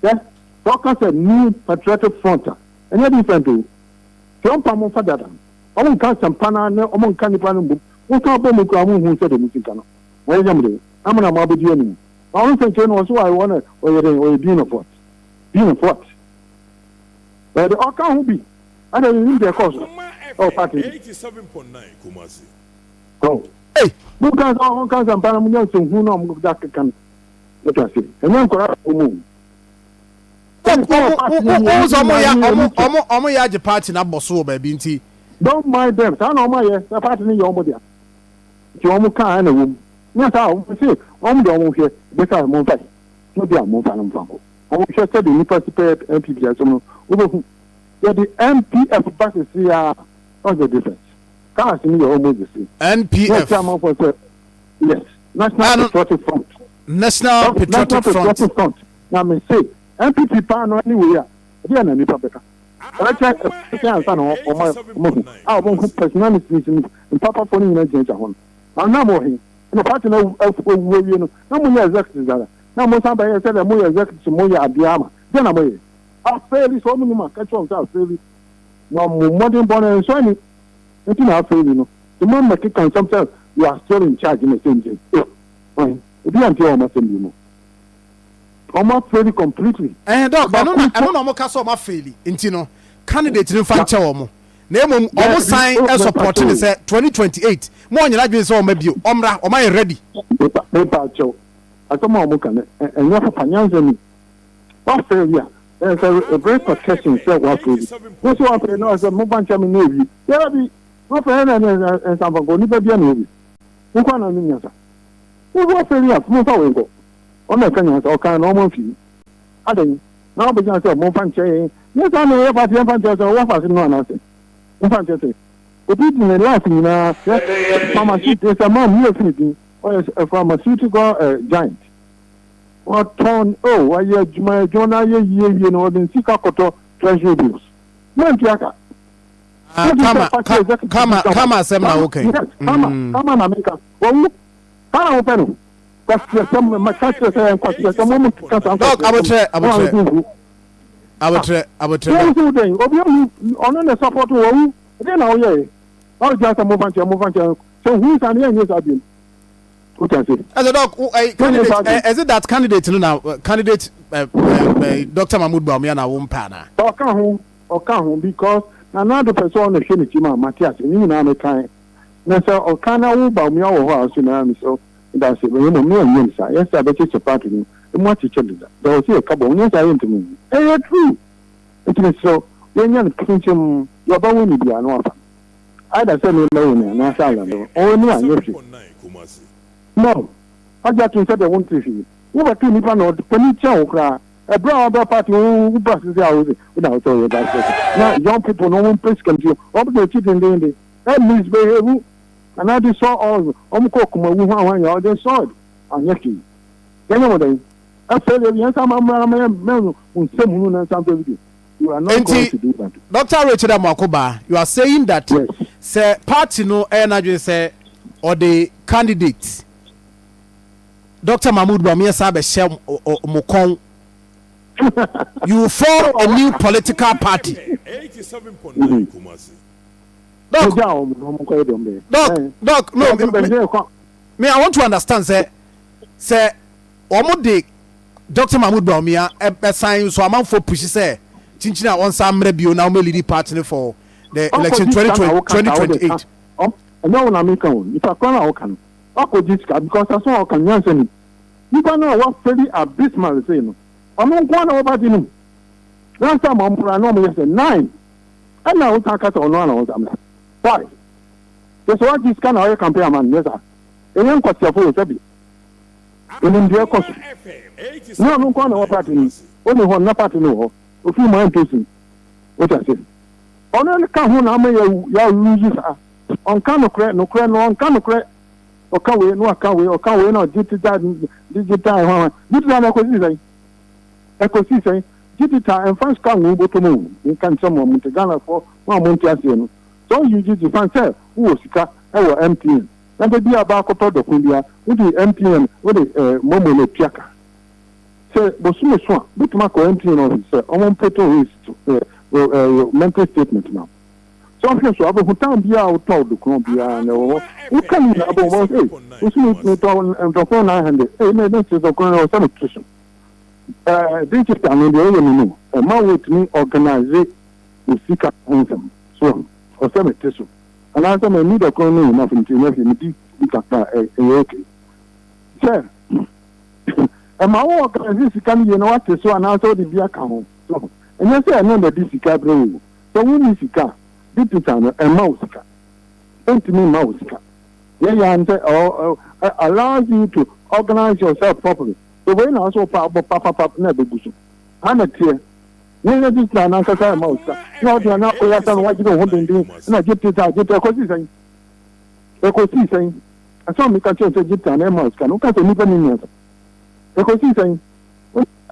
[SPEAKER 10] Hwɛ sɛ ɔka sɛ new patriotic front a ɛnyɛ different o. Sɛ ɔmo pa mo nfa dada no. Ɔmo nka asɛmpa no ara ne ɔmo nka nipa no mbom. Mo san bɔ mu koraa mo nhu sɛdeɛ mo si nka no. Wɔyɛ yam de ama na mo abɛdi anim. Na ɔno nsɛnkyerɛ no ɔso wayɛ wɔn ɔyɛ dɛn ɔyɛ dean of what? Dean of what? Ɔyɛ dɛ ɔka ho bi. Ada yɛnim deɛ ɛkɔɔ so ɛwɔ party no mu. So
[SPEAKER 1] Ei!
[SPEAKER 10] mo nka sɛ ɔmo nka asɛmpa no mo nya nsɛnhunu na ɔmo da keka no. Wote ase? Ɛnyɛ nkwadaa na ɛwɔ mu o.
[SPEAKER 1] Ɔmo ɔmo sɛ ɔmo ya ɔmo ɔmo ɔmo yɛ agye party no abɔ so wɔ baabi nti.
[SPEAKER 10] Don't mind them. Saa na ɔmo ayɛ sɛ party no yɛ ɔmo dea. Nti wɔn kaa ɛna ɛwɔ mu. Nyɛ saa a wɔn se wɔn deɛ wɔn hwɛ bɛsa mo nfa yi mo deɛ mo nfa no nfa nkɔ. Wɔn hwɛ sɛdeɛ nipa si pɛ NPP asɛm no wobɛhu. Yɛde NPF ba sese a what's the difference? Cars no yɛ almost the same.
[SPEAKER 1] NPF.
[SPEAKER 10] Na ɛkyɛ amanfoɔ sɛ yes National Patriotic Front.
[SPEAKER 1] National Patriotic Front.
[SPEAKER 10] National Patriotic Front. Na me se NPP paa no ɛne wei a ɛdeɛ na nipa bɛka. Ɛbɛkyɛ ɛbɛkyɛ ansa na wɔahu a wɔhu personalities no mpapafoɔ no nyinaa gyinagyina hɔ no. Na na mowɔ he? Ɛna party no awu awie no, na moyɛ executives dada. Na mosan bɛyɛ sɛdeɛ moyɛ executives moyɛ adeɛ ama. Deɛ na moyɛ? Afeeli, sɛ wɔn nim a, ka kyerɛ wɔn sɛ afeeli. Na mo mmɔdenbɔ no ɛnsɔ ani. Nti na afeeli no. Nti mommɛkeka nsɛm sɛ you are still in charge na sɛ nti. Oh, obi antie wɔn asɛm bi mu. Wɔn afeeli completely.
[SPEAKER 1] Ɛhɛn Doc, ɛno na ɛno na wɔn ka sɛ wɔn afeeli nti no candidate no nfa nkyɛ wɔn na mmom wɔn san sɔpɔte no sɛ 2028 mo ɔnyɛ n'adwene sɛ ɔmma bio ɔmmra wɔn ayɛ ready.
[SPEAKER 10] Mepa kyɛw, asɛm a wɔn ka no ɛnyɛ papa, nyansa nim. Wafeeli a, there's a repercussion sɛ wafeeli. Wo sɛ wafeeli na ɔsɛ mo fa nkyɛ me na ewie. Daabi, wafeeli na ɛnsa nfa nkɔ, nipa bia na owie. Wo nko na nim nyansa. Wo wafeeli a, mo nfa wei nkɔ. Ɔno na ɛka nyansa, ɔkaa na ɔmo amfi mu. Adɛn na wabɛgyina sɛ momfa nkyɛ yɛn? Nyɛ saa na ɛyɛ party yɛmfa nkyɛ sɛ wɔfa ase no anaasɛ momfa nkyɛ sɛ obi de ne life nyinaa hwɛ pharmaceutical sɛ man mi efiri din ɔyɛ pharmaceutical giant wɔtɔn oh wɔayɛ adwuma adwuma no ayɛ yie wie no wɔde sika kɔtɔ treasury bills mantua ka.
[SPEAKER 1] Ah, kama kama kama asɛm na woka yi.
[SPEAKER 10] Kama kama na meka wɔwu kama wopɛ no. Kwasiasɛm ma ka kyerɛ sɛ yɛ nkwasiasɛm wɔn mu keka saa
[SPEAKER 1] Dɔk abotrɛ abotrɛ abotrɛ abotrɛ.
[SPEAKER 10] Wɔn nso dɛn obi ahu ɔno na support wɔn wu ɛdeɛ na ɔyɛ yɛ ɔyɛ gyina sɛ mo fa nkyɛn mo fa nkyɛn sɛ hu saa ne yɛn nyɛ saa bi o ta se.
[SPEAKER 1] Ɛsɛ dɔk ɛyi candidate ɛsɛ that candidate no na candidate ɛ ɛ Dr Mahmood Bawumia na wɔn pɛ ana.
[SPEAKER 10] Ɔka ho ɔka ho because Nana Addo pɛ sɛ ɔna hwɛ ne ti ma mate ase ne nyinaa me kan na sɛ ɔka na wo Bawumia wɔ hɔ a ɔsi na mesrɛ Medase, na mmom ne yɛnyɛ no saa, yɛ saa bɛkyekyɛ party no mu akyekyɛ deda, da ɔsɛ yɛka bɔ ho, nyɛ saa yɛntumi nyi, ɛyɛ true, nti mesrɛ wo yɛnyɛ no kyenkyem, deɛ ɔbɛ wini biara no wafa no, either sɛ me mɛ wini anaa sɛ Alan bɛ wini, ɔwini a nyɛ hwee, no, wagye atom sɛ deɛ wonte hwee, wo bɛto nipa na ɔde panin kyɛn wo koraa, ɛberɛ a waba party wo wo ba sisi a wo se wo na wo sɛ ɔyɛ vice president, na young people no wɔn mpɛ sika nti wɔn de akyi dendenden, ɛ misbehave. Anaa de sɔ ɔɔz ɔmo kɔ kumawu hwan hwan nyinaa ɔde sɔɔd anyɛ hwee yɛnyɛ mo dɛn afei deɛ yɛn nsa ma mmra na mɛyɛ mɛn mo nsɛm hunu na nsa mfɛ video you are not going
[SPEAKER 1] Enti
[SPEAKER 10] to do that.
[SPEAKER 1] Doctor Richard Amoako-Baah, you are saying that
[SPEAKER 10] Yes.
[SPEAKER 1] sɛ party no ɛyɛ n'adwene sɛ ɔde candidate Doctor Mahmood Bawumia san bɛhyɛ mo kɔn, you will form a new political party. Doc, Doc, Doc, no, me, me, me, I want to understand sɛ sɛ wɔn de Dr. Mahmoud Bawumia ɛsan so amanfoɔ pushi sɛ kyinkyin a wɔnsan mmerɛ bio na wɔn lead party no for the election 2028.
[SPEAKER 10] Ɛnyɛ wɔn na mi ka o, nipa kwan a ɔka no, wakɔ gye sika because aso a ɔka nyansa ni. Nipa no a wafɛli abysmal sei no, ɔno nko ara na wɔba gye no. Last time ɔmo na ɔmo yɛ sɛ nine. Ɛna wo san ka sɛ ɔno ara na ɔnsa mmra. Why? Kyerɛ sɛ wagye sika na ɔyɛ campaign ama no, nyɛ saa? Yɛnyɛ nkwaseafo o, sɛbi. Yɛnim deɛ ɛkɔ so. Nyɛ ɔno nko ara na ɛwɔ party no mu. Ɔnni hɔ no, na party no wɔ hɔ. Ofiri mu a ɛntɔ sin. Wote aseɛ? Ɔno ka ho na ama yɛ yɛ lose saa. Ɔnka nokorɛ, nokorɛ no ɔnka nokorɛ. Ɔka wei na waka wei, ɔka wei na digital, digital hwan hwan. Digital no ɛkɔsi sɛn? Ɛkɔsi sɛn? Digital ɛmfa sika ngu wo bɔtɔ mu o. Menka nkyerɛ mo a monte, Ghanafoɔ mo a monte aseɛ no. Sɛ wo use gye fan sɛ wowɔ sika wɔ MTN na da biara ba akɔtɔ dɔko biara wode MTN wode eh, momo no atua ka. Sɛ bosome so a wobɛtumi akɔ MTN office sɛ ɔmo mprete wo receipt eh, eh, monthly statement ma wo. Sɛ wohwɛ so a wobɛhu time biara a wotɔɔ dɔkono biara na ɛwɔ hɔ. Woka ne nyinaa bɔ mu wobɛhu sɛ ei bosome metɔɔ dɔkono 900 ei na ɛnɛ sɛ dɔkono no ɛwɔ sɛ mete so. Eh, digital no deɛ ɛyɛ no no ɛma wotumi organise wo sika ho nsɛm. So wahu? Ɛwɔ sɛ mete so. Anaasɛ manni dɔkono no enough nti ɛnyɛ hwee, medi bi kakra a, ɛyɛ okay. Sɛ ɛma wo organise sika no yie na woate so anaasɛ wode bi aka ho. So wahu? Ɛnyɛ sɛ ɛno na ɛde sika brɛ wo o. Sɛ wonni sika a, digital no ɛmma wo sika. Ɛntumi mma wo sika. Deɛ ɛyɛ ara ne sɛ ɔ ɔ allows you to organise yourself properly. So wei na wo sɛ wopɛ a wobɔ papapap na ɛbɛgu so. Saa na ɛteɛ. Wo register no ankasa ɛma wo sika na ɔde ana akɔyɛ asa no wagyere wo ho denden na gyepte a gyepte ɛkɔsii sɛn ɛkɔsii sɛn asɛm a meka kyerɛ sɛ gyepte ana ɛma wo sika no woka sɛ nnipa nim nyansa ɛkɔsii sɛn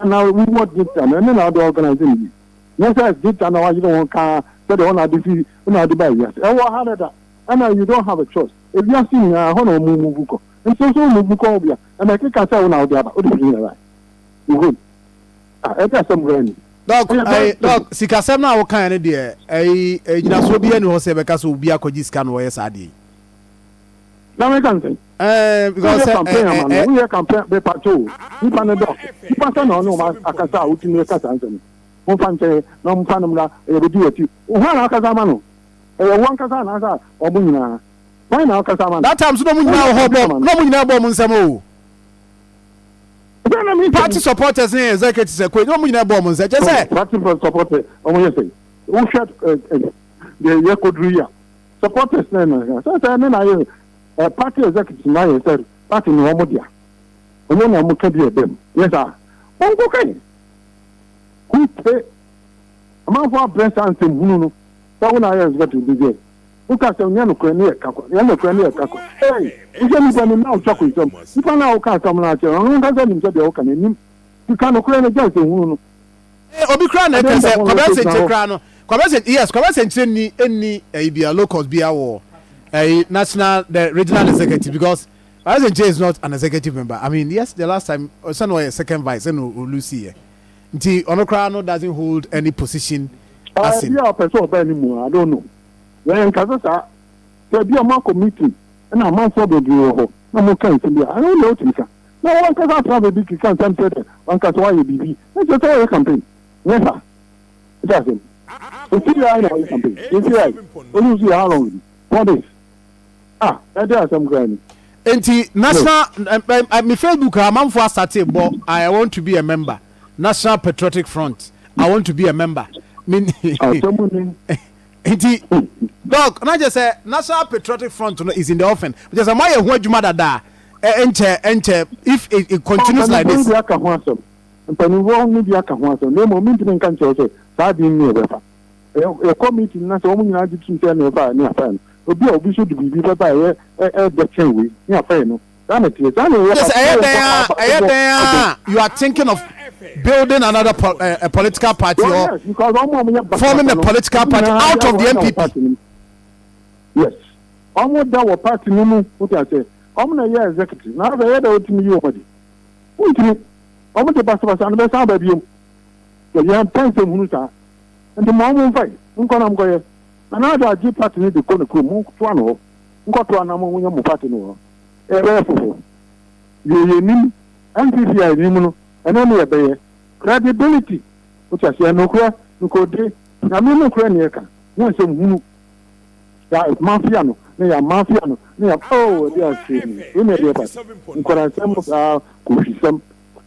[SPEAKER 10] na wowɔ gyepte no ɛne na wode organize no yi nyɛ sɛ gyepte na wagyere wo ho kaa sɛdeɛ wo na ade fi wo na ade ba wiase ɛwɔ ha dada ɛna you don't have a choice ewiase nyinaa hɔ na ɔmo move kɔ nso so move kɔ wo bia ɛna ɛkeka sɛ wo na wode aba wode fi nyina ba wo home. Ah, ɛde asɛm koraa ni.
[SPEAKER 1] Dɔk,
[SPEAKER 10] Ɛyɛ
[SPEAKER 1] ɛyi,
[SPEAKER 10] very
[SPEAKER 1] dɔk,
[SPEAKER 10] simple.
[SPEAKER 1] sikasɛm no a wokaeɛ no deɛ, ɛyi, ɛgyinasoɔ biara nni hɔ sɛ yɛbɛka sɛ obi akɔgye sika na ɔyɛ saa adeɛ yi.
[SPEAKER 10] Na meka ne sɛn?
[SPEAKER 1] Ɛɛ, because
[SPEAKER 10] Woyɛ
[SPEAKER 1] sɛ,
[SPEAKER 10] campaign
[SPEAKER 1] ɛ,
[SPEAKER 10] ama
[SPEAKER 1] ɛ,
[SPEAKER 10] no,
[SPEAKER 1] ɛ.
[SPEAKER 10] woyɛ campaign, mepakyɛ o, nipa no dɔɔso. Nipa sɛn na ɔne wɔn akasa a wotumi ka saa nsɛm yi? Momfa nkyɛ na wɔmfa no mmra, yɛbɛdi w'akyi. Hwan na wakasa ama no? Ɛyɛ wo ankasa anaasɛ wɔn nyinaa? Hwan na wakasa ama no?
[SPEAKER 1] That time nso na wɔn nyinaa
[SPEAKER 10] Woyɛ
[SPEAKER 1] wɔ hɔ
[SPEAKER 10] campaign
[SPEAKER 1] bɔ,
[SPEAKER 10] ama no.
[SPEAKER 1] na wɔn nyinaa bɔ wɔn nsam o. Party supporters ne executives ɛkɔ na wɔn nyinaa bɔ wɔn nsa kyɛ sɛ.
[SPEAKER 10] Party supporters wɔn yɛ sɛ wohwɛ deɛ yɛ koduru yi a supporters na na sɛ sɛ ne na ayɛ party executives na ayɛ sɛ party na wɔn dea wɔn na wɔn ka bi ɛbɛm yɛ saa wɔn kɔ kan kute amanfo abrɛ saa nsɛm hunu no sɛ wɔn na ayɛ executive bi deɛ. Woka asɛm nyɛ nokorɛ ne yɛ ka kɔ, nyɛ nokorɛ ne yɛ ka kɔ. Ei! Wohwɛ nipa anim na wotwa konsam. Nipa no a woka asɛm no akyerɛ no, ɔno ankasa nim sɛ deɛ woka no ɛnim. Nti ka nokorɛ no, gyae nsɛmhunu no.
[SPEAKER 1] Eh, obi koraa na
[SPEAKER 10] Adeɛ
[SPEAKER 1] ɛka
[SPEAKER 10] no
[SPEAKER 1] sɛ
[SPEAKER 10] da hɔ
[SPEAKER 1] Kwabena
[SPEAKER 10] no gyina
[SPEAKER 1] Sɛnkyerɛ
[SPEAKER 10] hɔ.
[SPEAKER 1] koraa no, Kwabena Sɛn, yes, Kwabena Sɛnkyerɛ nni nni ɛyi bia locus bia wɔ ɛyi national the regional executive because Kwabena Sɛnkyerɛ is not an executive member. I mean, yes, the last time ɔsɛ na ɔyɛ second vice ɛna olusi yɛ. Nti ɔno koraa no doesn't hold any position as in.
[SPEAKER 10] Ebi a ɔpɛ sɛ ɔba anim a, I don't know. Yɛn nkasa saa. Sɛ ebi a moakɔ meeting ɛna amanfoɔ bebree wɔ hɔ na moka nsɛm bi a, ɛno deɛ wotumi ka. Na wo ankasa atena baabi keka nsɛm sɛ dɛ wankasa woayɛ biribi. Na kyerɛ sɛ woyɛ campaign. Nyɛ saa. Wote aseɛ? Ɛsi yɛ na woyɛ campaign. Ɛsi yɛ. Wonim so yɛ how long ni? 4 days. Ah, ɛde asɛm koraa ni.
[SPEAKER 1] Nti national me Facebook a amanfoɔ asate bɔ, I want to be a member National Patriotic Front, I want to be a member. Me
[SPEAKER 10] Asɛm ni.
[SPEAKER 1] Nti dɔk na kyerɛ sɛ National Patriotic Front no is in the offing. Kyerɛ sɛ moayɛ ho adwuma dada a ɛnkyɛ ɛnkyɛ if it, it continues like
[SPEAKER 10] Mpanimfoɔ
[SPEAKER 1] this.
[SPEAKER 10] no bi aka ho asɛm. Mpanimfoɔ no bi aka ho asɛm. Na mmom mentumi nka nkyerɛ wo sɛ saa ade no ni ɛbɛfa. Yɛkɔ meeting na sɛ wɔn nyinaa gye tom sɛ ɛna ɛfa a, ne afa no. Obi a obi nso de biribi bɛba a ɛyɛ ɛdɛ kyɛn wei, ne afa no. Saa na ɛteɛ. Saa na ɛyɛ
[SPEAKER 1] Kyerɛ sɛ
[SPEAKER 10] papa.
[SPEAKER 1] ɛyɛ
[SPEAKER 10] Yɛbɔ
[SPEAKER 1] dɛn ara
[SPEAKER 10] aba
[SPEAKER 1] ɛyɛ
[SPEAKER 10] bɔ
[SPEAKER 1] dɛn
[SPEAKER 10] abɔ.
[SPEAKER 1] ara you are thinking of building another po eh, a political party
[SPEAKER 10] Oh
[SPEAKER 1] or
[SPEAKER 10] yes, because wɔn a wɔyɛ
[SPEAKER 1] forming
[SPEAKER 10] basabasa
[SPEAKER 1] a
[SPEAKER 10] no,
[SPEAKER 1] political
[SPEAKER 10] wɔn
[SPEAKER 1] party
[SPEAKER 10] nyinaa
[SPEAKER 1] out
[SPEAKER 10] da
[SPEAKER 1] of the
[SPEAKER 10] wɔ ɛna wɔ
[SPEAKER 1] NPP.
[SPEAKER 10] party no mu. Yes, wɔn da wɔ party no mu. Wote aseɛ? Wɔn na ɛyɛ executive. Na afei ɛyɛ dɛ wotumi yi wɔn adi. Wontumi. Wɔn de basabasa no bɛsan aba biom. Yɛn mpɛ nsɛm hunu saa. Nti ma wɔn mfa yi nkɔ na nkɔyɛ. Nana Addo agye party no de kɔ ne kurom. Montoa no hɔ. Nkɔtoa na monyɛ mo party no wɔ hɔ. Ɛbɛyɛ foforo. Deɛ yɛnim, NPP a yɛnim no, ɛno ne yɛbɛyɛ. Credibility, wote aseɛ, nokorɛ, nokorɛdie, Nyame nokorɛ ne yɛka, nyɛ nsɛm hunu. Yɛ mafia no, ne yɛ mafia no, ne yɛ, oh, ɛde aseɛ ni, wei na ɛdeɛ party. Nkwadaa-nsɛm saa, kohwisɛm.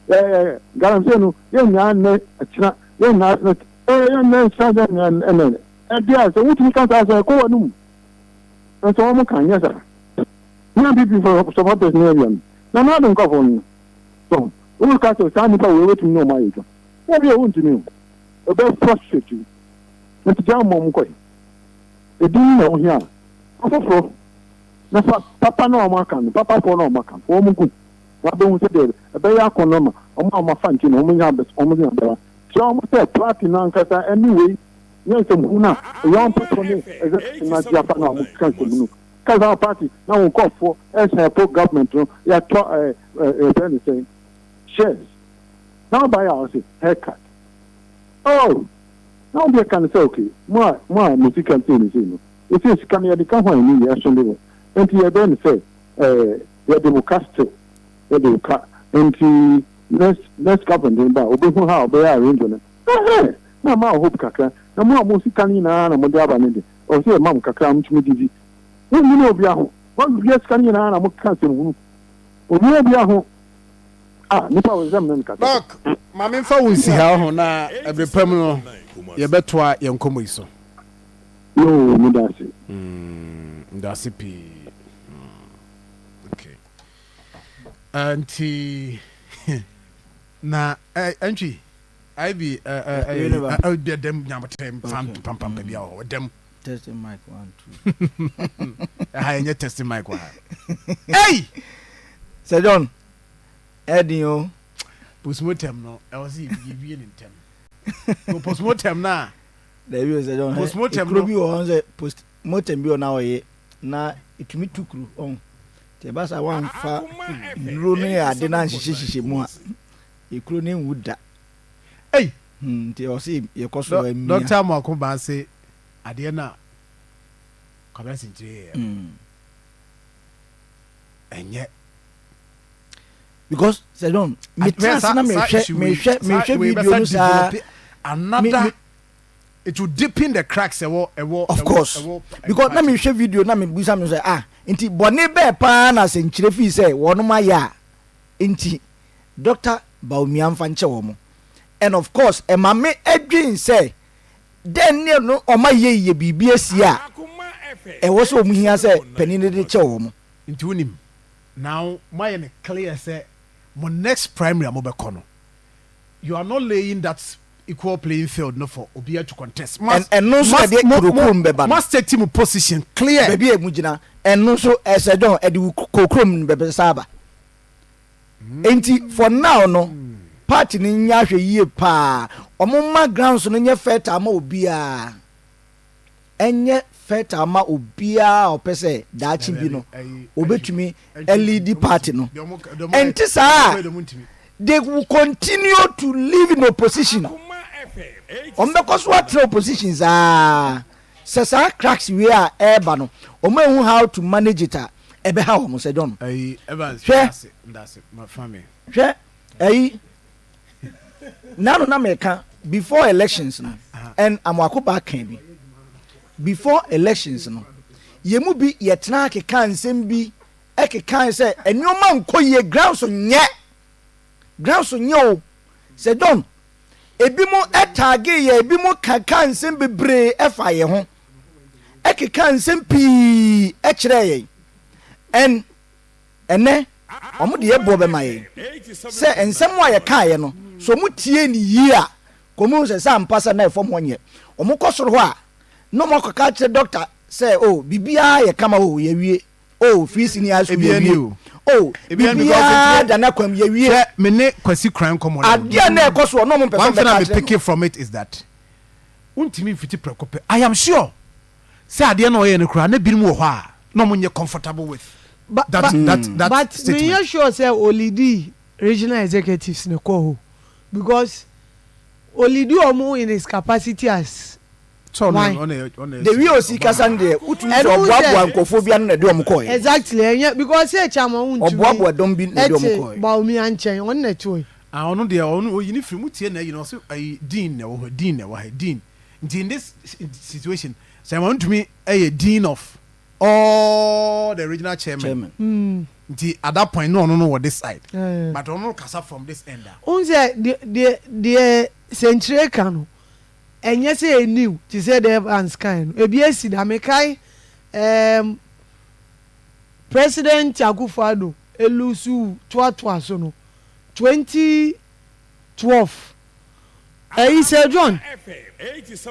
[SPEAKER 10] Ɛɛ, galamsey no, yɛnyaa nnɛ, ɛkyena, yɛnyaa nnɛ, ɛɛ, yɛnnɛ nhyɛ, yɛnnɛ, ɛnɛ, ɛde a, sɛ wotumi ka saa sɛ, ɛkɔ w'anum. Nso wɔn ka nyɛ saa. Ní NPP fo supporters ní area no, na n'ado nkurɔfoɔ no so wo ka sɛ saa nipa wei wetumi ne wɔn ayɛ adwuma. Na bi a wontumi o, ɛbɛ frustrate wo. Nti gya wɔn kɔe. Edin na ohia a, fa foforɔ na fa papa na wɔn aka no, papafoɔ na wɔn aka no, wɔn gu. Na abɛhu sɛ deɛ ɛbɛyɛ akɔnnɔ ma wɔn a wɔafa nti no wɔn nya wɔn nya bɛba. Kyerɛ wɔn sɛ party no ankasa ɛne wei. Nyɛ nsɛm hunu a ɛyɛ ɔmpɔtɔ ne executive no agye afa na wɔn keka nsɛm hunu. Ka saa party na wɔn nkurɔfoɔ ɛsɛpo government no yɛatɔ ɛɛ yɛfrɛ no sɛn shares na ɔbaeɛ a ɔse haircut oh na wo deɛ ka no sɛ okay mo a mo a mo sika sei ne sei no ɛsei sika no yɛde ka ho a ɛnyɛ yie ɛso de nti yɛbɛyɛ no sɛ ɛɛ yɛde wo ka still yɛde wo ka nti next next government no ba a ɔbɛhu how ɔbɛyɛ arrange no ɛhɛn na ama wo hope kakra na mo a mo sika no nyinaa na mode aba no de ɔwɔ sɛ yɛma mo kakra a motumi didi wonnwene obia ho moawia sika no nyinaa na moka asɛm hunu ɔnni obia ho ah nipa wɔ sɛ mene no kasa
[SPEAKER 1] Doc, ma memfa wo nsi ha ho na ɛbere pa mu no yɛbɛtoa yɛn nkɔmmɔ yi so.
[SPEAKER 10] Yoo, meda ase.
[SPEAKER 1] Mm, meda ase pii. Mm, okay. Uh, nti na uh, entry IB uh, uh, uh, uh, dɛm nyabotrɛ pampampa bi a wɔ dɛm.
[SPEAKER 5] Testing mic one two.
[SPEAKER 1] Ɛha yɛnyɛ testing mic wɔ ha. Hey!
[SPEAKER 5] Sir John, ɛdin o.
[SPEAKER 1] Postmortem no, ɛwɔ sɛ yɛwie ne ntɛm. Postmortem no a.
[SPEAKER 5] Dabi o Sir John,
[SPEAKER 1] postmortem
[SPEAKER 5] no. Ekuro bi wɔ hɔ sɛ postmortem bi wɔ na ɔyɛ na etumi tu kuro ɔn. Nti ɛba saa wɔamfa nnuro ne ade no anhyehyɛhyehyɛ mu a, ekuro no nwu da.
[SPEAKER 1] Ei!
[SPEAKER 5] Hmm, nti ɛwɔ sɛ yɛkɔ so amia.
[SPEAKER 1] Dɔkta Amoako Baa se adeɛ no a Kwabena Senkyire yɛeɛ no, ɛnyɛ.
[SPEAKER 5] Because Sir John, metena ase na mehwɛ mehwɛ mehwɛ video no saa.
[SPEAKER 1] Another it will deepen the cracks ɛwɔ ɛwɔ.
[SPEAKER 5] Of course, because na mehwɛ video na mebisa me sɛ ah nti bɔne bɛɛ paa na Senkyire fii sɛ wɔnom ayɛ a nti Doctor Bawumia mfa nkyɛ wɔn and of course ɛma me dwen sɛ dɛn ne no wɔn ayɛ yɛ biribi asie a ɛwɔ sɛ wɔn hia sɛ panin no de kyɛ wɔn.
[SPEAKER 1] Nti wonim now moayɛ no clear sɛ mo next primary a mobɛkɔ no you are not laying that equal playing field no for obiara to contest. Mo
[SPEAKER 5] And ɛno nso na ɛde kurokurom bɛba no.
[SPEAKER 1] Mo state mo position clear.
[SPEAKER 5] Baabi a mo gyina ɛno nso ɛsɛ John ɛde kurokurom no bɛsa aba. Enti for now no party no nyɛ ahwɛyie paa, wɔn mma grounds no nyɛ fertile ma obiara, ɛnyɛ fertile ma obiara a ɔpɛ sɛ daakye bi no obetumi lead party no. Ɛnte saa a, they will continue to live in opposition. Wɔn bɛkɔ so atena opposition saa. Sɛ saa cracks wei a ɛreba no, wɔn anhu how to manage it a, ɛbɛha wɔn sɛ John.
[SPEAKER 1] Ayi Evans
[SPEAKER 5] Hwɛ.
[SPEAKER 1] ndase ndase ma fa me.
[SPEAKER 5] Hwɛ ayi nano na meka before elections no and Amoako Baa kan bi before elections no yɛn mu bi yɛtena keka nsɛm bi ɛkeka sɛ nneɛma nkɔ yie ground so nyɛ ground so nyɛ o sɛ John Ebinom taagee yɛn, ebinom kakaa nsɛm bebree faa yɛn ho, ɛkekaa nsɛm pii kyerɛɛ yɛn. And ɛnɛ, wɔn de yɛ boɔ bɛma yɛn sɛ nsɛm a yɛkaeɛ no, sɛ wɔn tie no yie a, ka wɔn hu sɛ sɛ ampa sɛ na ɛfam hɔ nyɛ. Wɔn kɔ soro hɔ a, na wɔn akɔka akyerɛ dɔkta sɛ, oh, biribiara yɛ kama, oh, yɛawie. Oh free senior high school yɛ wie. Oh biribiara da n'akwan mu yɛ wie.
[SPEAKER 1] Hwɛ me ne Kwasi Kran nkɔmmɔ no.
[SPEAKER 5] Adeɛ a na ɛkɔ soɔ na ɔmo mpɛ sɛ
[SPEAKER 1] One thing
[SPEAKER 5] ɔmo
[SPEAKER 1] a
[SPEAKER 5] bɛka
[SPEAKER 1] me
[SPEAKER 5] akyerɛ no.
[SPEAKER 1] picking from it is that wontumi mfiti prɛko pɛ. I am sure sɛ adeɛ no a ɔyɛ no koraa na binom wɔ hɔ a na ɔmo nyɛ comfortable with
[SPEAKER 7] But
[SPEAKER 1] that
[SPEAKER 7] but
[SPEAKER 1] that that
[SPEAKER 7] but
[SPEAKER 1] statement.
[SPEAKER 7] menyɛ sure sɛ olidi regional executives no kɔ hɔ because olidi ɔmo in his capacity as
[SPEAKER 1] Sɛ ɔno
[SPEAKER 7] Why?
[SPEAKER 1] ɔno yɛ ɔno yɛ
[SPEAKER 5] The way osi kasa no deɛ wotumi sɛ
[SPEAKER 7] Ɛno
[SPEAKER 5] ɔboaboa
[SPEAKER 7] sɛ
[SPEAKER 5] nkurɔfoɔ bi ano na ɛde wɔn kɔɔɛ.
[SPEAKER 7] exactly ɛnyɛ because sɛ Chairman wontumi
[SPEAKER 5] Ɔboaboa dɔm bi na ɛde wɔn
[SPEAKER 7] ɛte
[SPEAKER 5] kɔɔɛ.
[SPEAKER 7] Bawumia nkyɛn ɔno na ɛte hɔ yi.
[SPEAKER 1] Ah ɔno deɛ ɔno oyi ne firi mu tie na ayi no ɔse ayi dean na ɛwɔ hɔ dean na ɛwɔ ha dean nti in this situation Chairman wontumi ɛyɛ dean of all the regional chairman
[SPEAKER 5] Chairman.
[SPEAKER 1] nti at that point na ɔno no wɔ this side
[SPEAKER 7] Eh.
[SPEAKER 1] but ɔno kasa from this end a.
[SPEAKER 7] Wohu sɛ deɛ deɛ deɛ Sɛnkyerɛ ka no Ɛnyɛ sɛ ɛyɛ new te sɛ deɛ Evans kae no, ebi asi da. Mekae ɛɛm President Akufo Addo lusu toatoa so no, 2012. Ɛyi Sir John,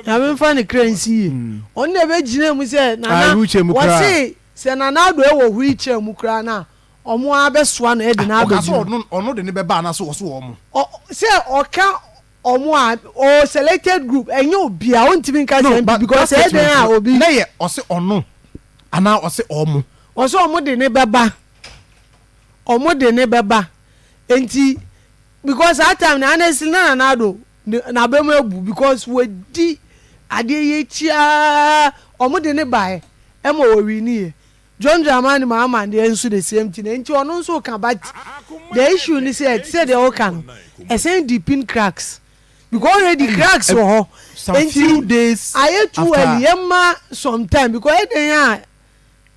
[SPEAKER 7] Nyame mfa ne kra nsi yie, ɔno na ɛbɛgyinaa mu sɛ
[SPEAKER 1] Ah,
[SPEAKER 7] Nana,
[SPEAKER 1] wheelchair mu koraa.
[SPEAKER 7] wɔse sɛ Nana Addo ɛwɔ wheelchair mu koraa no a, wɔn ara bɛsoa no de no
[SPEAKER 1] Ah, ɔka sɛ
[SPEAKER 7] abɛgyina.
[SPEAKER 1] ɔno ɔno de ne bɛba anaasɛ ɔso wɔn?
[SPEAKER 7] Ɔ, sɛ ɔka. Ɔmo a ɔwɔ selected group ɛnyɛ obia ontumi nka sɛ MP because ɛyɛ dɛn a obi.
[SPEAKER 1] Na yɛ ɔse ɔno anaa ɔse ɔmo.
[SPEAKER 7] Ɔse ɔmo de ne bɛba ɔmo de ne bɛba nti because saa time no honestly na Nana Addo n'aba mu abu because wadi adeɛ yi akyi aa ɔmo de ne baɛ ɛma ɔwini yɛ. John Dramani Mahama deɛ nso the same thing nti ɔno nso ka but the issue ni sɛ te sɛ deɛ ɔka no ɛsɛn deepen cracks because already cracks wɔ hɔ nti ayɛ too early yɛma some time because ɛdɛn a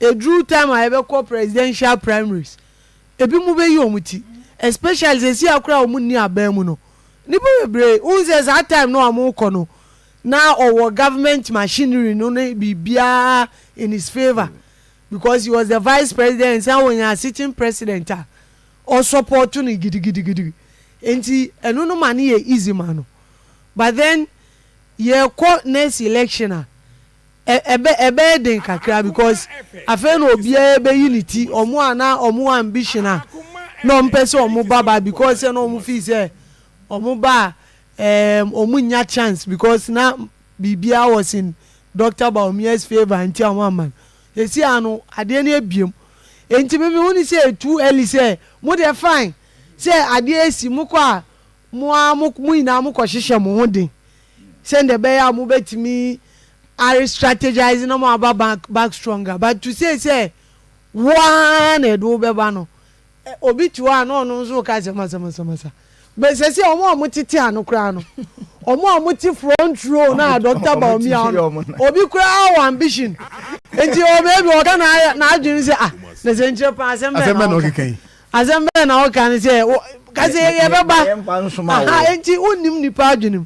[SPEAKER 7] eduru time a yɛbɛkɔ presidential primaries ebi mu bɛyi wɔn ti especially sɛ si akora a wɔn nni aban mu no nipa bebree n sɛ saa time no a wɔn kɔ no Na ɔwɔ government machinery no ne biribiara in his favour because he was the vice president san wɔnya sitting president a ɔsupport no gidigidigidi nti ɛno no ma no yɛ easy ma no but then yɛkɔ next election a ɛbɛ ɛbɛyɛ den kakra because afei na obiara bɛyi ne ti ɔmo a na ɔmo ambition a na ɔmo pɛ sɛ ɔmo ba ba because sɛ na ɔmo feel sɛ ɔmo ba a Erm ɔmo nnya chance because na biribiara was in Doctor Bawumia's favour nti a ɔmo amma no. Seesei ara no adeɛ no abiem. Enti me mehu no sɛ too early sɛ mo deɛ fine sɛ adeɛ asi mokɔ a mo ara mo mo nyinaa mokɔ hyehyɛ mo ho den sɛdeɛ ɛbɛyɛ a mobɛtumi a re-strategise na mo aba back back stronger but to say sɛ wo ara na yɛde wo bɛba no Obi te hɔ a na ɔno nso reka sɛ masa masa masa. But sɛsɛ wɔn a wɔtete ano koraa no, wɔn a wɔte front row na Dr. Bawumia no, obi koraa wɔ ambition. Nti o maybe ɔka n'adwene sɛ ah na sɛ nkyerɛ paa asɛm bɛn na ɔka. Asɛm bɛn na ɔka no sɛ ka sɛ yɛbɛba. Aha nti wonnim nipa adwene mu.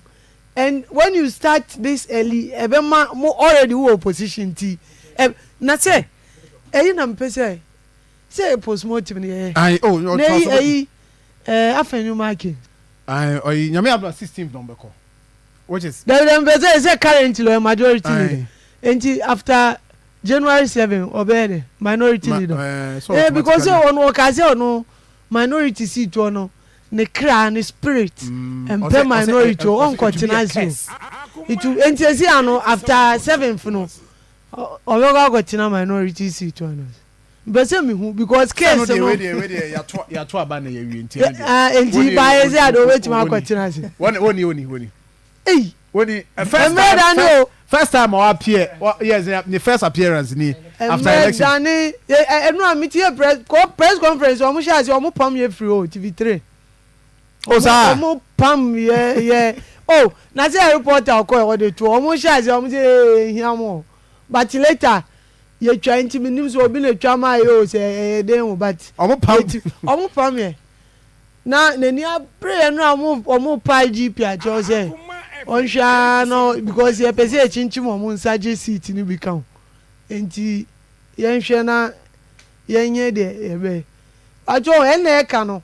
[SPEAKER 7] And when you start this early ɛbɛma mo already wɔ opposition nti na sɛ ɛyi na mepɛ sɛ Sɛ postmortem no yɛyɛ.
[SPEAKER 1] Ayi oh
[SPEAKER 7] na eyi eyi ɛɛ afɛn nnwuma ake.
[SPEAKER 1] Ayi ɔyi nyame abira 16th na ɔbɛkɔ which is.
[SPEAKER 7] Dabi dabi mpɛ sɛ sɛ currently ɔyɛ majority leader nti after January 7 ɔbɛyɛ dɛ minority leader. Ɛɛ because sɛ ɔno ɔka sɛ ɔno minority seat ɔno ne kra ne spirit mpɛ minority o ɔnkɔ tena ase o itu nti esi ano after 7th no ɔbɛkɔ akɔ tena minority seat ɔno. Mpɛ sɛ mehu because case no.
[SPEAKER 1] Sɛ no deɛ wei deɛ yɛato yɛato aba na yɛawie nti ɛno deɛ.
[SPEAKER 7] Ah nti baayɛ sɛ ade wobɛtumi akɔtena ase.
[SPEAKER 1] Wɔne wɔni wɔni wɔni.
[SPEAKER 7] Ei.
[SPEAKER 1] Wɔni first time first, first time ɔ appear yes ne first appearance ni after election.
[SPEAKER 7] Mmerɛ dane ɛnu a mi ti yɛ press press conference wɔn hyɛ ase wɔn pam yɛ firi o TV 3.
[SPEAKER 1] O saa.
[SPEAKER 7] Wɔn pam yɛ yɛ oh na sɛ reporter ɔkɔ yɛ ɔde to wɔn hyɛ ase wɔn sɛ ee hia mo but later. Yɛtwa nti menim sɛ obi na twa maa yɛ o sɛ ɛyɛ den o but
[SPEAKER 1] Ɔmo pam.
[SPEAKER 7] yɛti ɔmo pam yɛ na n'ani abere yɛ no a ɔmo ɔmo pa IGP akyɛw sɛ ɔnhwɛ ara na because yɛpɛ sɛ yɛkyinkyim ɔmo nsa gye seat no bi ka ho nti yɛnhwɛ na yɛnyɛ deɛ yɛbɛyɛ pakyɛw ɛna ɛka no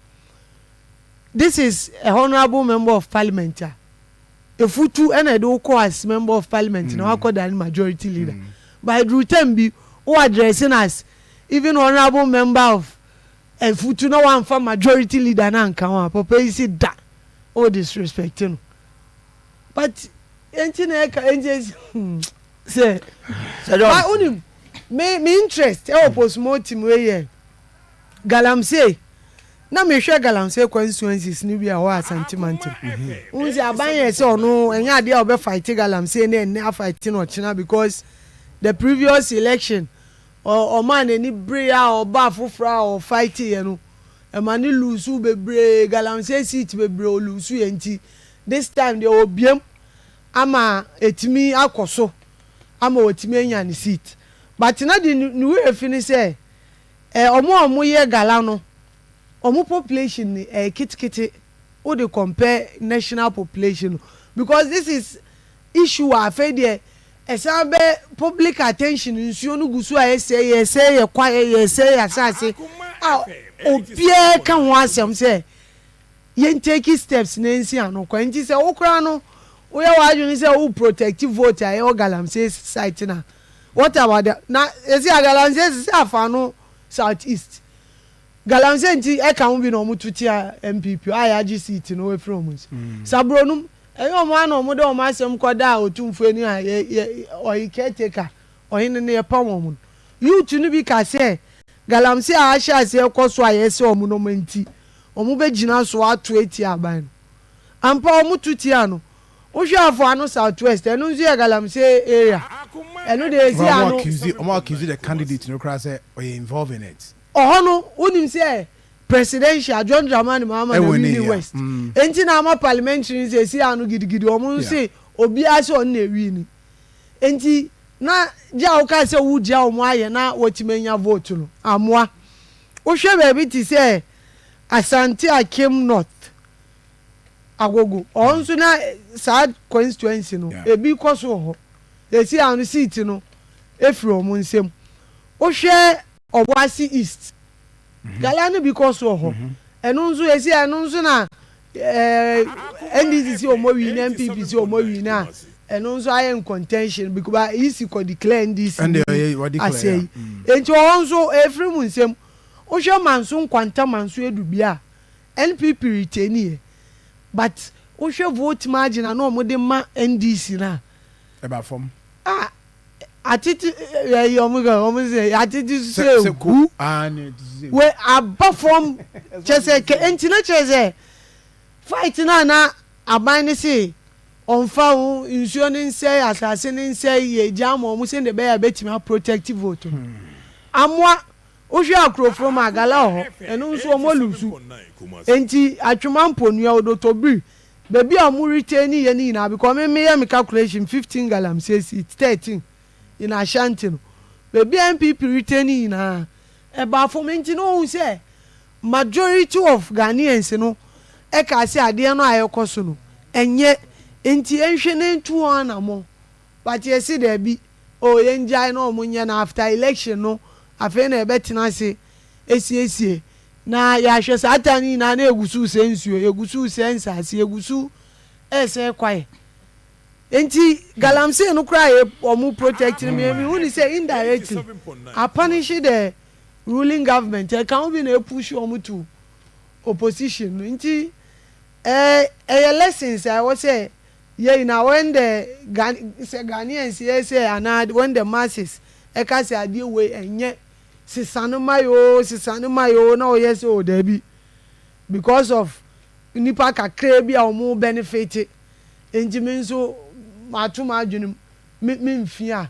[SPEAKER 7] this is a honourable member of parliament a Efutu na ɛde wo kɔ as member of parliament na wakɔ dane majority leader but eduru term bi wo address no as even honourable member of Efutu na wamfa majority leader no anka ho a papa yi se da wo disrespect no but enti na ɛka enti esi hmm sɛ but wonim me me interest ɛwɔ postmortem wei yɛ Galamsey Na mehwɛ galamsey constituencies no bi a ɛwɔ Asante mantam. Wohu sɛ aban yɛ sɛ ɔno ɛnyɛ adeɛ a ɔbɛ fight galamsey ne ɛnnɛ afight no ɔkyena because the previous election ɔmaa n'ani bere a ɔbaa foforɔ a ɔfight yɛ no ɛma ne lose bebree galamsey seat bebree ɔlose yɛ nti this time deɛ ɔbiem ama ɛtumi akɔ so ama ɔtumi anya ne seat but na de ne werɛ fi ne sɛ Eh ɔmo a ɔmo yɛ gala no ɔmo population no ɛyɛ ketekete wo de compare national population no because this is issue a afei deɛ ɛsan bɛ public attention nsuo no gu so a ɛsɛe yɛsɛe yɛ kwaeɛ yɛsɛe yɛ asase a obiara ka ho asɛm sɛ yɛn take steps na ɛnsi ano kwan nti sɛ wo koraa no woyɛ w'adwene sɛ wo protect vote a ɛwɔ galamsey site no a what about the na ɛsi a galamsey sisi afa no south east galamsey nti ɛka ho bi na wɔn to tia NPP a yɛagye seat no efiri wɔn nsa mm. sabronum. Ɛnyɛ wɔn ara na wɔde wɔn asɛm kɔdaa Otumfoɔ anim a yɛ yɛ ɔye caretaker ɔhene no yɛpam wɔn no. Youth no bi ka sɛ galamsey a ahyɛ aseɛ rekɔ so a yɛresɛ wɔn nnoɔma nti wɔbɛgyina so ato atia aban no. Ampa wɔto tiaa no. Wohwɛ Afoano South West ɛno nso yɛ galamsey area. Ɛno deɛ ɛsi ano.
[SPEAKER 1] Wɔn accuse the candidate no koraa sɛ ɔyɛ involved in it.
[SPEAKER 7] Ɔhɔ no wonim sɛ Presidential John Dramani Mahama na winni West. Enti na ama parliamentary no seesei ano gidigidi wɔn nse obiara sɛ ɔno na ewini. Enti na gye a wokaa sɛ wogya wɔn ayɛ na wɔatumi anya vote no ammoa. Wohwɛ baabi te sɛ Asante Akim North, Agogo, ɔhɔ nso na saa constituency no ebi kɔ so wɔ hɔ. Seesei ano seat no efiri wɔn nsam. Wohwɛ Obuasi East, Gala no bi kɔ so wɔ hɔ. Ɛno nso esi a ɛno nso na ɛɛ NDC si wɔn awi na NPP si wɔn awi na ɛno nso ayɛ ncontention because EC kɔ declare NDC ni asɛ yi. Nti ɔhɔ nso efiri mu nsam. Wohwɛ Manso Nkwanta Manso Edubia a NPP retain yɛ but wohwɛ vote margin a na wɔn de ma NDC no a.
[SPEAKER 1] Ɛba fam.
[SPEAKER 7] Ah Atete ɛyi ɔmo ka ɔmo sɛ atete sɛ hu we aba fam kyɛ sɛ kɛ nti na kyerɛ sɛ fight no a na aban no se ɔnfa ho nsuo no nsɛe asase no nsɛe yɛ gya ama ɔmo sɛdeɛ ɛbɛyɛ a ɛbɛtumi a protect vote no amoa wohwɛ akurofo ma agala wɔ hɔ ɛno nso ɔmo lusu nti atwoma mponua odotobiri Baabi a ɔmo retain yɛ no nyinaa because me meyɛ me calculation 15 galamsey seat 13 in Ashanti no baabi a NPP retain nyinaa ɛbaa fam nti na wohu sɛ majority of Ghanaians no ɛkaa sɛ adeɛ no a ɛrekɔ so no ɛnyɛ nti yɛnhwɛ na yɛntu ho anamɔn but yɛse daabi oh yɛngyae na ɔmo nyɛ na after election no afei na yɛbɛtena ase asiesie Na yɛahwɛ saa time no nyinaa na yɛgu so resɛe nsuo, yɛgu so resɛe nsaase, yɛgu so resɛe kwaeɛ. Nti galamsey no koraa yɛ wɔn protect no, me mehu ne sɛ indirectly apanish the ruling government, ɛka ho bi na epush wɔn to opposition no. Nti ɛɛ ɛyɛ lessons a ɛwɔ sɛ yɛ nyinaa when the Ghan sɛ Ghanaians yɛ sɛ anaa when the masses ɛka sɛ adeɛ wei ɛnyɛ sesa no ma yoo sesa no ma yoo na ɔyɛ sɛ oh daabi because of nnipa kakraa bi a wɔn benefit nti me nso mato m'adwene mu me me mfi a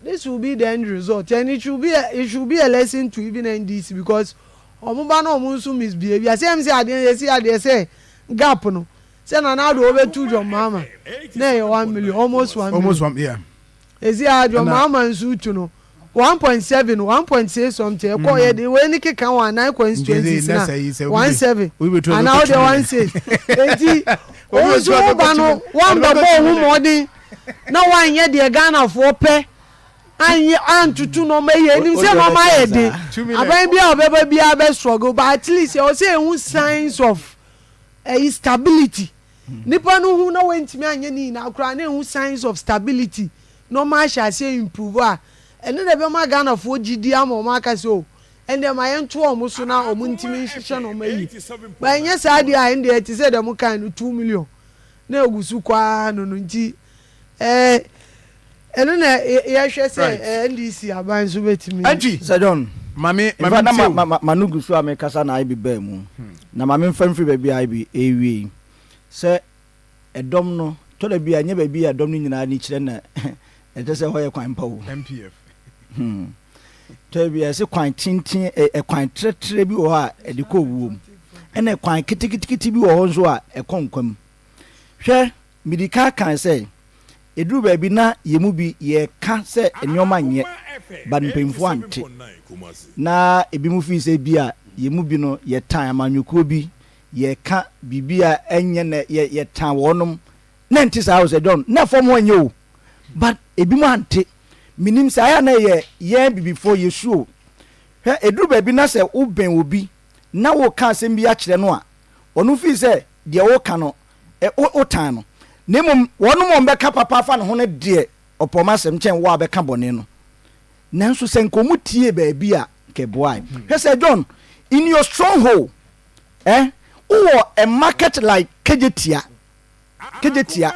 [SPEAKER 7] this will be the end result and it should be a, it should be a lesson to even NDC because wɔn ba na wɔn nso misbehave asɛ ɛm sɛ adeɛ yɛsi adeɛ sɛ gap no sɛ Nana Addo wɔbɛtu John Mahama na ɛyɛ 1 million, almost 1 million.
[SPEAKER 1] Almost one, yeah.
[SPEAKER 7] Esi a John Mahama nso tu no 1.7, 1.6 something ɛkɔ yɛ de wei ne keka wɔn anan constituencies na 17 anaa ɔdeɛ 16 eti wɔn nso wo ba no wɔn bɛbɔ wɔn ho mmɔden na wɔanyɛ deɛ Ghanafoɔ pɛ anyɛ antutu nneɛma yie enim sɛ nneɛma ayɛ den aban bi a ɔbɛba biara bɛ struggle but at least ɛwɔ sɛ ehu signs of ɛyi stability. Nipa no hu na wantumi anyɛ ne nyinaa koraa na ehu signs of stability na ɔmo ahyɛ aseɛ improve a, ɛno na ɛbɛma Ghanafoɔ gyidie ama ɔmo aka sɛ oh ɛndeɛ ma yɛnto ɔmo so na ɔmo ntumi nhyehyɛ nnoɔma yie. But ɛnyɛ saa deɛ a ɛndeɛ te sɛ deɛ mo kae no 2 million na egu so kɔ ara no no nti ɛɛ ɛno na yɛhwɛ sɛ NDC aban nso bɛtumi.
[SPEAKER 1] Antwi,
[SPEAKER 5] Sir John,
[SPEAKER 1] Mame
[SPEAKER 5] in fact na
[SPEAKER 1] ntie
[SPEAKER 5] ma
[SPEAKER 1] o.
[SPEAKER 5] ma m'ano gu so a mekasa na IB baa mu. Na ma memfa mfiri baabi a IB rewie yi. Sɛ ɛdɔm no, tɔ da bi a ɛnyɛ baabi a ɛdɔm no nyinaa ani kyerɛ na ɛkyerɛ sɛ ɛhɔ yɛ kwan pa o.
[SPEAKER 1] MPF.
[SPEAKER 5] Hmm. Tɔ da bi a ɛsɛ kwan tenten, ɛkwan trɛtrɛ bi wɔ hɔ a ɛde kɔ owuo mu. Ɛna ɛkwan ketekete bi wɔ hɔ nso a ɛkɔ nkwa mu. Hwɛ, medi kan kae sɛ ɛduru baabi na yɛn mu bi yɛka sɛ nneɛma nyɛ, but mpanyinfoɔ ante. Na ebinom fii sɛ bi a yɛn mu bi no yɛtan amanyɔkuo bi, yɛka biribi a ɛnyɛ na yɛ yɛtan wɔnom. Na ɛnte saa o, Sir John, na fam hɔ nyɛ o, but ebinom ante. Menim sɛ ayɛ a na ɛyɛ yɛn abibifoɔ yɛ su o. Hwɛ, ɛduru baabi na sɛ wobɛn obi na woreka asɛm bi akyerɛ no a, ɔno fii sɛ deɛ woreka no, wotan no. Na mmom wɔnom a wɔbɛka papa afa ne ho no deɛ, ɔpɛ wɔn asɛm kyɛn wo a wobɛka bɔne no. Nanso sɛ nka wɔn tiee baabi a, nka ɛboae. Hwɛ Sir John, in your stronghold, eh, wowɔ a market like Kejetia. Kejetia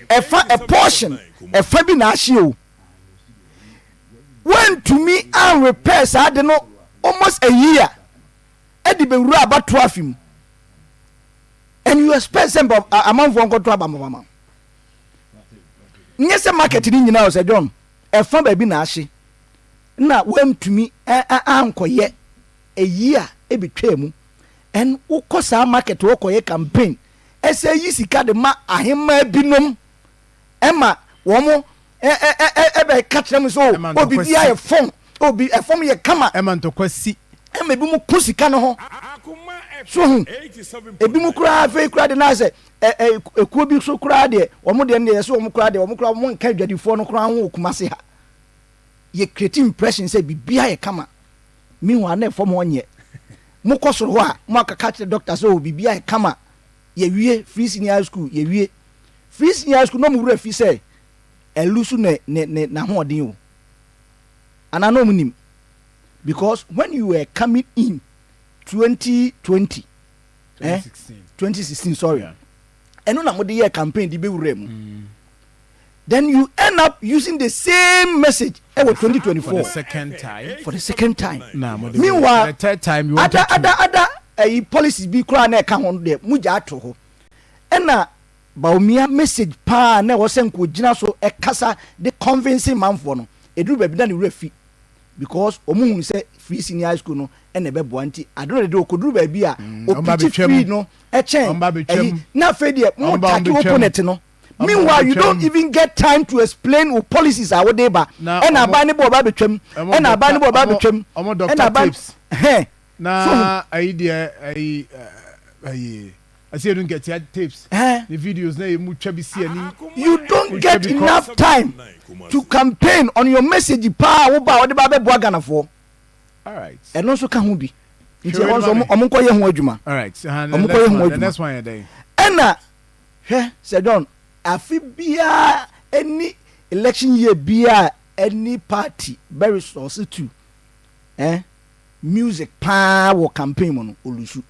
[SPEAKER 5] ɛfa a portion ɛfa bi na ahye o. Woantumi an repair saa ade no almost a year ɛde bɛwura abatoɔ afe mu and you expect sɛ mpa amanfoɔ nkɔto aba mfa ma nyɛ sɛ market no nyinaa o sɛ John ɛfa baabi na ahye na woantumi ankɔyɛ a year ɛbɛtwaa mu and wokɔ saa market hɔ kɔyɛ campaign ɛsɛ yi sika de ma ahemmaa binom ɛma wɔn ɛbɛ ka kyerɛ mu sɛ o obi bi ayɛ fɔm obi ɛfɔm yɛ kama
[SPEAKER 1] ɛma ntɔkwa si
[SPEAKER 5] ɛma ebi mu ko sika no ho so ho ebi mu koraa afei koraa de na sɛ ɛ ɛ ekuo bi so koraa deɛ wɔn deɛ no deɛ yɛsɛ wɔn koraa deɛ wɔn koraa wɔn nka adwadifoɔ no koraa ho wɔ Kumasi ha yɛ create impression sɛ biribi ayɛ kama meanwhile na ɛfɔm hɔ nyɛ mo kɔ soro hɔ a mo akaka kyerɛ doctor sɛ o biribi ayɛ kama yɛwie free senior high school yɛwie free senior high school na ɔmo wura fi sɛ ɛlu so ne ne ne n'ahoɔden o anaa na ɔmo nim because when you were coming in 2020, eh, 2016, sorry, ɛno na mo de yɛ campaign de bɛwura mu. Then you end up using the same message ɛwɔ 2024
[SPEAKER 1] for the second time.
[SPEAKER 5] For the second time.
[SPEAKER 1] Nah, mo de
[SPEAKER 5] meanwhile
[SPEAKER 1] the third time you
[SPEAKER 5] ada
[SPEAKER 1] wanted to
[SPEAKER 5] ada ada ɛyi policies bi koraa na ɛka ho deɛ mo gya ato hɔ ɛna Bawumia message paa na ɛwɔ sɛ nko gyina so ɛkasa de convincing manfoɔ no eduru baabi na ne wura fi because ɔmo hunu sɛ free senior high school no ɛna ɛbɛboa nti ado de okoduru baabi a
[SPEAKER 1] ɔmo
[SPEAKER 5] opiti
[SPEAKER 1] abɛtwam.
[SPEAKER 5] Free no ɛkyɛn
[SPEAKER 1] Ɔmo abɛtwam.
[SPEAKER 5] ɛyi na afei deɛ mo
[SPEAKER 1] Ɔmo ba
[SPEAKER 5] attack
[SPEAKER 1] abɛtwam.
[SPEAKER 5] Opponent no.
[SPEAKER 1] Ɔmo
[SPEAKER 5] Meanwhile you
[SPEAKER 1] abɛtwam.
[SPEAKER 5] Don't even get time to explain wo policies a wode ba
[SPEAKER 1] Na
[SPEAKER 5] ɛna
[SPEAKER 1] ɔmo-
[SPEAKER 5] aban ne bɔ ɔba abɛtwam
[SPEAKER 1] ɔmo
[SPEAKER 5] ɛna aban ne bɔ ɔba
[SPEAKER 1] doctor-
[SPEAKER 5] abɛtwam
[SPEAKER 1] ɔmo doctor
[SPEAKER 5] ɛna aban
[SPEAKER 1] tapes.
[SPEAKER 5] Hɛn
[SPEAKER 1] Na ayi deɛ ayi ayi Asiedu Nketia tapes
[SPEAKER 5] Eh.
[SPEAKER 1] ne videos na emu twa bi si ani.
[SPEAKER 5] You don't get enough time to campaign on your message paa wo ba a wɔde ba abɛboa Ghanafoɔ. Ɛno nso ka ho bi nti ɛhɔ nso ɔmo ɔmo nkɔyɛ ho adwuma. Ɔmo nkɔyɛ ho adwuma. Ɛna hwɛ Sir John, afe biara ɛni election year biara ɛni party bɛ resource to eh, music paa wɔ campaign mu no olusu.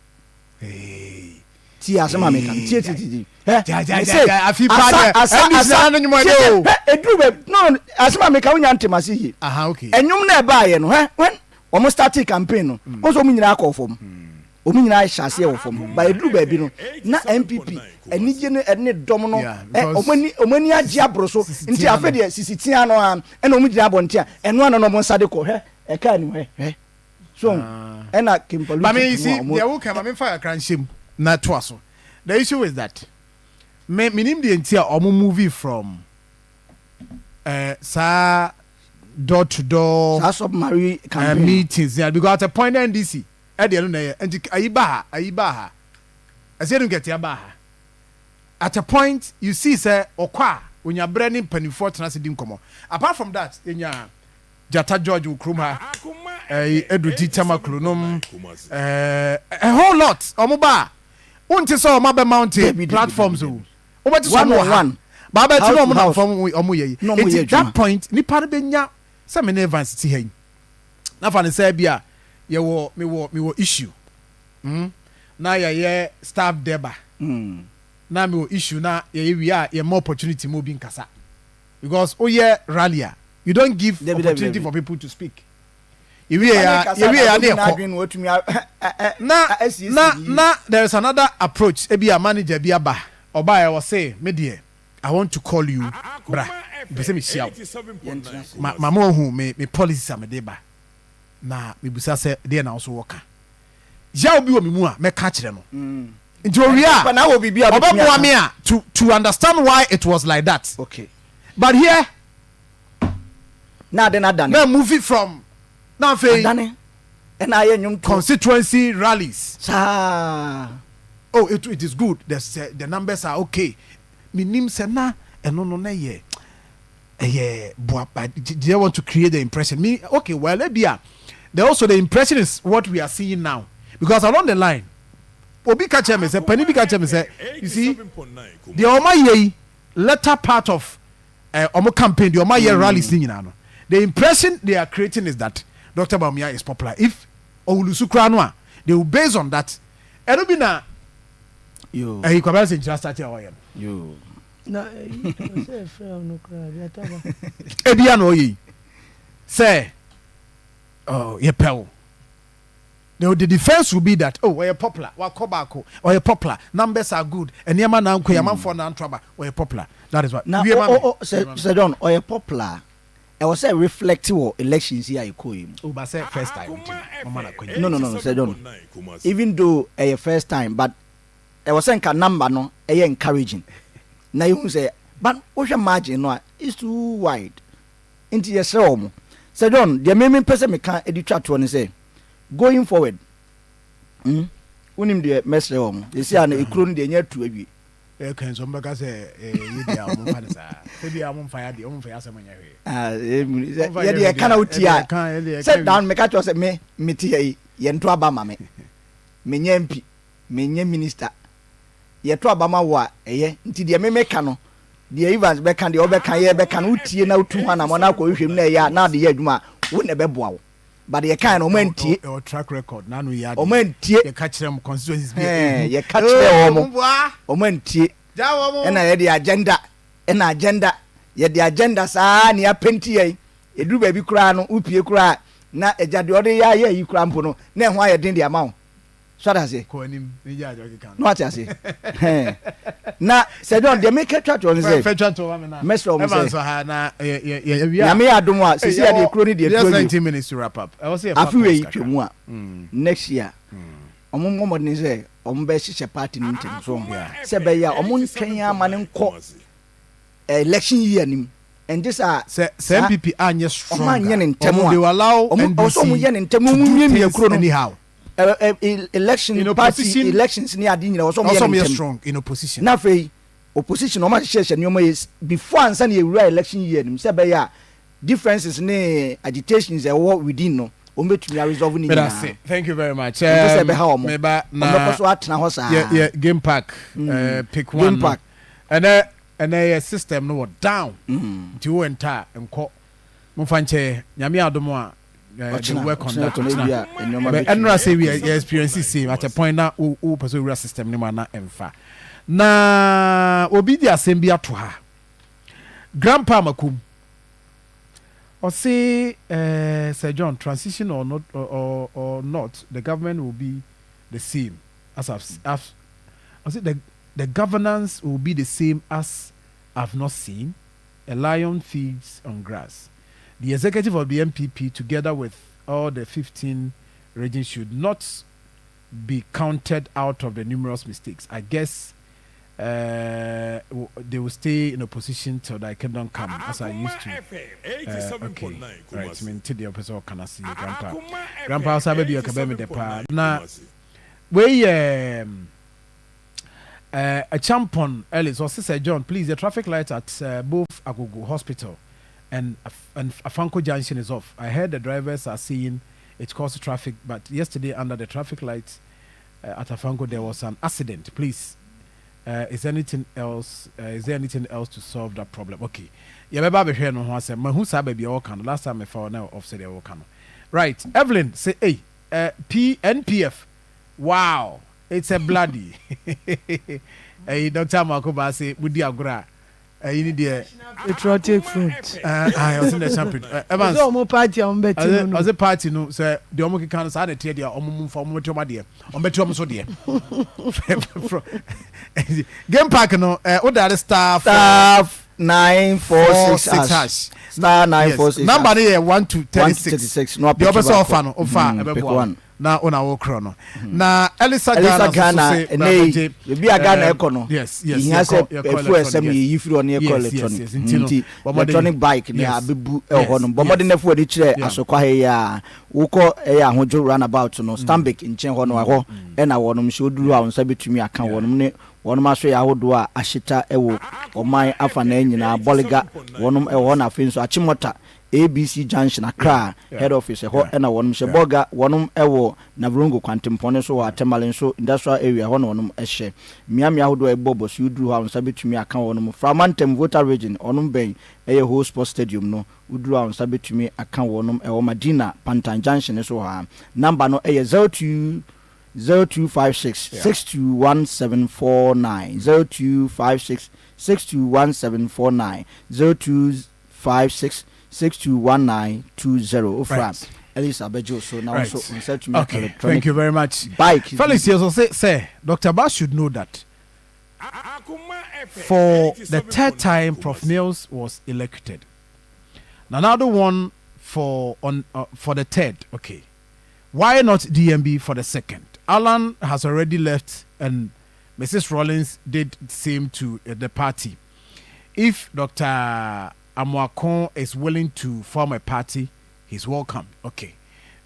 [SPEAKER 5] Tie asɛm a meka no, tie tie tie tie. Hɛ, mese asa asa asa tie tie hɛ eduru bɛ no no asɛm a meka wonya ntem ase yie. Ɛnwom na ɛbaayɛ no hɛ when wɔn starting campaign no wɔn nso wɔn nyinaa kɔɔ fam wɔn nyinaa hyɛ aseɛ wɔ fam ba eduru baabi no na NPP anigye no ɛne dɔm no ɛ wɔn ani wɔn ani agye aboro so nti afei deɛ sisi tia no a ɛna wɔn gyina abɔnten a ɛno ano na wɔn nsa de kɔ hɛ ɛkaa nim hɛ hɛ. So ɛna Kimpaluti
[SPEAKER 1] Mame you see
[SPEAKER 5] mu a ɔmo.
[SPEAKER 1] Deɛ woka ma memfa kakra nhyɛ mu na toa so. The issue is that me menim deɛ nti a ɔmo movie from eh, saa door to door
[SPEAKER 5] saa submarine
[SPEAKER 1] eh,
[SPEAKER 5] campaign no.
[SPEAKER 1] Meetings yeah, because at a point na NDC ɛdeɛ no na ɛyɛ nti ayi ba ha ayi ba ha ɛsɛ yɛde nkɛtea ba ha at a point you see sɛ ɔkɔ a onya berɛ ne mpanimfoɔ tena ase di nkɔmmɔ. Apart from that yɛnya Gyata George wɔ kurom ha, ɛyi Edudzi Tamaklo nom, ɛɛ a whole lot. Wɔn ba a, wonte sɛ wɔn abɛ mount platforms o. Wobɛte sɛ wɔn wɔ ha. Ba abɛte na wɔn nam fam wɔn yɛ yi. Eti that point nipa no bɛnya sɛ me ne Evans ti ha yi. Na fa ne sɛ bi a yɛwɔ mewɔ mewɔ issue. Mm, na yɛyɛ staff deba. Na mewɔ issue na yɛyɛ wie a yɛma opportunity ma obi nkasa. Because woyɛ rally a you don't give
[SPEAKER 5] Dabi, dabi,
[SPEAKER 1] opportunity
[SPEAKER 5] dabi.
[SPEAKER 1] For people to speak. Yɛwie ya yɛwie ya ne yɛkɔ. Na na na there is another approach ebi a manager bi aba ɔbaa yɛ ɔse me deɛ I want to call you bra mepɛ sɛ mehyia wo ma ma ma ohu me me policies a mede ba na mebusa sɛ deɛ na wo so wɔka yaw bi wɔ me mu a mɛka akyerɛ no nti owie a ɔbɛboa me a to to understand why it was like that.
[SPEAKER 5] Okay.
[SPEAKER 1] But here
[SPEAKER 5] na ade na adane
[SPEAKER 1] na movie from na afei
[SPEAKER 5] adane ɛna ayɛ nnwom to
[SPEAKER 1] constituency rallies
[SPEAKER 5] saa.
[SPEAKER 1] Oh, it is good, the numbers are okay. Menim sɛ na ɛno no na yɛ ɛyɛ boa, but they want to create the impression me okay well ebia the also the impression is what we are seeing now because along the line obi ka kyerɛ me sɛ panin bi ka kyerɛ me sɛ you see deɛ ɔma yɛ yi latter part of eh, ɔmo campaign deɛ ɔma yɛ rallies ne nyinaa no the impression they are creating is that Dr. Bawumia is popular. If ɔwulusu koraa no a they will base on that ɛno bi na. Ɛyi Kwabena Sɛnkyerɛ asate a ɔyɛ
[SPEAKER 5] no.
[SPEAKER 7] Na ɛyi sɛ ɛfrɛ no koraa bi ataba.
[SPEAKER 1] Ebia na ɔyɛ yi sɛ oh, yɛpɛ wo. The, the defense will be that oh ɔyɛ popular, wakɔ baako, ɔyɛ popular, numbers are good, nneɛma na nkɔ yi, amanfoɔ na nto aba, ɔyɛ popular. That is why.
[SPEAKER 5] Na
[SPEAKER 1] Wie ma me.
[SPEAKER 5] o o sɛ Sir John ɔyɛ popular a ɛwɔ sɛ reflect wɔ elections yi a yɛkɔɔ yi mu.
[SPEAKER 1] Oh, but sɛ first time nti no, mama no akwanya.
[SPEAKER 5] No no no no Sir John even though ɛyɛ first time but ɛwɔ sɛ nka number no ɛyɛ encouraging na yɛhu sɛ but wohwɛ margin no a it's too wide nti yɛsrɛ wɔn. Sir John deɛ me mepɛ sɛ meka de twa toɔ ne sɛ going forward hmm wonim deɛ mɛsrɛ wɔn seesei a no ekuro no deɛ ɛnyɛ atu awie.
[SPEAKER 1] Ɛka nso wɔn bɛka sɛ ɛyɛ deɛ a wɔn mfa no saa sɛ bi a wɔn mfa yɛ adeɛ wɔn mfa yɛ asɛm nyɛ hwee.
[SPEAKER 5] Ah, yɛ deɛ ɛka na wotie a sɛ dan meka kyerɛ sɛ me mete ha yi yɛnto aba ma me menyɛ MP menyɛ minister yɛto aba ma wo a ɛyɛ nti deɛ me meka no deɛ Evans bɛka deɛ ɔbɛka yɛ bɛka no wotie na wotu ho anamɔ na akɔhwehwɛ mu na ɛyɛ a na ade yɛ adwuma a wo na ɛbɛboa wo but yɛkae no ɔmo antie
[SPEAKER 1] Ɛwɔ track record na ano yɛ adeɛ
[SPEAKER 5] ɔmo antie
[SPEAKER 1] yɛka kyerɛ mo constituencies bi
[SPEAKER 5] ɛɛ
[SPEAKER 1] ehu
[SPEAKER 5] yɛka kyerɛ
[SPEAKER 1] ee
[SPEAKER 5] wɔn
[SPEAKER 1] ɔmo boa
[SPEAKER 5] ɔmo antie
[SPEAKER 1] gya wɔn
[SPEAKER 5] ɛna yɛde agenda ɛna agenda yɛde agenda saa ne apɛnti yɛn ɛduru baabi koraa no wopie koraa na agya deɛ ɔde yɛ ayɛ yi koraa mpo no na ɛho ayɛ den de ama wo so ate aseɛ
[SPEAKER 1] kɔ anim ne gya agya ɔkeka
[SPEAKER 5] na wate aseɛ Hɛn. na sɛ John deɛ meka twa toɔ ne sɛ
[SPEAKER 1] fɛ twa toɔ ma me na
[SPEAKER 5] mɛsrɛ wɔn
[SPEAKER 1] ɛma
[SPEAKER 5] sɛ
[SPEAKER 1] nso ha na yɛ yɛ yɛ awia
[SPEAKER 5] Nyame yɛ adom a sisi adeɛ kuro ne deɛ
[SPEAKER 1] just
[SPEAKER 5] tuo awie
[SPEAKER 1] 19 minutes to wrap up ɛwɔ sɛ yɛfa
[SPEAKER 5] afe wei
[SPEAKER 1] calls
[SPEAKER 5] twa
[SPEAKER 1] kakra
[SPEAKER 5] mu a next year ɔmo mmɔ mmɔden sɛ ɔmo bɛhyehyɛ party no ntɛm so sɛ ɛbɛyɛ a ɔmo ntwɛn ama ne nkɔ election year nim ɛnte saa
[SPEAKER 1] Sɛ sɛ
[SPEAKER 5] saa
[SPEAKER 1] NPP anyɛ
[SPEAKER 5] ɔmo
[SPEAKER 1] strong
[SPEAKER 5] anyɛ
[SPEAKER 1] a
[SPEAKER 5] ne ntɛm
[SPEAKER 1] ɔmo
[SPEAKER 5] a
[SPEAKER 1] they will allow
[SPEAKER 5] ɔmo ɔwɔ sɛ ɔmo
[SPEAKER 1] NDC
[SPEAKER 5] yɛ ne ntɛm na
[SPEAKER 1] to
[SPEAKER 5] ɔmo
[SPEAKER 1] do
[SPEAKER 5] nwiamia
[SPEAKER 1] things
[SPEAKER 5] kuro no
[SPEAKER 1] anyhow.
[SPEAKER 5] ɛ ɛ election
[SPEAKER 1] In
[SPEAKER 5] party
[SPEAKER 1] opposition
[SPEAKER 5] elections ne ade nyina wɔ sɛ ɔmo
[SPEAKER 1] ɔwɔ
[SPEAKER 5] yɛ
[SPEAKER 1] sɛ
[SPEAKER 5] ne
[SPEAKER 1] ɔmo yɛ
[SPEAKER 5] ntɛm
[SPEAKER 1] strong in opposition.
[SPEAKER 5] Na afei opposition ɔmo ahyehyɛhyɛ nneɛma yɛ before ansa na yɛwura election year nim sɛ ɛbɛyɛ a differences ne agitations ɛwɔ within no ɔmo bɛtumi a resolve ne
[SPEAKER 1] Meda
[SPEAKER 5] nyinaa
[SPEAKER 1] ase. Thank you very much.
[SPEAKER 5] Ɛmpɛ sɛ
[SPEAKER 1] Um,
[SPEAKER 5] ɛbɛha ɔmo
[SPEAKER 1] meba
[SPEAKER 5] ɔmo bɛkɔ
[SPEAKER 1] na
[SPEAKER 5] so atena hɔ saa
[SPEAKER 1] yɛ yɛ game park pick
[SPEAKER 5] game
[SPEAKER 1] one no.
[SPEAKER 5] Park.
[SPEAKER 1] Ɛnɛ ɛnɛ yɛ system no wɔ down. Nti wo enter nkɔ. Momfa nkyɛ Nyame adom a they
[SPEAKER 5] ɔkyena
[SPEAKER 1] work on
[SPEAKER 5] ɔkyena
[SPEAKER 1] that.
[SPEAKER 5] tɔ no
[SPEAKER 1] Ɔkyena.
[SPEAKER 5] ebi a nneɛma
[SPEAKER 1] But
[SPEAKER 5] bɛtumi
[SPEAKER 1] ɛnora sɛ we yɛ experience same at a point na wo wo pɛ sɛ owura system no mu ana ɛmfa. Na obi di asɛm bi ato ha. Grandpa Makum. Ɔse Sir John transition or not or not the government will be the same as I've as ɔse the governance will be the same as I've not seen a lion feeds on grass. The executive of the NPP together with all the 15 regions should not be counted out of the numerous mistakes. I guess they will stay in opposition till thy kingdom come as I used to. Okay, right. Mente deɛ ɔpɛ sɛ ɔka no ase yie grandpa. Grandpa ɔsa baabi ɔka bɛyɛ me dɛ paa. Na wei yɛ Champon Ellis ɔse sɛ John please the traffic light at both Agogo Hospital and Afanko Junction is off. I heard the drivers are saying it causes traffic but yesterday under the traffic light at Afanko there was an accident. Please is anything else is there anything else to solve that problem? Okay. Yɛbɛba abɛhwɛ no ho asɛm. Mahu saa baabi a wɔka no. Last time mefa hɔ na off sɛdeɛ wɔka no. Right. Evelyn say hey PNPF wow it's a bloody ɛyi Dr. Amako Ba se mudi agorɔ a ɛyi ni deɛ
[SPEAKER 7] Patriotic Front.
[SPEAKER 1] Ɔsɛ National Patriotic Evans
[SPEAKER 7] Ɔsɛ ɔmo party a ɔmo bɛ ti no no.
[SPEAKER 1] Ɔsɛ party no sɛ deɛ ɔmo keka no saa na ɛteɛ deɛ ɔmo mu nfa ɔmo bɛte ɔmo adeɛ ɔmo bɛte ɔmo so deɛ game park no o da star
[SPEAKER 5] 4 star 946
[SPEAKER 1] hash
[SPEAKER 5] hash star 946
[SPEAKER 1] number no yɛ 1 to
[SPEAKER 5] 1
[SPEAKER 1] 36
[SPEAKER 5] to 36 na
[SPEAKER 1] deɛ ɔbɛ
[SPEAKER 5] wapeke
[SPEAKER 1] sɛ
[SPEAKER 5] baako.
[SPEAKER 1] ɔfa no ɔfa
[SPEAKER 5] Pick
[SPEAKER 1] ɛbɛboa
[SPEAKER 5] one.
[SPEAKER 1] Na ɔna wɔkorɔ no na Elisa
[SPEAKER 5] Elisa
[SPEAKER 1] Ghana
[SPEAKER 5] Ghana
[SPEAKER 1] nso so se
[SPEAKER 5] ɛnɛ yi ebi a Ghana ɛkɔ no
[SPEAKER 1] yes
[SPEAKER 5] ìhia sɛ
[SPEAKER 1] yɛkɔ
[SPEAKER 5] ɛfu ɛsɛm
[SPEAKER 1] electronic,
[SPEAKER 5] yɛyi firi hɔ ne yɛkɔ electronic
[SPEAKER 1] yes. Nti no,
[SPEAKER 5] nti
[SPEAKER 1] bɔ mmɔden-
[SPEAKER 5] electronic bike ne abɛbu ɛwɔ hɔ nom bɔ mmɔden na ɛfu ani kyerɛ asokwa ha yi a wokɔ ɛyɛ Ahodwo roundabout no Stanbic nkyɛn hɔ no ɛhɔ ɛna wɔnom hyɛ oduru a wɔn nsa bɛtumi aka wɔnom ne wɔnom aso yɛ ahodoɔ a ahyeta ɛwɔ ɔman afanaa nyinaa Bɔliga wɔnom ɛwɔ hɔ na afei nso Achimota ABC Junction Accra head office ɛhɔ ɛna wɔnom hyɛ Bɔga wɔnom ɛwɔ Navrongo kwantempɔne so wɔ Atemale nso industrial area hɔ na wɔnom ɛhyɛ mmeammea ahodoɔ a ɛbɔ bɔ so woduru hɔ a wɔn nsa bɛtumi aka wɔnom Framantam Volta Region ɔnom bɛn ɛyɛ Ho Sports Stadium no woduru a wɔn nsa bɛtumi aka wɔnom ɛwɔ Madina Pantan Junction so hɔ a number no ɛyɛ 02 0256 621749 0256 621749 0256 621920 wofrɛ a Elisa bɛgye wo so na wo nso wo nsa atumi aka
[SPEAKER 1] Okay,
[SPEAKER 5] electronic
[SPEAKER 1] thank you very much.
[SPEAKER 5] bike
[SPEAKER 1] Felix
[SPEAKER 5] bi.
[SPEAKER 1] yɛ so say sɛ Doctor Bass should know that for the third time Prof Mills was elected. Nana Addo won for on uh, for the third. Okay. Why not DMB for the second? Alan has already left and Mrs. Rawlings did same to uh, the party. If Dr. Amoako is willing to form a party, he's welcome. Okay.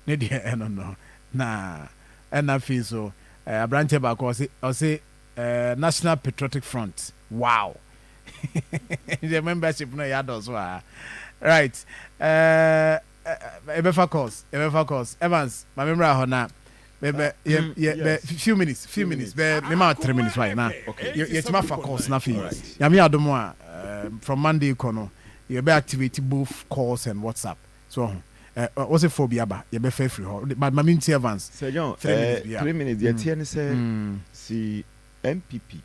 [SPEAKER 1] Ne deɛ ɛno no na ɛna afei so eh, aberanteɛ baako ɔse ɔse eh, National Patriotic Front. Wow. The membership no ɛyɛ adɔso a. Right. Eh, Yɛbɛfa calls, yɛbɛfa calls. Evans, ma me mmra hɔ na bɛ yɛ yɛ bɛ few minutes, few minutes bɛ me ma three minutes why na yɛtumi afa calls na afei Nyame adom a from Monday kɔ no yɛbɛ activate both calls and WhatsApp so ɔho ɛ wɔsɛ fo bi aba yɛbɛfa afiri hɔ but ma me nti Evans
[SPEAKER 4] Sir John,
[SPEAKER 1] three minutes bi a
[SPEAKER 4] three minutes deɛ ɛteɛ ne sɛ si NPP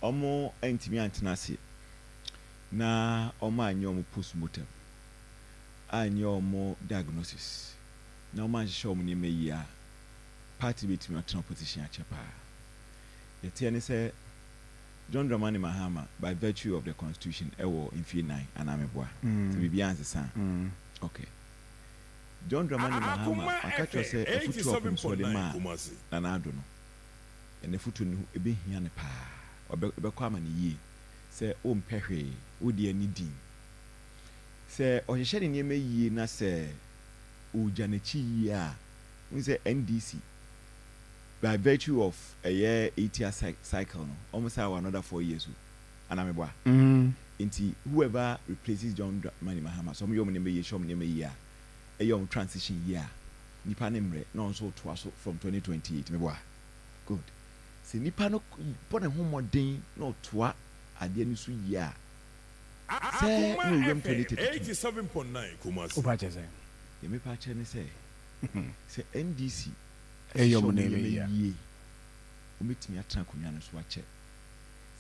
[SPEAKER 4] ɔmo antumi antena ase na ɔmo anyɛ ɔmo post mortem anyɛ wɔn diagnosis na wɔn anhyehyɛ wɔn nneɛma yie a, party bɛtumi atena opposition akyɛ paa. Deɛ ɛteɛ ne sɛ, John Dramani Mahama by virtue of the constitution ɛwɔ mfie nan anaa meboa? Sɛ biribiara ansesa a. Okay. John Dramani Mahama waka kyerɛ sɛ afutuo a ɔpemsoɔ de maa Nana Addo no, ɛna afutuo no ɛbɛhia no paa, ɛbɛkɔ ama no yie sɛ wompɛ hwee, wo deɛ ne din. Sɛ ɔhyehyɛ ne nneɛma yie na sɛ ɔgya n'akyi yie a, wohu sɛ NDC by virtue of ɛyɛ eight year cycle no, wɔn san wɔ another 4 years o, anaa meboa? Nti whoever replaces John Dramani Mahama, sɛ wɔyɛ wɔn nneɛma yie, hyɛ wɔn nneɛma yie a, ɛyɛ wɔn transition yie a, nipa no mmerɛ na ɔno nso retoa so from 2028, meboa? Good. Sɛ nipa no bɔ ne ho mmɔden na ɔtoa adeɛ no so yie a, Sɛ na owura mpo ne tete
[SPEAKER 1] tu. Wopa kyɛ sɛn?
[SPEAKER 4] Deɛ mepa akyerɛ ne sɛ, sɛ NDC
[SPEAKER 1] hyehyɛ
[SPEAKER 4] wɔn nneɛma yie, wɔbɛtumi atena akonnwa no so akyɛ.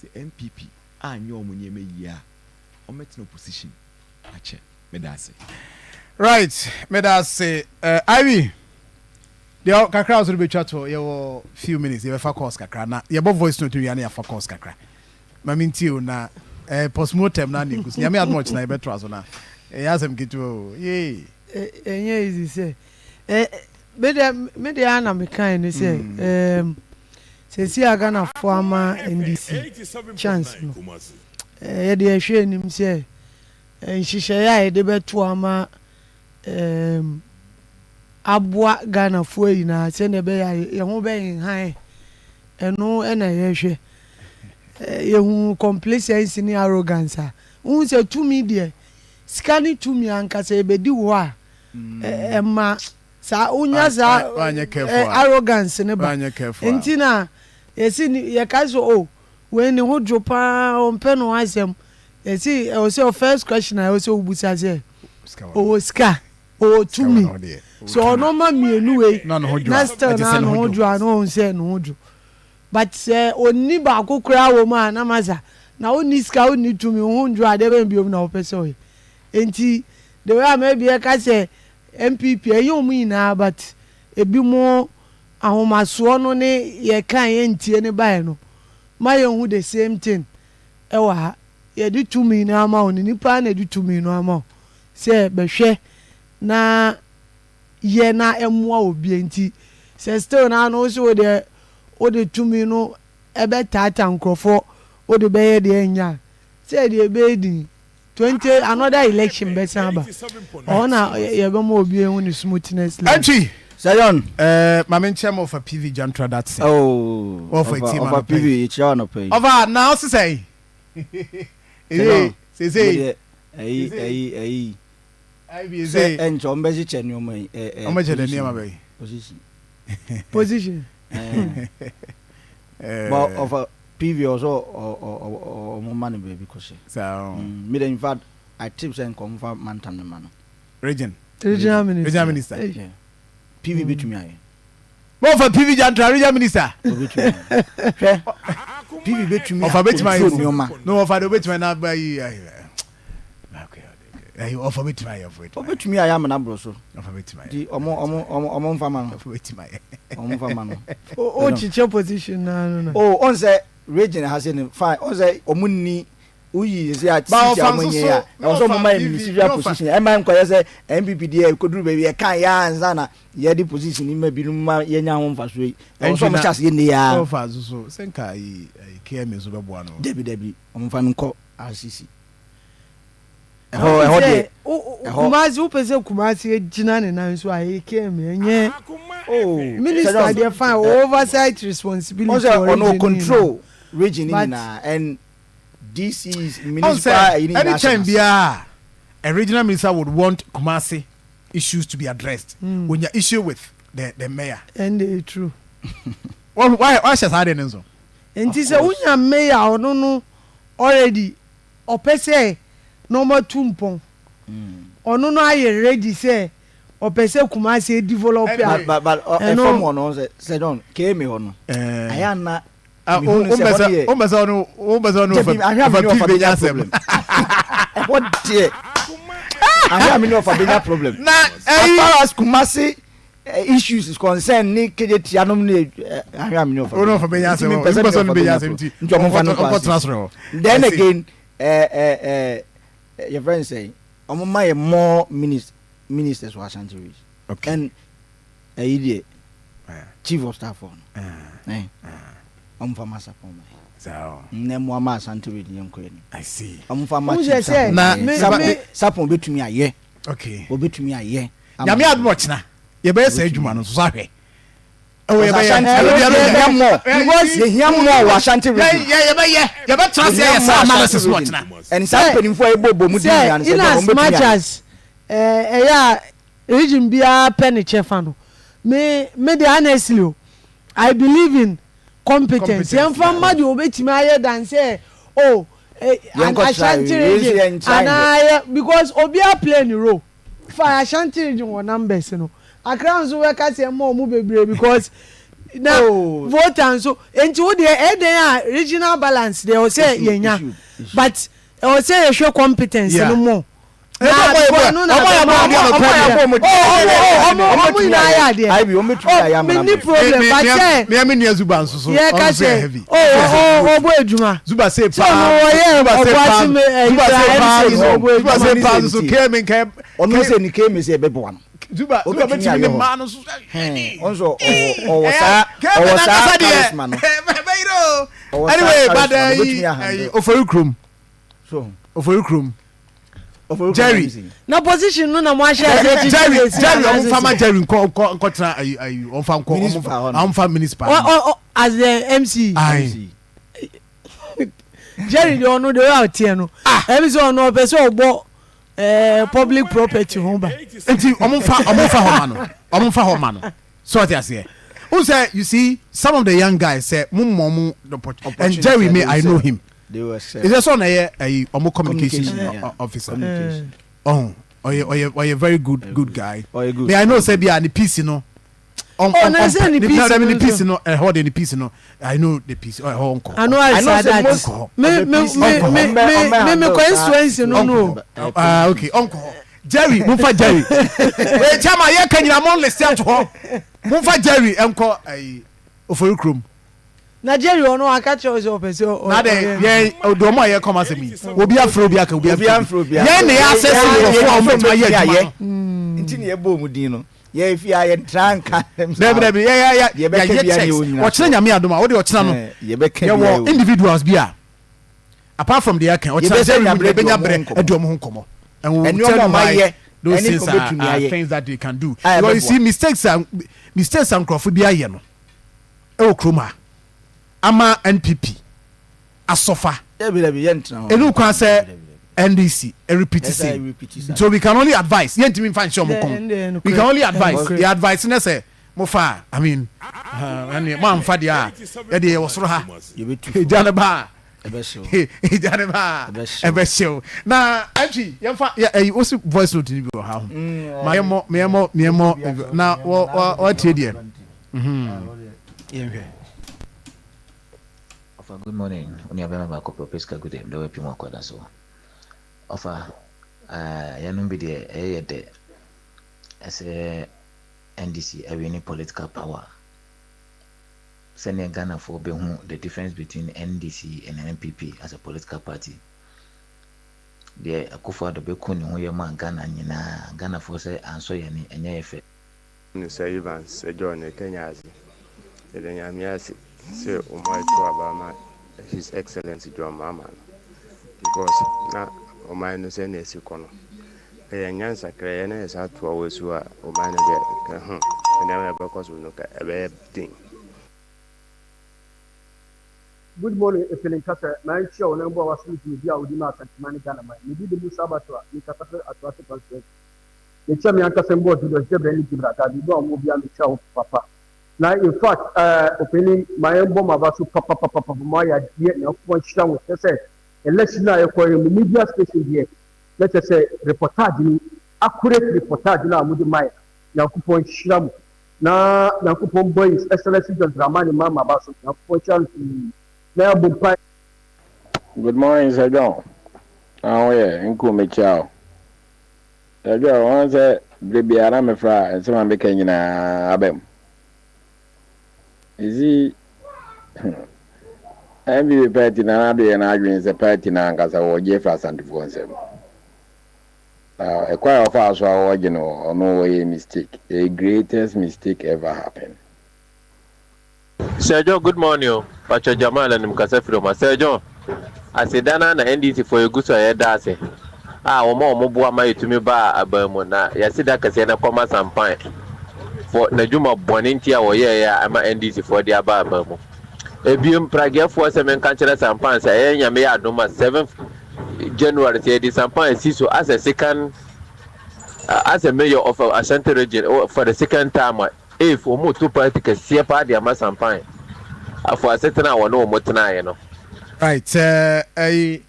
[SPEAKER 4] Sɛ NPP anyɛ wɔn nneɛma yie a, wɔbɛtena opposition akyɛ. Meda ase.
[SPEAKER 1] Right, meda ase. Uh, Ivy, deɛ kakra a so de bɛtwa to yɛwɔ few minutes yɛbɛfa course kakra na yɛbɔ voice note wia na yɛafa course kakra. Ma me ntie o na eh, postmortem na na egu so. Nyame adom ɔkyena yɛbɛtoa so na ɛyɛ asɛm ketewa o. Yee.
[SPEAKER 7] Ɛnyɛ easy sɛ eh, me deɛ me deɛ ara na mekae ne sɛ ɛɛm seesei a Ghanafoɔ ama NDC chance no eh, yɛde ɛhwɛ anim sɛ nhyehyɛeɛ a yɛde bɛto ama ɛɛm aboa Ghanafoɔ nyinaa sɛdeɛ ɛbɛyɛ a yɛn ho bɛhenhan ɛno na yɛhwɛ. Yɛhu complacency ne arrogance a, wohu sɛ tumi deɛ, sika ne tumi ankasa ɛbɛdi hɔ a, ɛma saa wonya saa arrogance no ba. Nti na yɛsi yɛka sɛ o oh, wei ne ho dwo paa ɔmpɛ ne ho asɛm. Yɛsi ɛwɔ sɛ first question a ɛwɔ sɛ wobusa sɛ ɔwɔ sika, ɔwɔ tumi. So ɔno ma mmienu wei na still na ne ho dwo a na ɔhu sɛ ne ho dwo. But sɛ onni baako koraa wɔ mu a na masa na wonni sika wonni tumi wo ho ndwo a deɛ bɛn biom na wopɛ sɛ ɔyɛ enti the way a maybe ɛka sɛ NPP ɛnyɛ wɔn nyinaa but ebi mo ahomasoɔ no ne yɛka a yɛntie no baeɛ no ma yɛnhu the same thing ɛwɔ ha yɛde tumi no ama wo no nipa na ɛde tumi no ama wo sɛ bɛhwɛ na yɛ na ɛmoa obi nti sɛ still naa no wose wodeɛ wode tumi no bɛtaataa nkurɔfoɔ wode bɛyɛ deɛ ɛnyɛ a sɛ deɛ ɛbɛyɛ din 20 another election bɛsan aba ɔhɔ na yɛbɛma obi ahu ne smoothness level.
[SPEAKER 1] Antwi!
[SPEAKER 5] Zion.
[SPEAKER 1] Eh, ma me nkyɛn ma ɔfa PV Jantra Datse.
[SPEAKER 5] Oh,
[SPEAKER 1] Ɔfa tie ma
[SPEAKER 5] ɔfa
[SPEAKER 1] anɔpa yi.
[SPEAKER 5] PV, yɛkyia wo anɔpa yi.
[SPEAKER 1] Ɔfa, na ɔse sɛn?
[SPEAKER 5] Zion,
[SPEAKER 1] Ee, seesei.
[SPEAKER 5] medeɛ, ɛyi, ɛyi, ɛyi.
[SPEAKER 1] Ivy
[SPEAKER 5] Sɛ
[SPEAKER 1] se.
[SPEAKER 5] ɛnkyɛ wɔn bɛkyekyɛ nneɛma yi ɛ ɛ
[SPEAKER 1] Wɔn bɛkyɛ dɛ
[SPEAKER 5] position
[SPEAKER 1] nneɛma bɛyi.
[SPEAKER 5] position.
[SPEAKER 7] Position.
[SPEAKER 5] Ɛɛ bɔ ɔfa PV ɔsɛ ɔ ɔ ɔ ɔmo ma no baabi kɔhyɛ.
[SPEAKER 1] Saa o.
[SPEAKER 5] Mm, mi de in fact I tip sɛ nka ɔmo fa mantam ne ma no.
[SPEAKER 1] Region.
[SPEAKER 7] Regional minister.
[SPEAKER 1] Regional minister.
[SPEAKER 5] Yeah. PV betumi ayɛ.
[SPEAKER 1] Wɔfa PV Jantra regional minister.
[SPEAKER 5] Obetumi. Hwɛ PV betumi
[SPEAKER 1] Ɔfa betumi ayɛ
[SPEAKER 5] acontrol nneɛma.
[SPEAKER 1] No ɔfa de obetumi na ba yi ayi. Ayi ɔfa betumi ayɛ ɔfa betumi.
[SPEAKER 5] Obetumi ayɛ amena boro so.
[SPEAKER 1] Ɔfa betumi ayɛ.
[SPEAKER 5] Nti ɔmo ɔmo ɔmo ɔmo nfa ma no.
[SPEAKER 1] Ɔfa betumi ayɛ.
[SPEAKER 5] Ɔmo nfa ma no.
[SPEAKER 7] O kyekyɛ position naa no na.
[SPEAKER 5] Oh ɔn sɛ region ha se no fine ɔn sɛ ɔmo nni woyi sɛ a
[SPEAKER 1] Ba
[SPEAKER 5] seat a
[SPEAKER 1] ɔfa
[SPEAKER 5] ɔmo
[SPEAKER 1] nso
[SPEAKER 5] nyɛ
[SPEAKER 1] so
[SPEAKER 5] a
[SPEAKER 1] na
[SPEAKER 5] ɛwɔ sɛ
[SPEAKER 1] ɔfa
[SPEAKER 5] ɔmo ma yɛ
[SPEAKER 1] PV
[SPEAKER 5] ministerial
[SPEAKER 1] na ɔfa.
[SPEAKER 5] position ɛma nkɔyɛ sɛ NPP deɛ ɛkɔduru baabi yɛka yɛ ansa na yɛde position yi ma binom ma yɛnya ho mfasoɔ yi ɛwɔ sɛ
[SPEAKER 1] Ɛntwi
[SPEAKER 5] ɔmo
[SPEAKER 1] na
[SPEAKER 5] hyɛ aseɛ nnɛ yi ara.
[SPEAKER 1] ɔfa nso so sɛ nka ayi ayi KMA nso bɛboa no.
[SPEAKER 5] Dabi dabi ɔmo nfa no nkɔ RCC
[SPEAKER 7] Na
[SPEAKER 5] ɛhɔ
[SPEAKER 7] wonim
[SPEAKER 5] ɛhɔ
[SPEAKER 7] sɛ
[SPEAKER 5] deɛ
[SPEAKER 7] wo wo
[SPEAKER 5] ɛhɔ.
[SPEAKER 7] Kumasi wopɛ sɛ Kumasi gyina ne nan so a ɛyɛ KMA ɛnyɛ
[SPEAKER 5] Oh Sir
[SPEAKER 7] minister
[SPEAKER 5] John
[SPEAKER 7] deɛ fine
[SPEAKER 5] ɛ
[SPEAKER 7] wɔ oversight
[SPEAKER 5] ɔn
[SPEAKER 7] responsibility
[SPEAKER 5] sɛ
[SPEAKER 7] wɔ
[SPEAKER 5] ɔno
[SPEAKER 7] region no nyinaa
[SPEAKER 5] control region no
[SPEAKER 7] but
[SPEAKER 5] nyinaa and DCs
[SPEAKER 1] Ɔn
[SPEAKER 5] municipal
[SPEAKER 1] sɛ
[SPEAKER 5] ɛyi no nyinaa hyɛ
[SPEAKER 1] anytime
[SPEAKER 5] n'ase.
[SPEAKER 1] biara a regional minister would want Kumasi issues to be addressed onya issue with the the mayor.
[SPEAKER 7] Ɛnde ɛyɛ true.
[SPEAKER 1] Wahu wayɛ wahyɛ saa adeɛ no nso.
[SPEAKER 7] Nti
[SPEAKER 5] Of
[SPEAKER 7] sɛ
[SPEAKER 5] course.
[SPEAKER 7] wonya mayor a ɔno no already ɔpɛ sɛ nnoɔma tu mpɔn, ɔno no ayɛ ready sɛ ɔpɛ sɛ Kumasi develop a,
[SPEAKER 5] But but but ɔ
[SPEAKER 7] ɛno.
[SPEAKER 5] ɛfam hɔ no ɔn sɛ sɛ John KMA hɔ no ayɛ a na
[SPEAKER 1] Ah,
[SPEAKER 5] mehu no sɛ ɛhɔ no yɛ
[SPEAKER 1] wompɛ sɛ ɔne wompɛ sɛ ɔne
[SPEAKER 5] Dabi ahwɛ a me
[SPEAKER 1] ɔfa
[SPEAKER 5] ne
[SPEAKER 1] ɔfa
[SPEAKER 5] ɔfa
[SPEAKER 1] pii
[SPEAKER 5] bɛnya
[SPEAKER 1] bɛnya asɛm.
[SPEAKER 5] problem ɛhɔ deɛ ahwɛ a me ne ɔfa bɛnya problem
[SPEAKER 1] Na
[SPEAKER 5] as
[SPEAKER 1] ɛyi
[SPEAKER 5] far as Kumasi eh, issues is concerned ne kegye tia nom ne eh, ahwɛ a me ne ɔfa
[SPEAKER 1] ɔne ɔfa bɛnya
[SPEAKER 5] nti
[SPEAKER 1] asɛm
[SPEAKER 5] mempɛ sɛ
[SPEAKER 1] wompɛ
[SPEAKER 5] me
[SPEAKER 1] sɛ
[SPEAKER 5] ne
[SPEAKER 1] ɔne
[SPEAKER 5] ɔfa
[SPEAKER 1] bɛnya
[SPEAKER 5] bɛnya
[SPEAKER 1] asɛm
[SPEAKER 5] problem
[SPEAKER 1] nti
[SPEAKER 5] nti ɔmo mfa no nkɔ
[SPEAKER 1] ɔnkɔtena
[SPEAKER 5] ase
[SPEAKER 1] soro hɔ.
[SPEAKER 5] then
[SPEAKER 1] I see.
[SPEAKER 5] again eh, eh, eh, yɛfrɛ no sɛn ɔmo ma yɛ more minis ministers wɔ Ashanti region
[SPEAKER 1] Okay.
[SPEAKER 5] and ɛyi deɛ chief of staff hɔ no eh, ɔmo fa ma sapɔn ma yɛ na ɛmoa ma Ashanti region yɛn kɔ anim
[SPEAKER 1] I see.
[SPEAKER 5] ɔmo fa ma
[SPEAKER 7] Wohu
[SPEAKER 5] chief
[SPEAKER 7] sɛ sɛ
[SPEAKER 5] sapɔn
[SPEAKER 1] Na
[SPEAKER 5] ma yɛ
[SPEAKER 7] me
[SPEAKER 5] sapɔn
[SPEAKER 7] me
[SPEAKER 5] sapɔn obetumi ayɛ
[SPEAKER 1] okay.
[SPEAKER 5] obetumi ayɛ ama
[SPEAKER 1] Nyame adom ɔkyena yɛbɛyɛ saa adwuma no nso so ahwɛ. Ɛwɔ
[SPEAKER 5] Because
[SPEAKER 1] yɛbɛyɛ
[SPEAKER 5] Ashanti
[SPEAKER 1] ɛwɔ
[SPEAKER 5] region
[SPEAKER 1] biara
[SPEAKER 5] yɛhia
[SPEAKER 1] yɛ
[SPEAKER 5] more
[SPEAKER 7] because
[SPEAKER 5] yɛhia more wɔ Ashanti region
[SPEAKER 1] yɛ yɛbɛyɛ yɛbɛtena ase
[SPEAKER 5] yɛhia
[SPEAKER 1] ayɛ
[SPEAKER 5] more
[SPEAKER 1] saa
[SPEAKER 5] Ashanti
[SPEAKER 1] analysis no
[SPEAKER 5] region
[SPEAKER 1] ɔkyena.
[SPEAKER 5] ɛne saa
[SPEAKER 7] sɛ
[SPEAKER 5] mpanimfoɔ a yɛbɔ bɔ mu din
[SPEAKER 7] sɛ
[SPEAKER 5] nyinaa no sɛ
[SPEAKER 7] in
[SPEAKER 5] deɛ
[SPEAKER 7] as
[SPEAKER 5] wɔn bɛtumi
[SPEAKER 7] much
[SPEAKER 5] ayɛ
[SPEAKER 7] as eh, ɛyɛ a region biara pɛ ne kyɛfa no me me de honestly o I believe in competence
[SPEAKER 1] Competence,
[SPEAKER 7] yɛnfa
[SPEAKER 1] yeah.
[SPEAKER 7] mma deɛ obetumi ayɛ dan sɛ oh eh,
[SPEAKER 5] Yɛnkɔ try
[SPEAKER 7] Ashanti
[SPEAKER 5] wei nso
[SPEAKER 7] region
[SPEAKER 5] yɛn try nhwɛ.
[SPEAKER 7] anaa yɛ because obiara play ne role fa Ashanti region wɔ numbers no Accra nso bɛka sɛ ɛma ɔmo bebree because na
[SPEAKER 5] Oh.
[SPEAKER 7] voter nso nti wo deɛ ɛdɛn a regional balance deɛ ɛwɔ sɛ
[SPEAKER 5] Issue,
[SPEAKER 7] yɛnya
[SPEAKER 5] issue, issue.
[SPEAKER 7] but ɛwɔ sɛ yɛhwɛ competence
[SPEAKER 1] Yeah.
[SPEAKER 7] no more.
[SPEAKER 1] Ɛsɛ ɔmo yɛ bɔ ɔmo yɛ bɔ adeɛ anɔpɛ deɛ.
[SPEAKER 7] Ɔmo ɔmo nyinaa yɛ adeɛ.
[SPEAKER 5] Ivy, wɔn bɛtumi ayɛ
[SPEAKER 7] Oh, me
[SPEAKER 5] amana
[SPEAKER 7] ni
[SPEAKER 5] bɔ.
[SPEAKER 7] problem
[SPEAKER 1] Me-
[SPEAKER 7] but
[SPEAKER 1] me-
[SPEAKER 7] sɛ
[SPEAKER 1] me me nua Zuba nso so
[SPEAKER 7] yɛ
[SPEAKER 1] ɔno
[SPEAKER 7] ka
[SPEAKER 1] nso yɛ
[SPEAKER 7] sɛ
[SPEAKER 1] heavy.
[SPEAKER 7] oh oh ɔbɔ adwuma.
[SPEAKER 1] Zuba se
[SPEAKER 7] Sɛ
[SPEAKER 1] paa
[SPEAKER 7] ɔno ɔyɛ
[SPEAKER 1] Zuba se
[SPEAKER 7] ɔbɔ
[SPEAKER 1] paa
[SPEAKER 7] ase me ɛyi
[SPEAKER 1] Zuba se
[SPEAKER 7] kura
[SPEAKER 1] paa
[SPEAKER 7] MC
[SPEAKER 1] nso
[SPEAKER 7] ɔbɔ
[SPEAKER 1] Zuba
[SPEAKER 7] adwuma.
[SPEAKER 1] se paa nso kee me nkɛ
[SPEAKER 5] ɔno sɛ ne kee me sɛ ɛbɛboa no
[SPEAKER 1] Zuba Zuba
[SPEAKER 5] Obetumi
[SPEAKER 1] bɛtumi
[SPEAKER 5] ayɛ
[SPEAKER 1] ne
[SPEAKER 5] hɔ.
[SPEAKER 1] mmaa no so.
[SPEAKER 5] Hɛn, ɔno nso ɔwɔ ɔwɔ saa ɔwɔ saa charisma no
[SPEAKER 1] Bɛyere o.
[SPEAKER 5] Ɔwɔ saa
[SPEAKER 1] Anyway, but
[SPEAKER 5] charisma no,
[SPEAKER 1] ɛyi
[SPEAKER 5] obetumi ahandle.
[SPEAKER 1] ɛyi Ofori kurom
[SPEAKER 5] so
[SPEAKER 1] Ofori kurom
[SPEAKER 5] Ofori kurom
[SPEAKER 1] Jerry.
[SPEAKER 5] MC.
[SPEAKER 7] Na position no na mo ahyɛ aseɛ kyekye
[SPEAKER 1] Jerry
[SPEAKER 7] esi
[SPEAKER 1] Jerry
[SPEAKER 7] anaasɛ
[SPEAKER 1] ɔmo nfa ma
[SPEAKER 7] sɛ.
[SPEAKER 1] Jerry nkɔ nkɔ nkɔtena ayi ayi ɔnfa nkɔ ɔmo
[SPEAKER 5] Municipal hɔ no.
[SPEAKER 1] ɔmo nfa municipal.
[SPEAKER 7] Ɔ ɔ ɔ as the MC.
[SPEAKER 1] Ayi.
[SPEAKER 5] MC.
[SPEAKER 7] Jerry deɛ ɔno deɛ ɔyɛ ɔteɛ no. Ɛbi sɛ ɔno ɔpɛ sɛ ɔbɔ ɛɛ public property ho ban.
[SPEAKER 1] Nti ɔmo nfa ɔmo nfa hɔ ma no ɔmo nfa hɔ ma no so ɔte aseɛ n sɛ you see some of the young guys sɛ mo mɔ mo the opportunity and Jerry me I know him
[SPEAKER 5] They were set.
[SPEAKER 1] ɛsɛ sɛ ɔna yɛ ɛyi ɔmo communication
[SPEAKER 5] Communication, yeah.
[SPEAKER 1] officer
[SPEAKER 5] Communication.
[SPEAKER 1] ɔho ɔyɛ ɔyɛ ɔyɛ very good good guy
[SPEAKER 5] Ɔyɛ good.
[SPEAKER 1] me I know sɛ bi a ne piece no
[SPEAKER 7] Oh, na sɛ ne piece
[SPEAKER 1] ne
[SPEAKER 7] no
[SPEAKER 1] ne
[SPEAKER 7] nso.
[SPEAKER 1] piece no ɛhɔ de ne piece no I know the piece ɛhɔ nkɔ
[SPEAKER 7] Ano ayɛ
[SPEAKER 5] I know
[SPEAKER 7] saa
[SPEAKER 5] sɛ
[SPEAKER 7] that.
[SPEAKER 5] most
[SPEAKER 7] Me
[SPEAKER 5] of the
[SPEAKER 7] me
[SPEAKER 5] pieces-
[SPEAKER 7] me me
[SPEAKER 5] Ɔnkɔ.
[SPEAKER 7] me
[SPEAKER 5] Ɔmbɛ-
[SPEAKER 7] me
[SPEAKER 5] ɔmbɛ
[SPEAKER 7] me
[SPEAKER 5] handle saa
[SPEAKER 7] constituency no no.
[SPEAKER 5] situation.
[SPEAKER 1] Ah, okay ɔnkɔ hɔ Jerry momfa Jerry wei chairman yɛka nyina mo list ato hɔ momfa Jerry ɛnkɔ ɛyi Ofori kurom
[SPEAKER 7] Na Jerry ɔno aka kyerɛ wo sɛ ɔpɛ sɛ ɔ-
[SPEAKER 1] na de
[SPEAKER 7] ɔyɛ.
[SPEAKER 1] yɛn ɔde ɔmo a yɛkɔm asɛm yi obi afrɛ obi aka obi
[SPEAKER 5] Obi
[SPEAKER 1] afrɛ
[SPEAKER 5] amfrɛ
[SPEAKER 1] obi
[SPEAKER 5] obi aka.
[SPEAKER 1] yɛn na yɛ asɛse
[SPEAKER 5] Yɛn-
[SPEAKER 1] nkurɔfoɔ a
[SPEAKER 5] yɛn-
[SPEAKER 1] wɔn bɛtumi ayɛ
[SPEAKER 5] yɛn-
[SPEAKER 1] adwuma no
[SPEAKER 5] nti na yɛbɔ ɔmo din no yɛn fi a yɛn tra nka
[SPEAKER 1] dabi dabi yɛ yɛ yɛ
[SPEAKER 5] Yɛbɛka
[SPEAKER 1] yɛyɛ
[SPEAKER 5] biara
[SPEAKER 1] checks
[SPEAKER 5] yɛ onyina
[SPEAKER 1] ɔkyerɛ nyame adom a wode ɔkyena no
[SPEAKER 5] Eh, yɛbɛka biara
[SPEAKER 1] yɛwɔ
[SPEAKER 5] yɛ
[SPEAKER 1] individuals bi a apart from the aka ɔkyena
[SPEAKER 5] Yɛbɛsɛ
[SPEAKER 1] Jerry
[SPEAKER 5] nya
[SPEAKER 1] mu
[SPEAKER 5] berɛ
[SPEAKER 1] yɛbɛnya
[SPEAKER 5] di ɔmo
[SPEAKER 1] berɛ
[SPEAKER 5] ho nkɔmmɔ.
[SPEAKER 1] adi ɔmo ho nkɔmmɔ and we will
[SPEAKER 5] Ɛne
[SPEAKER 1] tell
[SPEAKER 5] ɔmo
[SPEAKER 1] you
[SPEAKER 5] a
[SPEAKER 1] why
[SPEAKER 5] ɔmayɛ,
[SPEAKER 1] those
[SPEAKER 5] ɛne
[SPEAKER 1] things are,
[SPEAKER 5] ɔbɛtumi
[SPEAKER 1] are
[SPEAKER 5] ayɛ.
[SPEAKER 1] things that they can do
[SPEAKER 5] A
[SPEAKER 1] because you
[SPEAKER 5] ɛbɛboa.
[SPEAKER 1] see mistakes a mistakes a nkurɔfo bi ayɛ no ɛwɔ kurom ha ama NPP asɔfa
[SPEAKER 5] Dabi dabi yɛntena hɔ.
[SPEAKER 1] ɛnu kwan sɛ NDC repeat
[SPEAKER 5] Ɛsɛ
[SPEAKER 1] same
[SPEAKER 5] repeat saa.
[SPEAKER 1] so we can only advise yɛntumi nfa nhyɛ ɔmo
[SPEAKER 7] Ɛnde- ɛnde
[SPEAKER 1] kɔn we can only advise
[SPEAKER 7] nokorɛ.
[SPEAKER 1] yɛ advise ne sɛ mo fa a I mean ɛne mo anfa deɛ a yɛde yɛ wɔ soro ha
[SPEAKER 5] Yɛbɛtu fo.
[SPEAKER 1] egya ne ba
[SPEAKER 5] Ɛbɛhyew.
[SPEAKER 1] a egya ne ba a
[SPEAKER 5] Ɛbɛhyew.
[SPEAKER 1] ɛbɛhyew na ɛtwi yɛnfa yɛ ɛyi osi voice note ni bi wɔ ha ho ma yɛmmɔ yɛmmɔ yɛmmɔ na wɔ wɔ wɔtie deɛ. Yɛnhwɛ.
[SPEAKER 11] Ɔfa good morning wo nua bɛma baako pɛ ɔpɛ sika gu dɛm dɛ wapim akɔda so ɔfa eh, yɛnom bi deɛ ɛyɛ yɛ dɛ ɛsɛ NDC awini political power sɛneɛ Ghanafoɔ bɛhu the difference between NDC and NPP as a political party deɛ Akufo Addo bɛku ne ho yɛ maa Ghana nyinaa Ghanafoɔ sɛ ansɔ yɛn ani ɛnyɛ yɛ fɛ.
[SPEAKER 12] Ne Sir Evans, Sir John ne Kenya ase. Yɛda Nyame ase sɛ ɔmo ato aba ama His Excellency John Mahama no because na ɔman no sɛnea ɛsi kɔ no ka yɛnnya nsakraeɛ na yɛsan toa wɔ so a ɔman no deɛ ka ho nneɛma a ɛbɛkɔ so no ka ɛbɛyɛ den.
[SPEAKER 13] Good morning Efele Nkasa na nkyia wo na mboa w'asem dwumadi a wode ma Asanteman ne Ghana man. Me din de Musa Abatoa, me kasa firi Atoase constituency. Mekyia me ankasa mboa Julius Debrɛ ne Jibril Agabi, bia ɔmo bia mekyia wo papa. Na in fact eh Opanin ma yɛn bɔ mo aba so papapapapa mo ayɛ adeɛ Nyankopɔn nhyira mo kyerɛ sɛ election no a yɛkɔɛ no mo media station deɛ na kyerɛ sɛ reportage no accurate reportage no a mode mae no Nyankopɔn nhyira mo na Nyankopɔn bɔ His Excellency John Dramani Mahama aba so Nyankopɔn nhyira no pii na yɛabɔ mpae
[SPEAKER 14] Good morning Sir John. Na wo yɛ nku mekyia wo. Sir John, wɔn sɛ bere biara na mefrɛ a nsɛm a meka nyinaa aba mu. You see, NPP party na n'ado yɛ n'adwene sɛ party no ankasa wɔgye afiri Asantefoɔ nsam. Na ɛkwan a ɔfaa so a wɔgye no, ɔno wɔyɛ mistake. The greatest mistake ever happened.
[SPEAKER 15] Sir John good morning o, pakyɛ Jamal anim kasa firi ɔma. Sir John, aseda no ara na NDC foɔ yɛgu so a yɛda ase a wɔn a wɔn boa ma yɛtumi baa aban mu na yɛaseda kɛseɛ no kɔma Sampan for n'adwuma bɔne nti a wɔyɛeɛ a ɛma NDC foɔ de aba aban mu. Ebiem Pragiafoɔ sɛ menka nkyerɛ Sampan sɛ ɛyɛ Nyame yɛ adom a 7th January sɛ yɛde Sampan asi so as a second as a mayor of Ashanti region for the second time a If wɔn reto party kɛseɛ paa de ama Sampan afo asetena a wɔne wɔn tenaeɛ no.
[SPEAKER 1] Right eh ɛyi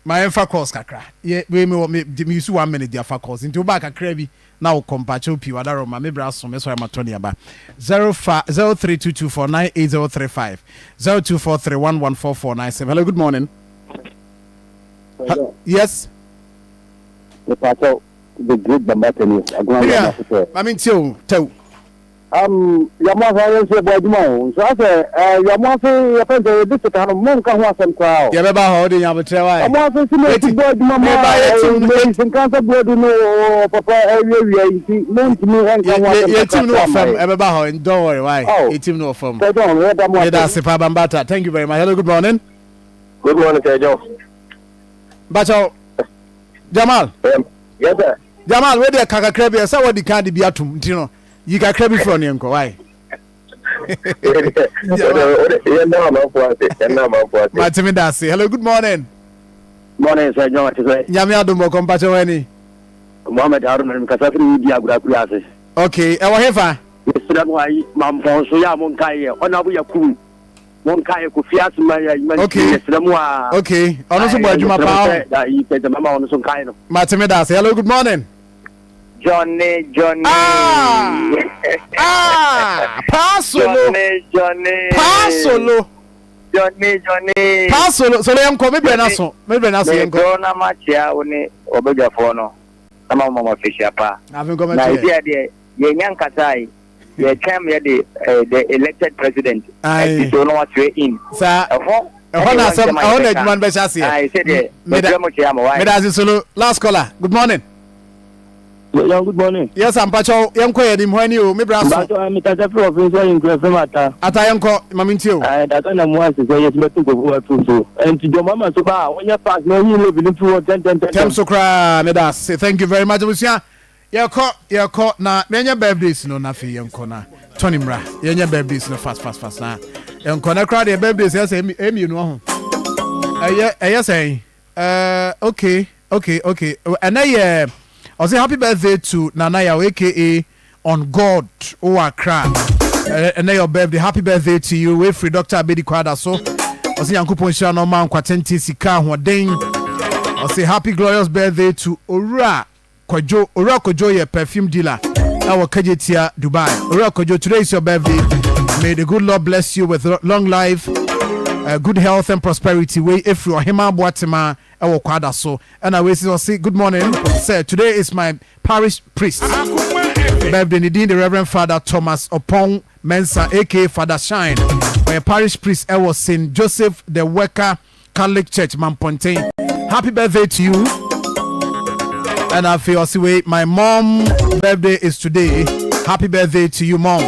[SPEAKER 1] ma yɛn fa calls kakra yɛ wei mi wɔ mi di mi use one minute di afa calls nti wo ba kakra bi na wo kɔ mpakyɛw pii wadaro ma mi bra so mi sɔrɔ ma tɔ ni aba 05 03224 98035 0243 114497 hello good morning ha, yes.
[SPEAKER 9] Mepakyɛw The Great Bambata ni, Agona
[SPEAKER 1] Menua,
[SPEAKER 9] Wura Mafofo.
[SPEAKER 1] ma mentie o, Tɛw.
[SPEAKER 9] Um, Yamoase ha yɛn nso yɛbɔ adwuma o. Nso asɛ eh, Yamoase yɛfɛ sɛ yɛ district ha no mo nka ho asɛm koraa o.
[SPEAKER 1] Yɛbɛba hɔ, wode nya abotrɛ wae.
[SPEAKER 9] Yamoase nso na
[SPEAKER 1] Eti,
[SPEAKER 9] esi bɔ adwuma ma
[SPEAKER 1] meba yɛ
[SPEAKER 9] eh,
[SPEAKER 1] team no,
[SPEAKER 9] Mary Nkansa Buadu no o, papa awiawia yi nti mo ntumi nka
[SPEAKER 1] yɛ
[SPEAKER 9] ho
[SPEAKER 1] yɛ
[SPEAKER 9] asɛm
[SPEAKER 1] yɛ
[SPEAKER 9] kakra
[SPEAKER 1] team no
[SPEAKER 9] koraa
[SPEAKER 1] wɔ
[SPEAKER 9] ma
[SPEAKER 1] fam,
[SPEAKER 9] yɛn.
[SPEAKER 1] ɛbɛba hɔ, don't worry wae.
[SPEAKER 9] Oh,
[SPEAKER 1] Yɛ team no wɔ fam.
[SPEAKER 9] Sir John, yɛda mo
[SPEAKER 1] Meda
[SPEAKER 9] ase.
[SPEAKER 1] ase paa Bambata, thank you very much. Hello, good morning.
[SPEAKER 16] Good morning, Sir John.
[SPEAKER 1] Mpakyɛw, Jamal.
[SPEAKER 16] Yes, sir.
[SPEAKER 1] Jamal, wei deɛ ka kakra bi ɛsɛ wɔde kan de bi atum nti no yi kakra bi firi ɔne nkɔ wae. Matumi da ase. Hello, good morning.
[SPEAKER 16] Morning, sir John.
[SPEAKER 1] Nyame adom bɔkɔ mpakyɛ wɔ ani.
[SPEAKER 16] Mohammed Haruna mi kasa firi di agura kura ase.
[SPEAKER 1] Okay, ɛwɔ hefa?
[SPEAKER 16] Mesrɛ mo ayi mampɔn so yɛ a monkae yɛ ɔnabo Yakubu. Mo nka yɛ kofi asoma yɛ adwuma nti
[SPEAKER 1] Okay.
[SPEAKER 16] yɛsrɛ mo a.
[SPEAKER 1] Okay. Ɔno nso bɔ adwuma paa o.
[SPEAKER 16] Da yi pɛsɛ mama ɔno nso nkae no.
[SPEAKER 1] Mate me da ase. Hello, good morning.
[SPEAKER 17] Johnny, Johnny.
[SPEAKER 1] Ah! Ah! Paa solo.
[SPEAKER 17] Johnny, Johnny.
[SPEAKER 1] Paa solo.
[SPEAKER 17] Johnny, Johnny.
[SPEAKER 1] Paa solo. Solo yɛn kɔ, me brɛ na so. Me brɛ na so yɛn kɔ.
[SPEAKER 17] Mɛdɔ na ma kyea wo ne ɔbadwafoɔ no na ma mo ma afehyia pa.
[SPEAKER 1] Afe nkɔmɛ
[SPEAKER 17] Na
[SPEAKER 1] to
[SPEAKER 17] ebi
[SPEAKER 1] yɛ.
[SPEAKER 17] adeɛ yɛnya nkasae. Yɛtwɛn ma yɛde eh, the elected president asi so na waswear in.
[SPEAKER 1] Saa.
[SPEAKER 17] Ɛhɔ
[SPEAKER 1] Ɛhɔ na asɛm,
[SPEAKER 17] ɛne
[SPEAKER 1] ɛhɔ na adwuma no bɛhyɛ aseɛ.
[SPEAKER 17] Ayi sɛ deɛ
[SPEAKER 1] Meda,
[SPEAKER 17] mɛbrɛ mo kyea mo wae.
[SPEAKER 1] meda ase solo. Last caller, good morning.
[SPEAKER 18] Yeah, good morning.
[SPEAKER 1] Yes, mpakyɛw, yɛnkɔ yɛn anim hɔ ani o, me bra so.
[SPEAKER 18] Mpakyɛw, eh, mekasa firi ɔfin sɛ nkura fam ata.
[SPEAKER 1] Ata yɛnkɔ, ma mentie o.
[SPEAKER 18] Eh, daka na mu ase sɛ yɛsi bɛto nkurɔfoɔ wɔ so. Nti dɔm ama so ba a, wɔnyɛ fast na wɔnyi levy no mfiri hɔ ntɛntɛntɛntɛm.
[SPEAKER 1] Tɛm so koraa, meda ase. Thank you very much, abusua. Yɛkɔ yɛkɔ na yɛnyɛ birthdays no na afei yɛnkɔ na Tony mmra yɛnyɛ birthdays no fast fast fast na yɛnkɔ na koraa deɛ birthdays ɛyɛ sɛ ɛyɛ mmienu ɔho ɛyɛ ɛyɛ sɛn ɛɛ okay okay okay ɛnɛ yɛ ɔsɛ happy birthday to Nana Yaw aka on God wowɔ Accra ɛnɛ your birthday happy birthday to you wei firi Dr. Abedi Kwada so ɔsɛ Nyankopɔn nhyira na ɔma nkwatenten sika ahoɔden ɔsɛ happy glorious birthday to Owura Kwadwo, Owura Kwadwo yɛ perfume dealer ɛwɔ Kejetia, Dubai. Owura Kwadwo, today is your birthday. May the good Lord bless you with long life, good health and prosperity. Wei efiri Ɔhema Aboatema ɛwɔ Kwada so. Ɛna wei si ɔsi good morning sir today is my parish priest birthday ne din de Reverend Father Thomas Opong Mensah aka Father Shine. Ɔyɛ parish priest ɛwɔ St Joseph the Worker Catholic Church Mampɔnten. Happy birthday to you. Ɛna afei ɔsi wei my mom birthday is today. Happy birthday to you mom.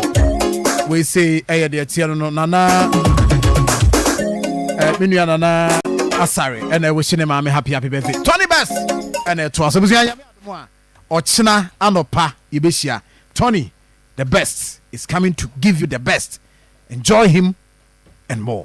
[SPEAKER 1] Wei sei ɛyɛ deɛ teɛ no no nana eh, me nua nana asare ɛna ɛwɔ hyɛ ne maame happy happy birthday. Tony Best ɛna ɛtoa so busua nyame adom a ɔkyena anɔpa yɛbɛhyia. Tony the best is coming to give you the best. Enjoy him and more.